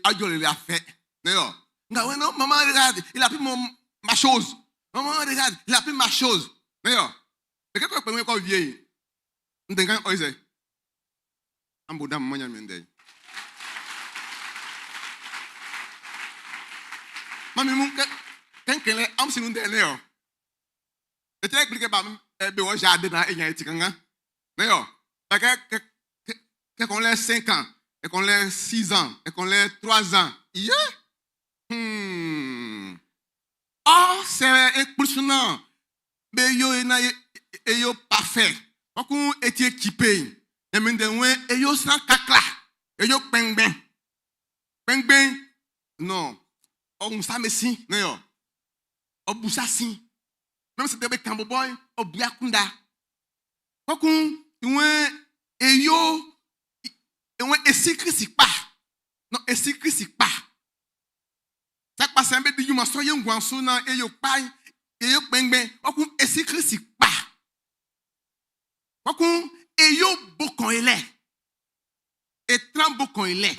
adzɔ le afɛ ne yɔ nga wɛ non maman regarde il a pris mon ma chose maman regarde il a pris ma chose ne yɔ mais kɛkɛ kpɛ ŋu kɔ vie ndenkan ɔyisɛ an b'o da mama ɲa min dɛ mami mu kɛ kɛnkɛlɛ an sinu dɛ ne yɔ ete expliqué ba be wɔ jardin na enya eti kankan ne yɔ kɛ kɛ kɛ kɔn lɛ 5 ans et qu'on lɛ 6 ans et qu'on lɛ 3 ans iye oh c'est ekplusuna be yo ena eyo parfait ɔkun eti équipé ɛmi de ŋue eyo san kakla eyo kpɛngbɛn kpɛngbɛn non ɔhun samesi ne yɔ ɔbusa si même si tɛ be kan bɔbɔ ɔbuya kunda ɔkun ŋue eyo ŋue esi Kristi kpa non esi Kristi kpa sakpa sɛn be di yuma sɔ ye ŋguan so na eyo kpa eyo kpɛngbɛn ɔkun esi Kristi kpa ɔkun eyo bokɔn yi lɛ etran bokɔn yi lɛ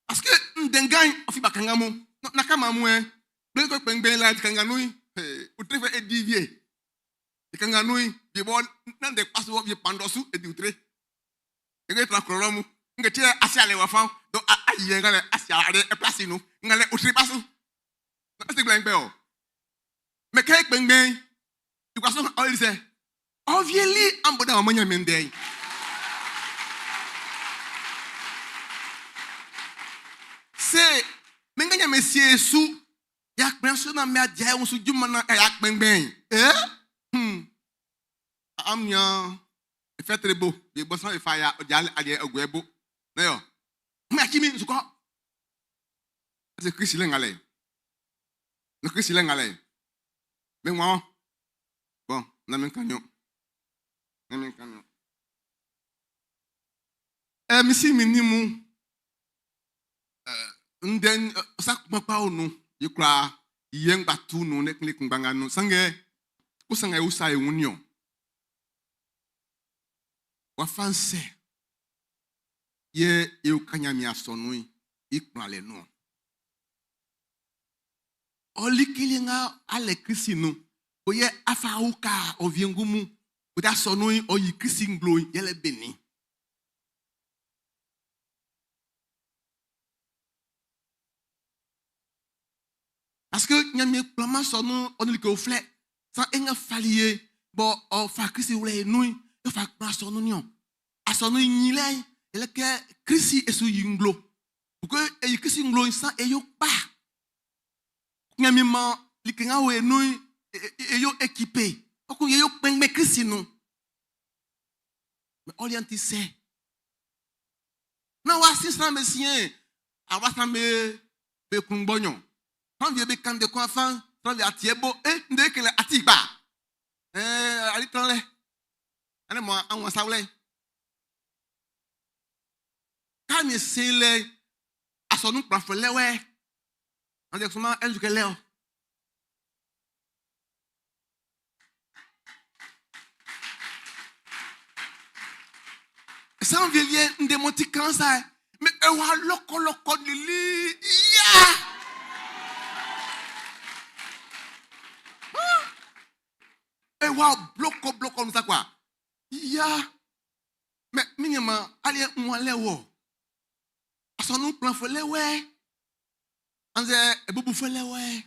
parce que ndengan ɔfi ba kanga mu naka ma mu ɛ gblẽ kɔ kpɛngbɛn la kanga nui utre fɛ edi vie kanga nui vie bɔ nande kpaso vie pandɔsu edi utre ege tra kɔlɔ mu Ngue ti yɛ a si alɛ wafa'n? Donc a a yɛ ngalɛ a si alɛ e place nun ngalɛ o tri pasu. Na se gblɛ ngbɛ o. Mɛ kɛ kpɛngbɛn i kwa so ɔ sɛ. Ɔ vieli an bo da ɔmɔ ɲanmiɛn ndɛ'n. Se mɛ nga ɲanmiɛn sie su ya kpɛn su na mɛ adia e su junman na ya kpɛngbɛn. Eh? Am nya efɛtre bo ye bɔsán efa ya ɔdi aliɛ ɔguɛ bo. Ne yɔ. Mɛ akyi mi nsukɔ. Ɛsɛ Kristi lɛ ngalɛ. Ne Kristi lɛ ngalɛ. Mɛ ŋua Bon, na mi kan yɔ. Na mi kan yɔ. Ɛ mi si mi ni mu. Ɛ ndɛ sa kpakpa onu ye kura yɛ ŋgba tu nu ne kle kungbanga nu sange ko sanga e usa e wunio. Wa fanse ye e ukanya mi asɔnu i kplale nu. Ɔlikili ŋa alɛ Kristi nu o yɛ afa uka ɔviengumu o da sɔnu ɔyi Kristi ŋglo yɛlɛ beni. Parce que nyame kplɔma sɔnu ɔnilike oflɛ san eŋa fali ye bɔn ɔfa Kristi wlɛ nu efa kplɔ asɔnu niɔ asɔnu nyi lɛ yɛlɛ kɛ Kristi esu yi ŋglo parce que eyi Kristi ŋglo san eyo kpa nyame ma like ŋa wo enu eyo équipé ɔkun eyo kpɛngbɛ Kristi nu mais ɔliɛ ti sɛ na wa sisan bɛ siɛ awa san bɛ bɛ kungbɔnyɔ fan vie bɛ kan de kɔn fan fan vie atiɛ bo e nde kele ati gba ɛɛ ali tán lɛ ɛnɛ mɔ àwọn sawlɛ káàní se lɛ asɔnu kplafɔ lɛwɛ ɔdɛ sɔmɔ ɛnzukɛ lɛ o. San vie nde mo ti kan sa mais ewa lɔkɔ lɔkɔ lili ya. Ewa bloko bloko comme ça quoi. Ya. Mais minima allez on le wo. Asɔnu kplɔ fo le wɛ. Anze ebubu fo le wɛ.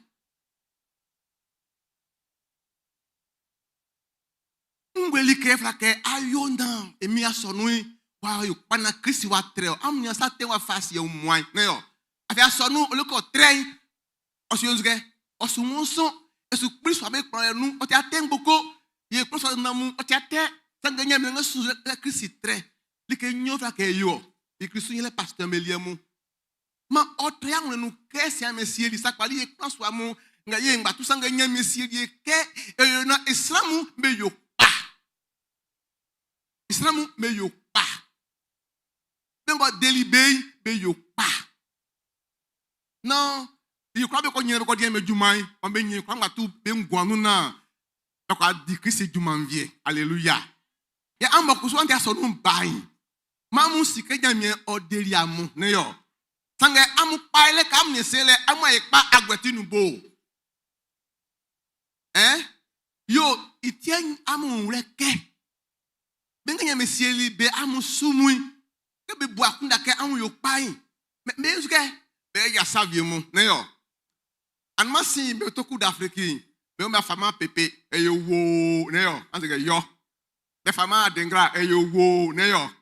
Ngweli ke fla ke ayo na emi asɔnu wa yo pana Kristi wa tre o. Am nya sa te wa fasi o moin ne yo. Afi asɔnu olukɔ tre ɔsi yonzuke ɔsu ŋusɔ esu kpli sɔ abe kplɔ nu ɔti ate ŋgboko ye kplɔ sɔ namu ɔti ate sange nye mi ŋa su le Kristi tre like nyo fla ke yo yi Kristu nye le pasteur melie mu ma ɔtre aŋlɔ nu ke sia me sie li sakpali ye kplɔ sɔ amu nga ye ŋgbatu sange nye mi sie ye ke eye na islamu me yo kpa islamu me yo kpa ne ŋgɔ deli be be yo kpa non yi kura bɛ kɔ nyɛ bɛ kɔ diɛ mɛ juma ye wɔn bɛ nyɛ kura ŋgbatu bɛ ŋguanu na bɛ kɔ adi Kristi juma vie alléluia yɛ an bɔ kusu an tɛ sɔnu ba yi mamu si ke nyamie ɔdeli amu ne yɔ sange amu kpa yi lɛ k'amu nye se lɛ amu ayi kpa agbɛti nu bo ɛn yo itie amu wlɛ kɛ bɛ ŋa nyame sieli bɛ amu sumui ke bɛ bu akunda kɛ amu yo kpa yi mɛ mɛ yesu kɛ bɛ yasa vie mu ne yɔ anuma si bɛ to ku d'Afrique bɛ bɛ fama pepe eye wo ne yɔ an sɛ yɔ bɛ fama adengra eye wo ne yɔ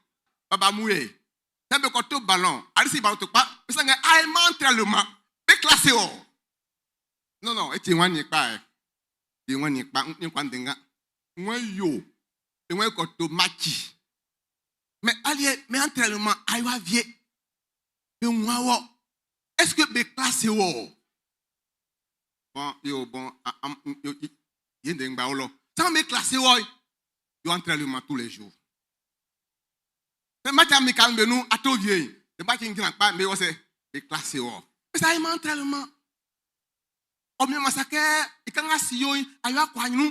baba mu ye sɛ bɛ kɔ to ballon alisi ballon to kpa bɛ sɛ ayi ma entraînement bɛ classé o non non eti ŋua nyi kpa yɛ ti ŋua nyi kpa nyi kpa ndenga ŋua yo ŋua kɔ to match mais ali mais entraînement ayi wa vie bɛ ŋua wɔ est-ce que bɛ classé wɔ bon yo bon am yo ye de ŋgba wɔ lɔ sans bɛ classé wɔ yo entraînement tous les jours mais match amical bɛ nu ato vie de match ŋgyina kpa mɛ wɔ sɛ bɛ classé wɔ mais ça ayi ma entraînement ɔmi masakɛ ikanga si yo ayo akɔ anyinu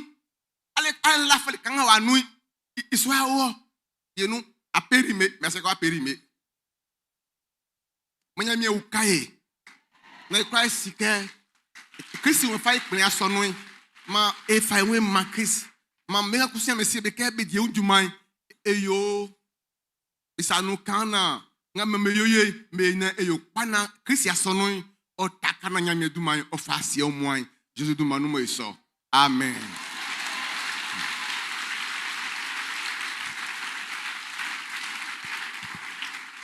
ale ale la fɛlɛ kanga wa nu isua wɔ yenu aperi me mɛ sɛ ko aperi me manya mi ewu ka ye na ekura esi kɛ Kristi wɔ fa ekplɛ asɔnu yi ma efa ewe ma Kristi ma mɛ kusi ame si be kɛ be die ŋduma yi eyo isanu kan na Nga me me yo ye me na e yo kpa na Kristi asɔnun'n ɔ taka na Ɲanmiɛn dunman'n ɔ fa asiɛ wunmuan'n Zezi dunman nun mɔ e sɔ. Amen.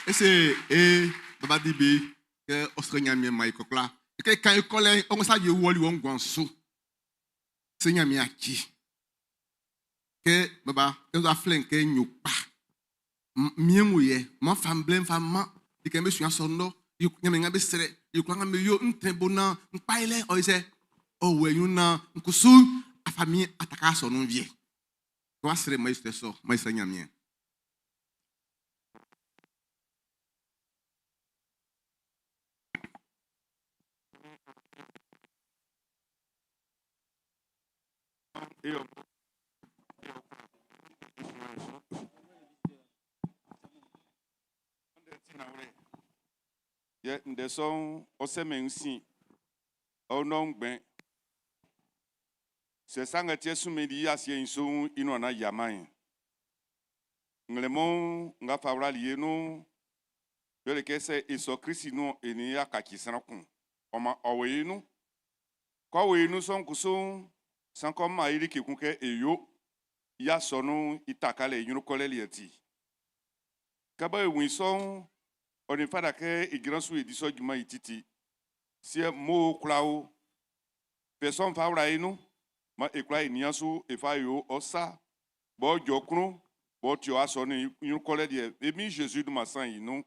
Ese e baba di be kɛ ɔ srɛ Ɲanmiɛn man e kwlakwla. Kɛ e kan e kɔ lɛ'n, ɔ sa wie wɔli wɔ nguan'n su. Se Ɲanmiɛn aci. Kɛ baba, kɛ ɔ flɛ kɛ n yo kpa. Miɛn wo yɛ, man fa nblɛ n fa man. Like be sua sɔ ndɔ, Ɲanmiɛn nga be srɛ, like kwlaa nga be yo, n trɛn bo naan n kpa i lɛ, ɔ sɛ, ɔ wɔ ɲrun naan n kusu afa min ataka sɔ nun wie. Kɛ wa srɛ man e srɛ sɔ, man e srɛ Ɲanmiɛn. Yɛ ndɛ sɔ'n ɔ sɛmɛn i sin, ɔ nɔn ngbɛn. Sɛ sa nga ti sunmɛn i asiɛ'n su'n i nuan yiaman'n, nglɛmun nga fa wlali ye nun'n, yɛle kɛ sɛ e sɔ Klisi nun e nin i y'a kaci sran kun, ɔ man ɔ wo e nun. Kɛ ɔ wo e nun sɔ'n kusu'n, san kɛ ɔ man e like kun kɛ e yo, i asɔnun'n i takalɛ i ɲrun kɔlɛ liɛ ti. Kɛ bɔ e wun i sɔ'n, ɔ nin fata kɛ e jran su e di sɔ junman i titi. Siɛ mo kwla o, fɛ sɔ'n fa wla e nun, man e kwla e nian su e fa yo ɔ sa, b'ɔ jɔ klun, b'ɔ ti ɔ asɔnun'n i ɲrun kɔlɛ liɛ, e Min Jésus dunman san i nun.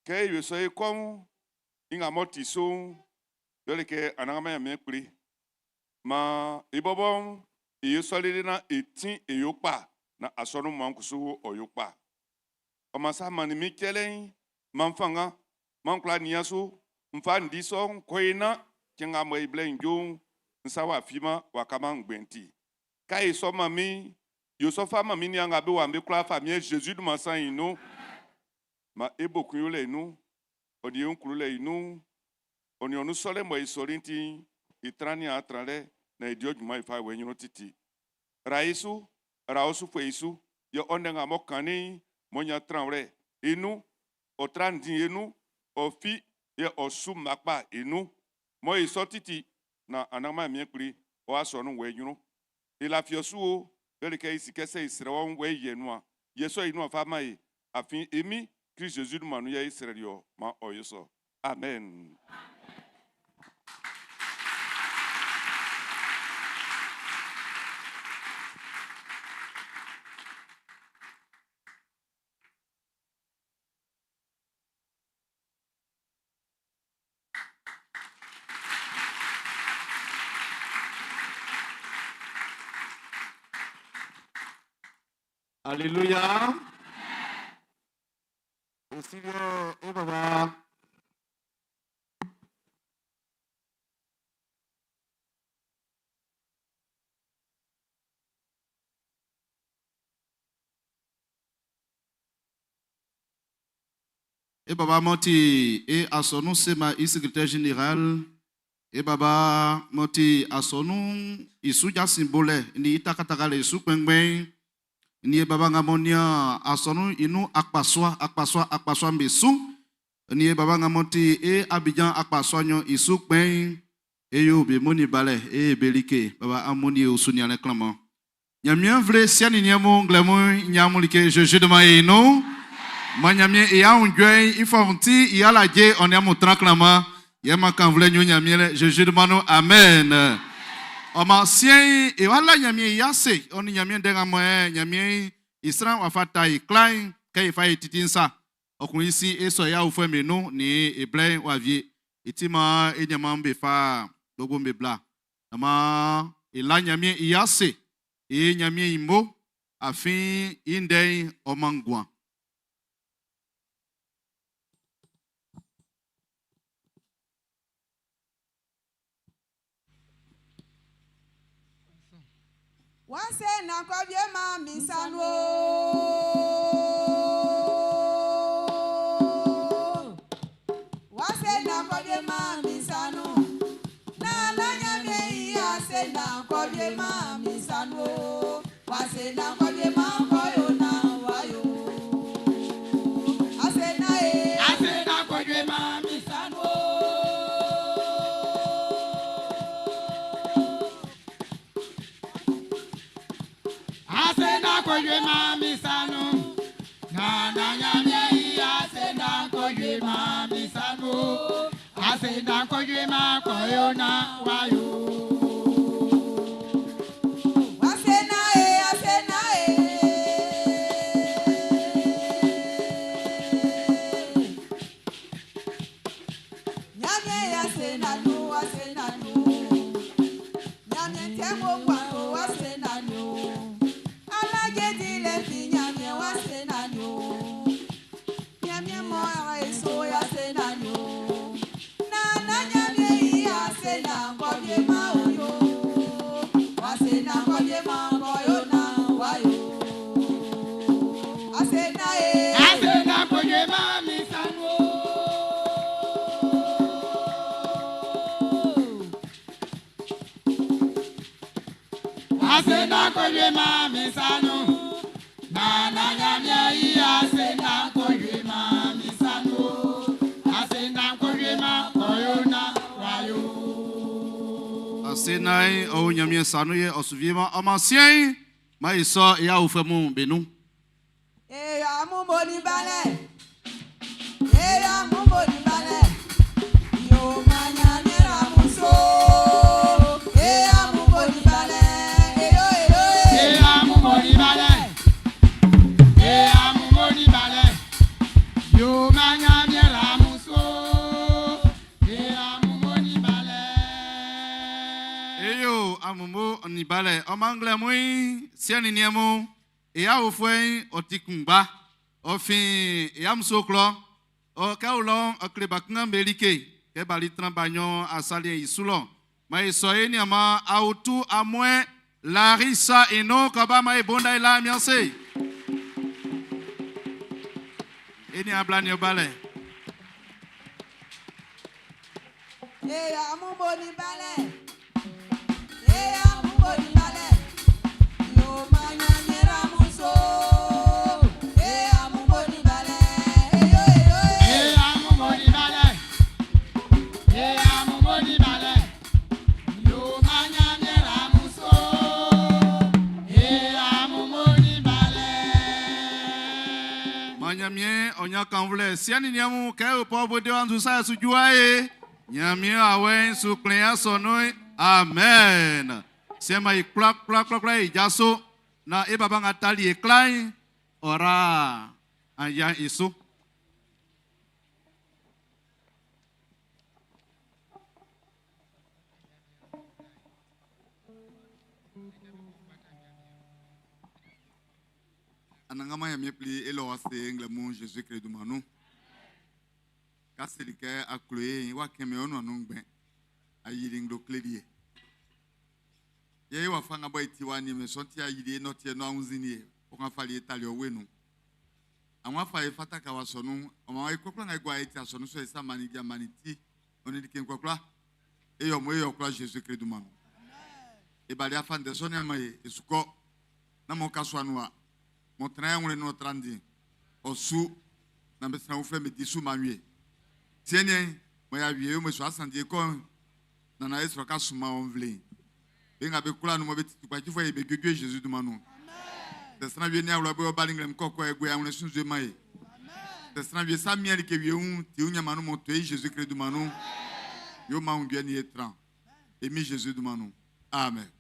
Kɛ e yo sɔ e kɔ'n, i nga m'ɔ ti su'n, yɛle kɛ Anannganman Ɲanmiɛn kpli. Maan e bɔbɔ'n e yo sɔ lele naan e ti'n e yo kpa, naan asɔnun mma'n kusu ɔ yo kpa. Ɔ man sa mannin min cɛlɛ'n, man fanngan, man kwla nian su, n fa n di sɔ'n kɔ e nan cɛn nga mɔ i blɛ'n ju'n, n sa w'a fiman w'a kaman ngbɛn ti. Ka e sɔ man min, yo sɔ fa man min niaan nga be waan be kwla famiɛn Zezi dunman sa'n i nun. Man e bo kun yolɛ i nun, ɔ nin e wun klolɛ i nun, ɔ nin ɔ nun sɔlɛ mɔ e sɔli'n ti'n, e tran niaan tranlɛ naan e di ɔ junman e fa wɔ e ɲrun titi. Ra e su, ra ɔ sufuɛ i su, yɛ ɔ ndɛ nga m'ɔ kannin'n m'ɔ ɲan tranwlɛ i nun, ɔ tra ndin e nun, ɔ fi, yɛ ɔ su mma kpa e nun. Mɔ e sɔ titi naan Anannganman Ɲanmiɛn Kpli ɔ asɔnun'n wɔ e ɲrun. E lafi ɔ su o, yɛle kɛ e si kɛ sɛ e srɛ wɔ'n, wɔ e yɛ nuan, yɛ sɔ i nuan fa man e. Afin e Min Krist Zezi dunman nun yɛ e srɛli ɔ, man ɔ yo sɔ. Amen. Alléluia. Aussi bien, et baba. Et baba Monti et Assonou Sema i secrétaire général. Et baba Monti Assonou Isuja Simbole ni itakataka le isu pengben. Ni e baba ngamonia Assonou inu akpaswa akpaswa akpaswa mbesu. Ni e baba ngamonti e Abidjan akpaswa nyo isu peng. E yo be moni bale e belike baba amoni usuni ale clama. Nyamien vle siani nyamo nglemo nyamu like je de ma eno. Ma nyamien e a unjwe ifonti i ala je on yamu tranklama. Yema kan vle nyo nyamien le je de mano amen. O ma sien e wala nyamien yase on nyamien denga mo e nyamien isran wa fata i klein ke ifa i titinsa. Okun isi e so ya ufwe menu ni e ble wa vie. Itima e nyama mbe fa dogo mbe bla. Ama e la nyamien yase e nyamien imbo afin inde omangwa. Wase na kɔbie ma mi sanu o. Wase na kɔbie ma mi sanu. Na la nyamie yi ase na kɔbie ma mi sanu o. Wase na kɔbie ma kɔyo na wayo. koywe mami sanu. Na na nyamie i asenda koywe mami sanu. Asenda koywe ma koyo na wayo. Asena e, asena e. Nyamie asena nu, asena nu. Nyamie temo kwa o asena nu. Alaje dile fi nyamie asena nu. Nyamie mo ara eso asena nu. Na na nyamie i asena ngobie ma oyo. Asena ngobie ma ngoyo na wayo. Asena e. Asena koywe mami sanu. Asena koywe mami sanu. Na na nyamie i asena koywe mami sanu. Asena koywe ma koyo na wayo. Asenai o nyamie sanu ye osuviema omasien ma iso ya ofemu benu. Eya mú mo ní balẹ̀. Eya mú mo ní balẹ̀. Yóò máa yan níra mú so. Eya mú mo ní balẹ̀. Eyo eyo e. Eya mú mo ní balẹ̀. Eya mú mo ní balẹ̀. Yóò máa yan níra mú so. Eya mú mo ní balẹ̀. Eyo amumo nibale omangle mui siani niemu eya ofuen otikungba ofin eya musoklo o kaulon okleba kunga melike ke bali trambanyon asali isulo ma iso eni ama autu amwe Larissa eno kaba ma ebonda ila mianse eni abla ni obale. Eya mú mo ní balẹ̀. Eya mú mo ní balẹ̀. Yóò máa yan níra mú so. Eya mú mo ní balẹ̀. Eyo eyo e. Eya mú mo ní balẹ̀. Eya mú mo ní balẹ̀. Yóò máa yan níra mú so. Eya mú mo ní balẹ̀. Manyamie onya kanvle siani niamu ke opo bode wanzu sa sujua e nyamie awen su klen asono amen. Sema i kla kla kla kla ijaso na e baba ngatali e klein ora aya isu. Anangama ya miepli elo ase ngle mu Jésus Christ du manu. Kaseli ke akloye wa keme onu anu ngbe. Ayiri nglo kledie. Ye wa fanga boy tiwa ni me sonti ayiri no tie no anzini ye. O kan fali etali owenu. Àwọn afa ifata ka wa sọnu ọmọ àwọn ikọkura nga egwa eti asọnu so esa mani di amani ti onidike nkọkura eyọ mo eyọ kura Jésus Christ du manu. Ebali afa ndesọ ni ama ye esukọ na mo kaso anu wa mo tena ya ŋlɛ nɔ trandi ɔsu na bɛ sena wofɛ mi di su ma wie tiɛniɛ mo ya wie mo sɔ asan die kɔ nana esrɔ ka suma wɔn vle be ŋa be kura nu mo be tukpa tsi fɔ ye be gogoe Jésus du ma nu tɛsena wie ni awlɔ be ɔba li ŋlɛ kɔkɔ egbe aŋlɛ sunzue ma ye tɛsena wie sa mia li ke wie ŋu ti ŋu nyama nu mo to ye Jésus Christ du ma nu yo ma ŋu ni ye tran emi Jésus du ma nu amen.